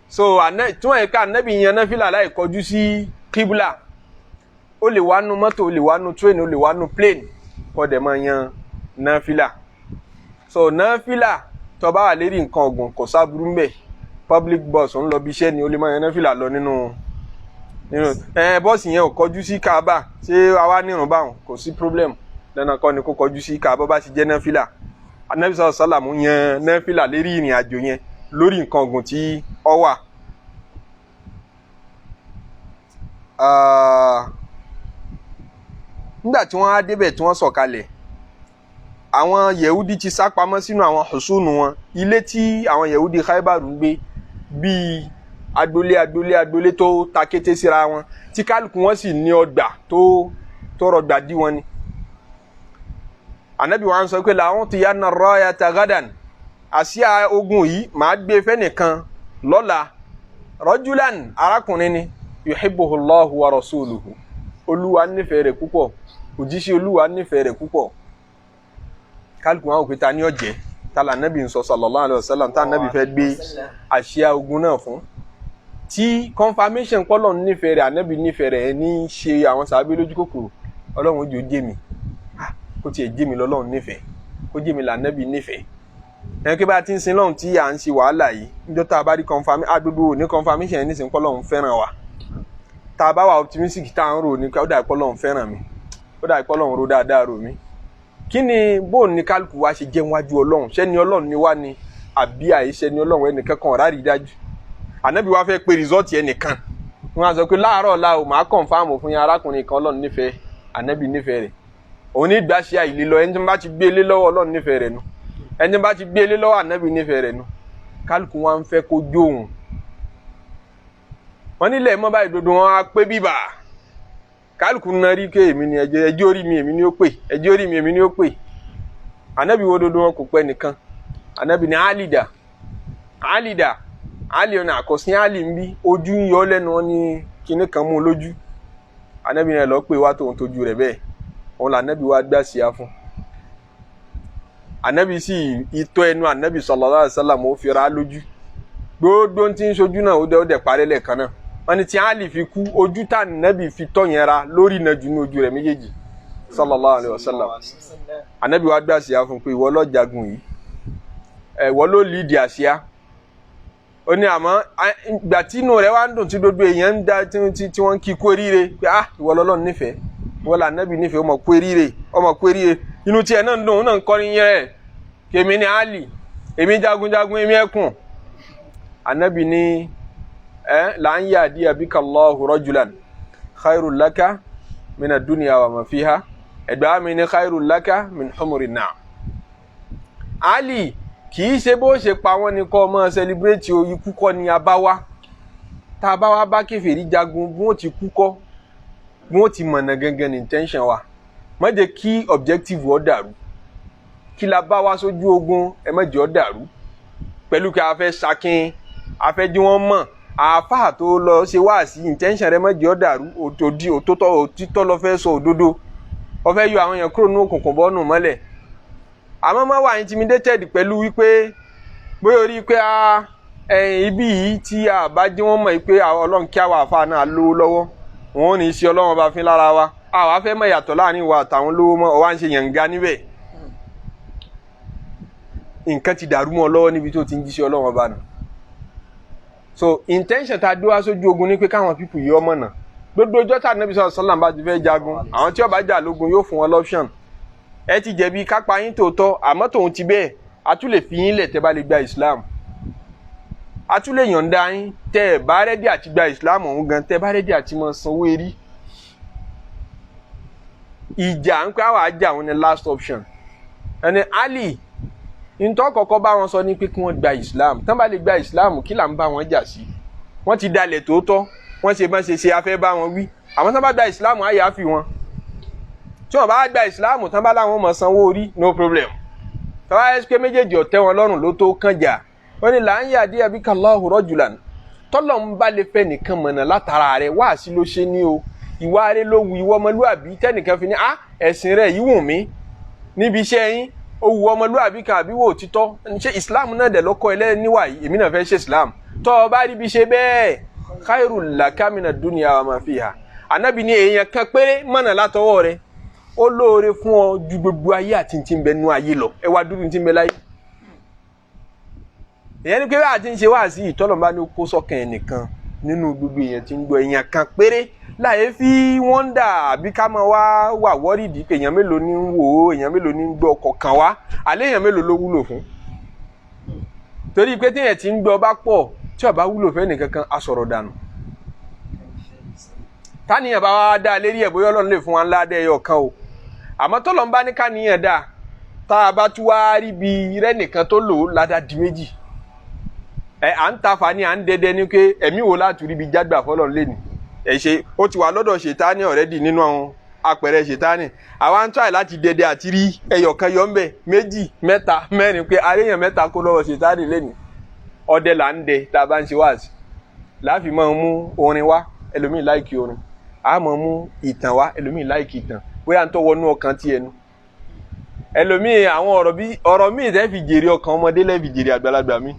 So tí wọ́n yẹ ká anabi yẹn náà fìlà láì kọjú sí Kibula, ó lè wá nu mọ́tò, ó lè wá nu train, ó lè wá nu plane, kó dẹ̀ máa yan náfìlà. So náfìlà tó bá wà lérí nǹkan ọ̀gùn kò sábúrú mbẹ̀. Public bus ń lọ bí iṣẹ́ ni, ó lè máa yan náfìlà lọ nínú bọ́ọ̀sì yẹn ò kọjú sí Kaaba, ṣé àwa nírun báwọn, kò sí problem. Lẹ́nà kọ́ ni kó kọjú sí Kaaba bá ti jẹ́ náfìlà. Anabi sallallahu alaihi wasallam yan náfìlà lérí ìrìn àjò yẹn lórí nǹkan ọ̀gùn tí ó wà. Nígbà tí wọ́n á débẹ̀ tí wọ́n sọ̀kalẹ̀, àwọn Yehudi ti sá pamọ́ sínú àwọn hùsùnù wọn. Ilé tí àwọn Yehudi Khaibaru ń gbé bíi agboolé agboolé agboolé tó ta kété síra wọn, tí kálukú wọn sì ní ọgbà tó rọgbà dí wọn ni. Ànábì wa ń sọ pé làwọn ti yá na rayata gadan, àsíá ogun yìí màá gbé fẹ́nìkan lọ́la, rajulan arákùnrin ni, yuhibbuhu Allahu wa rasuluhu, Olúwa nífẹ̀ẹ́ rẹ̀ púpọ̀, òjíṣẹ́ Olúwa nífẹ̀ẹ́ rẹ̀ púpọ̀. Kálukú wọn ò pé ta ni ó jẹ́, ta là Ànábì ń sọ sallallahu alaihi wasallam, tá Ànábì fẹ́ gbé àsíá ogun náà fún, tí confirmation pọ́lọ̀ nífẹ̀ẹ́ rẹ̀, Ànábì nífẹ̀ẹ́ rẹ̀ ní ṣe àwọn sàábé lójú kòkòrò. Ọlọ́run ojú jẹ́ mi, kó tiẹ̀ jẹ́ mi lọ́lọ́run nífẹ̀ẹ́, kó jẹ́ mi lànàbì nífẹ̀ẹ́. Ẹni pé bá a ti ń sin lọ́hùn tí à ń ṣe wàhálà yìí, níjọ́ tá a bá rí confirmation, agbègbè ní confirmation yẹn nísìnyí pọ́lọ́run fẹ́ràn wa. Tá a bá wà optimistic tá à ń rò ní ó dà pọ́lọ́run fẹ́ràn mi, ó dà pọ́lọ́run ro dáadáa rò mí. Kí ni bóun ní kálukú wa ṣe jẹ́ wájú Ọlọ́run? Ṣẹ́ni Ọlọ́run ni wá ni àbí àìṣẹ́ ni Ọlọ́run? Ẹnìkan kan ọ̀rá rí dájú. Ànábì wa fẹ́ pe rìsọ́ọ̀tì ẹnìkan, wọ́n á sọ pé láàárọ̀ ọ̀la o, màá kọ̀nfàmù fún yín arákùnrin kan Ọlọ́run nífẹ̀ẹ́, Ànábì nífẹ̀ẹ́ rẹ̀. Òun ní ìgbà ṣe àìlè lọ, ẹni tí wọ́n bá ti gbé lé lọ́wọ́ Ọlọ́run nífẹ̀ẹ́ rẹ̀ nu, ẹni tí wọ́n bá ti gbé lé lọ́wọ́ Ànábì nífẹ̀ẹ́ rẹ̀ nu. Kálukú wa ń fẹ́ kó jó òun. Wọ́n nílẹ̀ mọ́ báyìí dodo wọn á pé bíbà. Kálukú náà rí pé èmi ni ẹjẹ́ orí mi, èmi ni ó pè, ẹjẹ́ orí mi, èmi ni ó pè. Ànábì wo dodo wọn kò pẹ́ nìkan. Ànábì ní Alida, Alida, Ali ọ̀nà àkọsí Ali ń bí ojú ń yọ lẹ́nu wọn ní kinní kan mú un lójú. Ànábì náà lọ pé wá tóun tójú rẹ̀ bẹ́ẹ̀, òun là Ànábì wá gbà sí á fún. Ànábì sì itọ́ ẹnu Ànábì sallallahu alaihi wasallam ó fi ra lójú. Gbogbo tí ń sojú náà ó dẹ̀ parẹ́ lẹ́ẹ̀kan náà. Wọ́n ní tí Ali fi kú, ojú tá Ànábì fi tọ́ yẹn ra lórí iná jù ní ojú rẹ̀ méjèèjì sallallahu alaihi wasallam. Ànábì wá gbà sí á fún pé ìwọ ló jagun yìí, ìwọ ló lídìí àsíá. Ó ní àmọ́ ìgbà tí inú rẹ̀ wá ń dùn tí gbogbo èèyàn ń da tí wọ́n ń kí kú oríire pé ah ìwọ lọ́lọ́run nífẹ̀ẹ́, ìwọ là Ànábì nífẹ̀ẹ́, ọmọ kú oríire, ọmọ kú oríire. Inú tiẹ̀ náà ń dùn, òun náà ń kọrin yẹn rẹ̀ kèmí ni Ali, èmi jagunjagun, èmi ẹkùn. Ànábì ní là ń yà dí abika Allahu rajulan khairul laka mina dunya wa ma fiha, ẹ̀gbá mi ní khairul laka min humri na'am. Ali kì í ṣe bó ṣe pa wọ́n ni kọ́ ọmọ sẹlibrétì o, ikú kọ́ ni a bá wá. Tá a bá wá bá kèfèrí jagun, bí wọ́n ti kú kọ́, bí wọ́n ti mọ̀nà gangan ní intention wa. Má jẹ́ kí objective ó dàrú. Kí la bá wá sójú ogun, ẹ má jẹ́ ó dàrú. Pẹ̀lú kí a fẹ́ sakin, a fẹ́ jí wọ́n mọ̀, àáfàá tó lọ ṣe wá sí intention rẹ má jẹ́ ó dàrú. Òtítọ́ lọ fẹ́ sọ òdodo. Ó fẹ́ yọ àwọn èèyàn kúrò ní òkùnkùn bọ́nù mọ́lẹ̀. Àmọ́ má wà intimidated pẹ̀lú wípé bóyá orí pé ẹ̀yìn ibi yìí tí a bá jẹ́ wọ́n mọ̀ pé Ọlọ́run kí àwa àfa náà lówó lọ́wọ́, wọn ò ní í ṣe Ọlọ́run ọba fín lára wa, àwa fẹ́ mọ̀ ìyàtọ̀ láàrin wa àtàwọn lówó mọ́, ọwá ń ṣe yànga níbẹ̀. Nǹkan ti dàrú mọ́ ọ lọ́wọ́ níbi tó ti ń jíṣẹ́ Ọlọ́run ọba nù. So intention tá a gbé wá sójú ogun ni pé káwọn pípù yìí ọmọ náà gbogbo ọjọ́ tá Ànábì sallallahu alaihi wasallam bá ti fẹ́ jagun, àwọn tí ó bá jà lógun yóò fún wọn lọ́pṣọ̀n. Ẹ ti jẹ̀bi kápá yín tòótọ́, àmọ́ tòun ti bẹ́ẹ̀, a tún lè fi yín lẹ̀ tẹ́ bá lè gba Islam, a tún lè yọ̀ǹda yín tẹ́ ẹ bá rẹ́dí àti gba Islam ọ̀hún gan, tẹ́ bá rẹ́dí àti máa sanwó erí. Ìjà ń pẹ́ àwọn àjà òun ni last option. Ẹni Ali ntọ́ kọ́kọ́ bá wọn sọ ní pé kí wọ́n gba Islam. Tán bá lè gba Islam, kí là ń bá wọn jà sí? Wọ́n ti dalẹ̀ tòótọ́, wọ́n ṣe bọ́n ṣe ṣe, afẹ́ bá wọn wí. Àwọn tán bá gba Islam, á yà á fi wọn. Tí wọ́n bá gba Islam tán bá láwọn mọ̀ sanwó orí, no problem. Tọ́wá ẹ́ pé méjèèjì ọ̀tẹ́ wọn lọ́rùn ló tó kàn jà. Wọ́n ní là ń yà díẹ̀ bí kàláhù rọ́jùlán, tọ́lọ̀ ń bá lè fẹ́ nìkan mọ̀nà látara rẹ̀, wáàsí ló ṣe ní o, ìwà rẹ̀ ló wu ìwọ ọmọlúàbí tẹ́nìkan fi ní á ẹ̀sìn rẹ̀ yìí wù mí níbi iṣẹ́ yín, ó wu ọmọlúàbí kan àbí wò títọ́, ṣé Islam náà dẹ̀ lọ́kọ́ ẹlẹ́niwà yìí, èmi náà fẹ́ ṣe Islam. Tọ́ ọ bá rí bí ṣe bẹ́ẹ̀, khairul laka mina dunya wa ma fiha. Ànábì ní èèyàn kan péré mọ̀nà látọwọ́ rẹ̀, ó lóore fún ọ ju gbogbo ayé àti ti ń bẹ nú ayé lọ. Ẹ wá dúró ti ń bẹ láyé. Ìyẹn ni pé bá a ti ń ṣe wá sí ìtọ́lọ́mbá ní kó sọ́kàn ẹnìkan nínú gbogbo èèyàn tí ń gbọ́, èèyàn kan péré láyé fi wọ́n dà, àbí ká máa wá wà wọ́rìdì pé èèyàn mélòó ní ń wò ó, èèyàn mélòó ní ń gbọ́, kọ̀ọ̀kan wá àlẹ́ èèyàn mélòó ló wúlò fún. Torí pé téèyàn ti ń gbọ́ bá pọ̀, tí ó bá wúlò fẹ́ nìkankan, á sọ̀rọ̀ dànù. Táníyàn bá wá dá lérí ẹ̀, bóyá Ọlọ́run lè fún wa ńlá dẹ́ ẹyọ kan o, àmọ́ tọ́lọ́run bá ní káníyàn dá, tá a bá tún wá rí bi rẹ́nìkan tó lò ó ládàá di méjì. Ẹ à ń ta fani, à ń dẹdẹ ní pé ẹ̀mí wo láti rí bi jágbà fọlọ́run lé ní. Ẹ ṣe ó ti wà lọ́dọ̀ ṣètánì ọ̀rẹ́dì nínú àwọn apẹ̀rẹ̀ ṣètánì, àwa ń try láti dẹdẹ àti rí ẹyọ kan yọ ńbẹ, méjì, mẹ́ta, mẹ́rin, pé aréyàn mẹ́ta kó lọ́wọ́ ṣètánì lé ní. Ọdẹ là ń dẹ tá a bá ń ṣe wáàsí, láàfin máa mú orin wá, ẹlòmíì like orin, a máa mú ìtàn wá, ẹlòmíì like ìtàn, bóyá ń tọ́ wọnú ọkàn tiẹ̀ nu. Ẹlòmíì àwọn ọ̀rọ̀ bí ọ̀rọ̀ míì tẹ́ fi jèrè ọkàn ọmọdé, lẹ́ fi jèrè àgbàlagbà mi,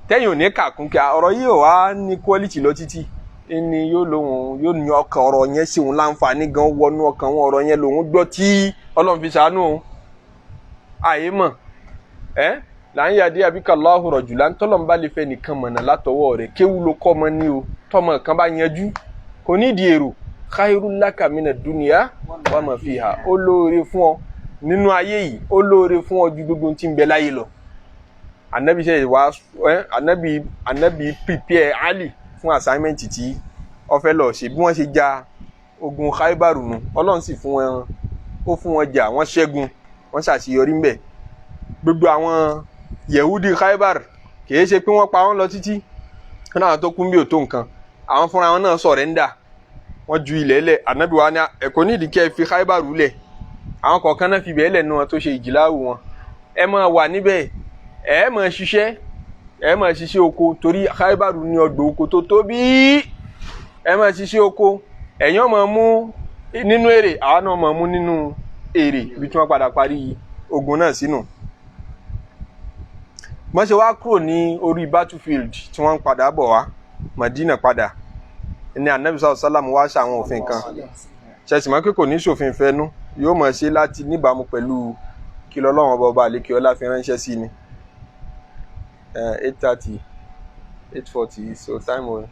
tẹ́yìn ò ní kàkún kí ọ̀rọ̀ yìí ò wá ní quality lọ títí ẹni yóò lóhun yóò ní ọkàn, ọ̀rọ̀ yẹn sì òun láǹfààní gan wọnú ọkàn wọn, ọ̀rọ̀ yẹn lòun gbọ́ tí Ọlọ́run fi ṣàánú òun. Àyè mọ̀ ẹ́ là ń yàdí àbí kàláhù rọ̀jù là ń tọ́lọ̀ ń bá lè fẹ́ nìkan mọ̀nà látọwọ́ rẹ̀, kéwú ló kọ́ ọmọ ní o, tọmọ kan bá yanjú kò nídìí èrò, khairul laka mina dunya wa ma fiha, ó lóore fún ọ nínú ayé yìí, ó lóore fún ọ ju gbogbo tí ń bẹ láyé lọ. Anabi ṣe wá ẹ anabi prepare Ali fún assignment tí ó fẹ́ lọ ṣe. Bí wọ́n ṣe ja ogun Khaibaru nu, Ọlọ́run sì fún wọn, ó fún wọn jà, wọ́n ṣẹ́gun, wọ́n ṣàṣeyọrí ńbẹ̀. Gbogbo àwọn Yehudi Khaibar, kìí ṣe pé wọ́n pa wọ́n lọ títí wọn náà tó kún bí ò tó nǹkan, àwọn fúnra wọn náà surrender, wọ́n ju ilẹ̀ lẹ̀. Anabi wa ní ẹ̀kọ́ nídìí kẹ́ ẹ fi Khaibaru lẹ̀, àwọn kọ̀ọ̀kan náà fi bẹ́ẹ̀ lẹ̀ nu wọn tó ṣe ìjìláwù wọn, ẹ máa wà níbẹ̀, ẹ máa ṣiṣẹ́, ẹ máa ṣiṣẹ́ oko, torí Khaibaru ní ọgbà oko tó tóbi, ẹ máa ṣiṣẹ́ oko, ẹ̀yin máa mú nínú èrè, àwa náà máa mú nínú èrè. Ibi tí wọ́n padà parí ogun náà sínú. Wọ́n ṣe wá kúrò ní orí battlefield tí wọ́n ń padà bọ̀ wá Madina padà ní Anabi sallallahu alaihi wasallam wá ṣàwọn òfin kan. Ṣẹ̀sì mọ́ pé kò ní ṣòfin fẹ́nu, yóò mọ̀ ṣe láti níbàámu pẹ̀lú kí lọ́lọ́run ọba ọba àlékè ọlá fi ránṣẹ́ sí ni. 8:30, 8:40, so time wo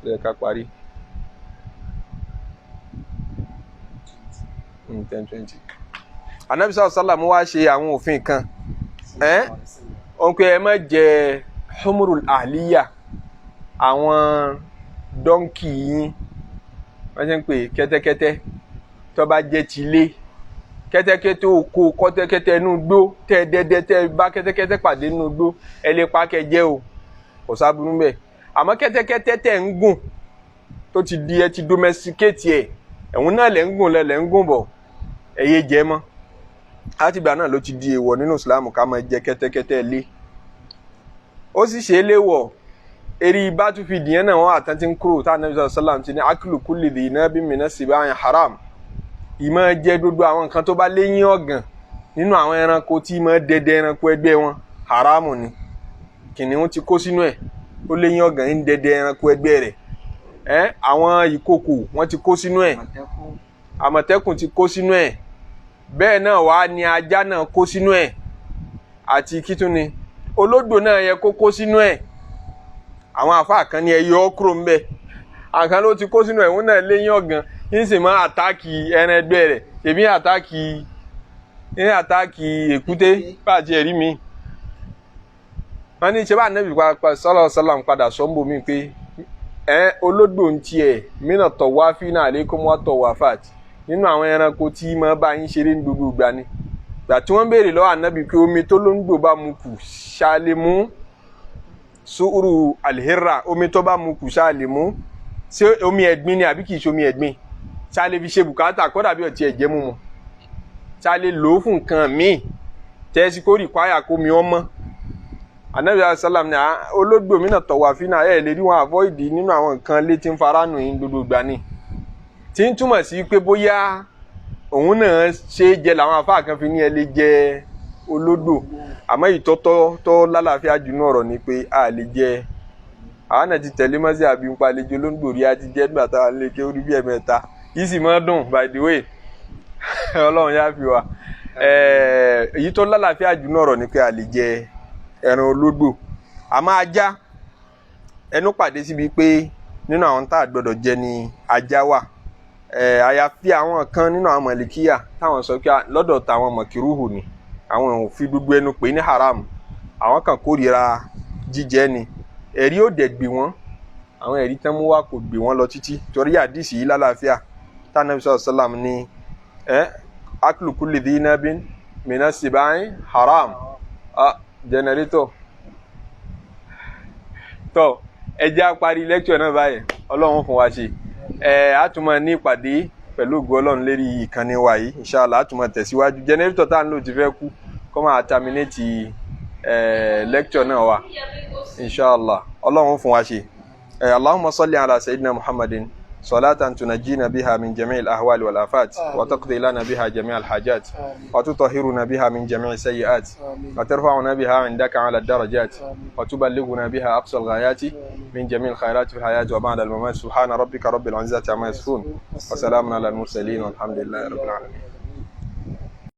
lè ká parí? 10:20. Anabi sallallahu alaihi wasallam wá ṣe àwọn òfin kan, ẹ́ òun pé ẹ má jẹ humrul ahliya, àwọn donkey yín, wọ́n ṣe ń pè kẹ́tẹ́kẹ́tẹ́ tó bá jẹ́ tilé, kẹ́tẹ́kẹ́tẹ́ oko, kọ́tẹ́kẹ́tẹ́ inú gbó, tẹ́ dẹ́dẹ́ tẹ́ bá kẹ́tẹ́kẹ́tẹ́ pàdé inú gbó, ẹ lè pa kẹ́ jẹ o, kò sábúrú bẹ́ẹ̀. Àmọ́ kẹ́tẹ́kẹ́tẹ́ tẹ́ ń gùn tó ti di ẹ ti domesticate ẹ̀, ẹ̀hún náà lẹ̀ ń gùn lẹ̀ ń gùn bọ̀, ẹ yé jẹ mọ́. Látìgbà náà ló ti di èèwọ̀ nínú Islam ká máa jẹ kẹ́tẹ́kẹ́tẹ́ lé. Ó sì ṣe é léwọ̀. Eri battlefield yẹn náà wọ́n àtàn ti ń kúrò tá Ànábì sallallahu alaihi wasallam ti ní aklu kulli dhi nabin mina sibai haram, ìmọ̀ jẹ gbogbo àwọn nǹkan tó bá léyìn ọ̀gàn Nínú àwọn ẹranko tí máa dẹdẹ ẹranko ẹgbẹ́ wọn, haramu ni. Kìnìún ti kó sínú ẹ̀, ó léyìn ọ̀gàn ń dẹdẹ ẹranko ẹgbẹ́ rẹ̀. Ẹ àwọn ìkokò wọ́n ti kó sínú ẹ̀, àmọ̀tẹ́kùn ti kó sínú ẹ̀, bẹ́ẹ̀ náà wàá ní ajá náà kó sínú ẹ̀, àti kítúni ológbò náà yẹ kó kó sínú ẹ̀. Àwọn àfáà kan ní ẹ yọ ọ́ kúrò ńbẹ̀, àkàn ló ti kó sínú ẹ̀, òun náà léyìn ọ̀gàn ń sì máa àtáàkì ẹran ẹgbẹ́ rẹ̀, èmi àtáàkì ń àtáàkì èkúté bàjẹ́ ẹ̀rí mi. Wọ́n ní ṣe bá nẹ́bí sọ́lọ́ sọ́lá ń padà sọ́ńbò mi pé ẹ ológbò ń tiẹ̀ mínà tọ̀wá fínà àlékún wá tọ̀wá fat, nínú àwọn ẹranko tí máa bá yín ṣeré ní gbogbo ìgbà ni. Gbà tí wọ́n béèrè lọ́wọ́ ànábì pé omi tó ló ń gbò bá mu kù ṣáà mú sùúrù alihira, omi tó bá mu kù ṣáà lè mú, ṣé omi ẹ̀gbin ni àbí kì í ṣe omi ẹ̀gbin, ṣáà lè fi ṣe bùkátà kódà bí ọtí ẹ̀jẹ̀ mú mu, ṣáà lè lò ó fún nǹkan míì tẹ́sí kó rìkwáyà kó mi ọmọ. Ànábì sálàm ni ológbò mi náà tọ̀wá fínà ẹ̀ lè rí wọn avoid nínú àwọn nǹkan létí ń faránù yín gbogbo ìgbà ni, tí ń túmọ̀ sí pé bóyá òun náà ṣe é jẹ làwọn afáà kan fi ní ẹ lè jẹ ológbò. Àmọ́ ìtọ́tọ́ tó lálàáfíà jù ní ọ̀rọ̀ ni pé a lè jẹ. Àwọn náà ti tẹ̀lé mọ́sí àbí ń pa àlejò olóńgbò rí, a ti jẹ́ nígbà táwa lè ké orí bí ẹ̀mẹ́ta yìí sì máa dùn, by the way. Ọlọ́run yá fi wa. Èyí tó lálàáfíà jù ní ọ̀rọ̀ ni pé a lè jẹ ẹran ológbò. Àmọ́ ajá, ẹnu pàdé síbi pé nínú àwọn tá a gbọ́dọ̀ jẹ ni ajá wà. Àyàfi àwọn kan nínú àwọn mọ̀lìkíyà táwọn sọ pé lọ́dọ̀ táwọn mọ̀kìrúhù ni, àwọn ò fi gbogbo ẹnu pè ní haram, àwọn kan kórìíra jíjẹ ni. Ẹ̀rí ò dẹ̀ gbé wọ́n, àwọn ẹ̀rí tán mú wá kò gbé wọ́n lọ títí, torí àdìsí yìí lálàáfíà tánàbí sọ̀rọ̀ sálàm ní aklu kulli dhi nabin mina sibai haram. Jẹnẹrétọ̀ tọ́ ẹ jẹ́ á parí lẹ́kṣọ̀ náà báyìí, Ọlọ́run fún wa ṣe. A tún máa ní ìpàdé pẹ̀lú ògo Ọlọ́run lérí ìkànnì wa yìí, inshallah. A tún máa tẹ̀síwájú. Jẹnẹrétọ̀ tá à ń lò ti fẹ́ kú, kó máa terminate lecture náà wa, inshallah. Ọlọ́run fún wa ṣe. Allahumma salli ala sayyidina Muhammadin salatan tunajjina biha min jami'il ahwali wal afat, wa taqdi lana biha jami'al hajat, wa tutahhiruna biha min jami'i sayyi'at, wa tarfa'una biha 'indaka 'ala ad-darajat, wa tuballighuna biha aqsa al-ghayati min jami'il khayrati fil hayati wa ba'da al-mamat. Subhana rabbika rabbil 'izzati amma yasifun, wa salamun ala al-mursalin, walhamdulillahi rabbil alamin.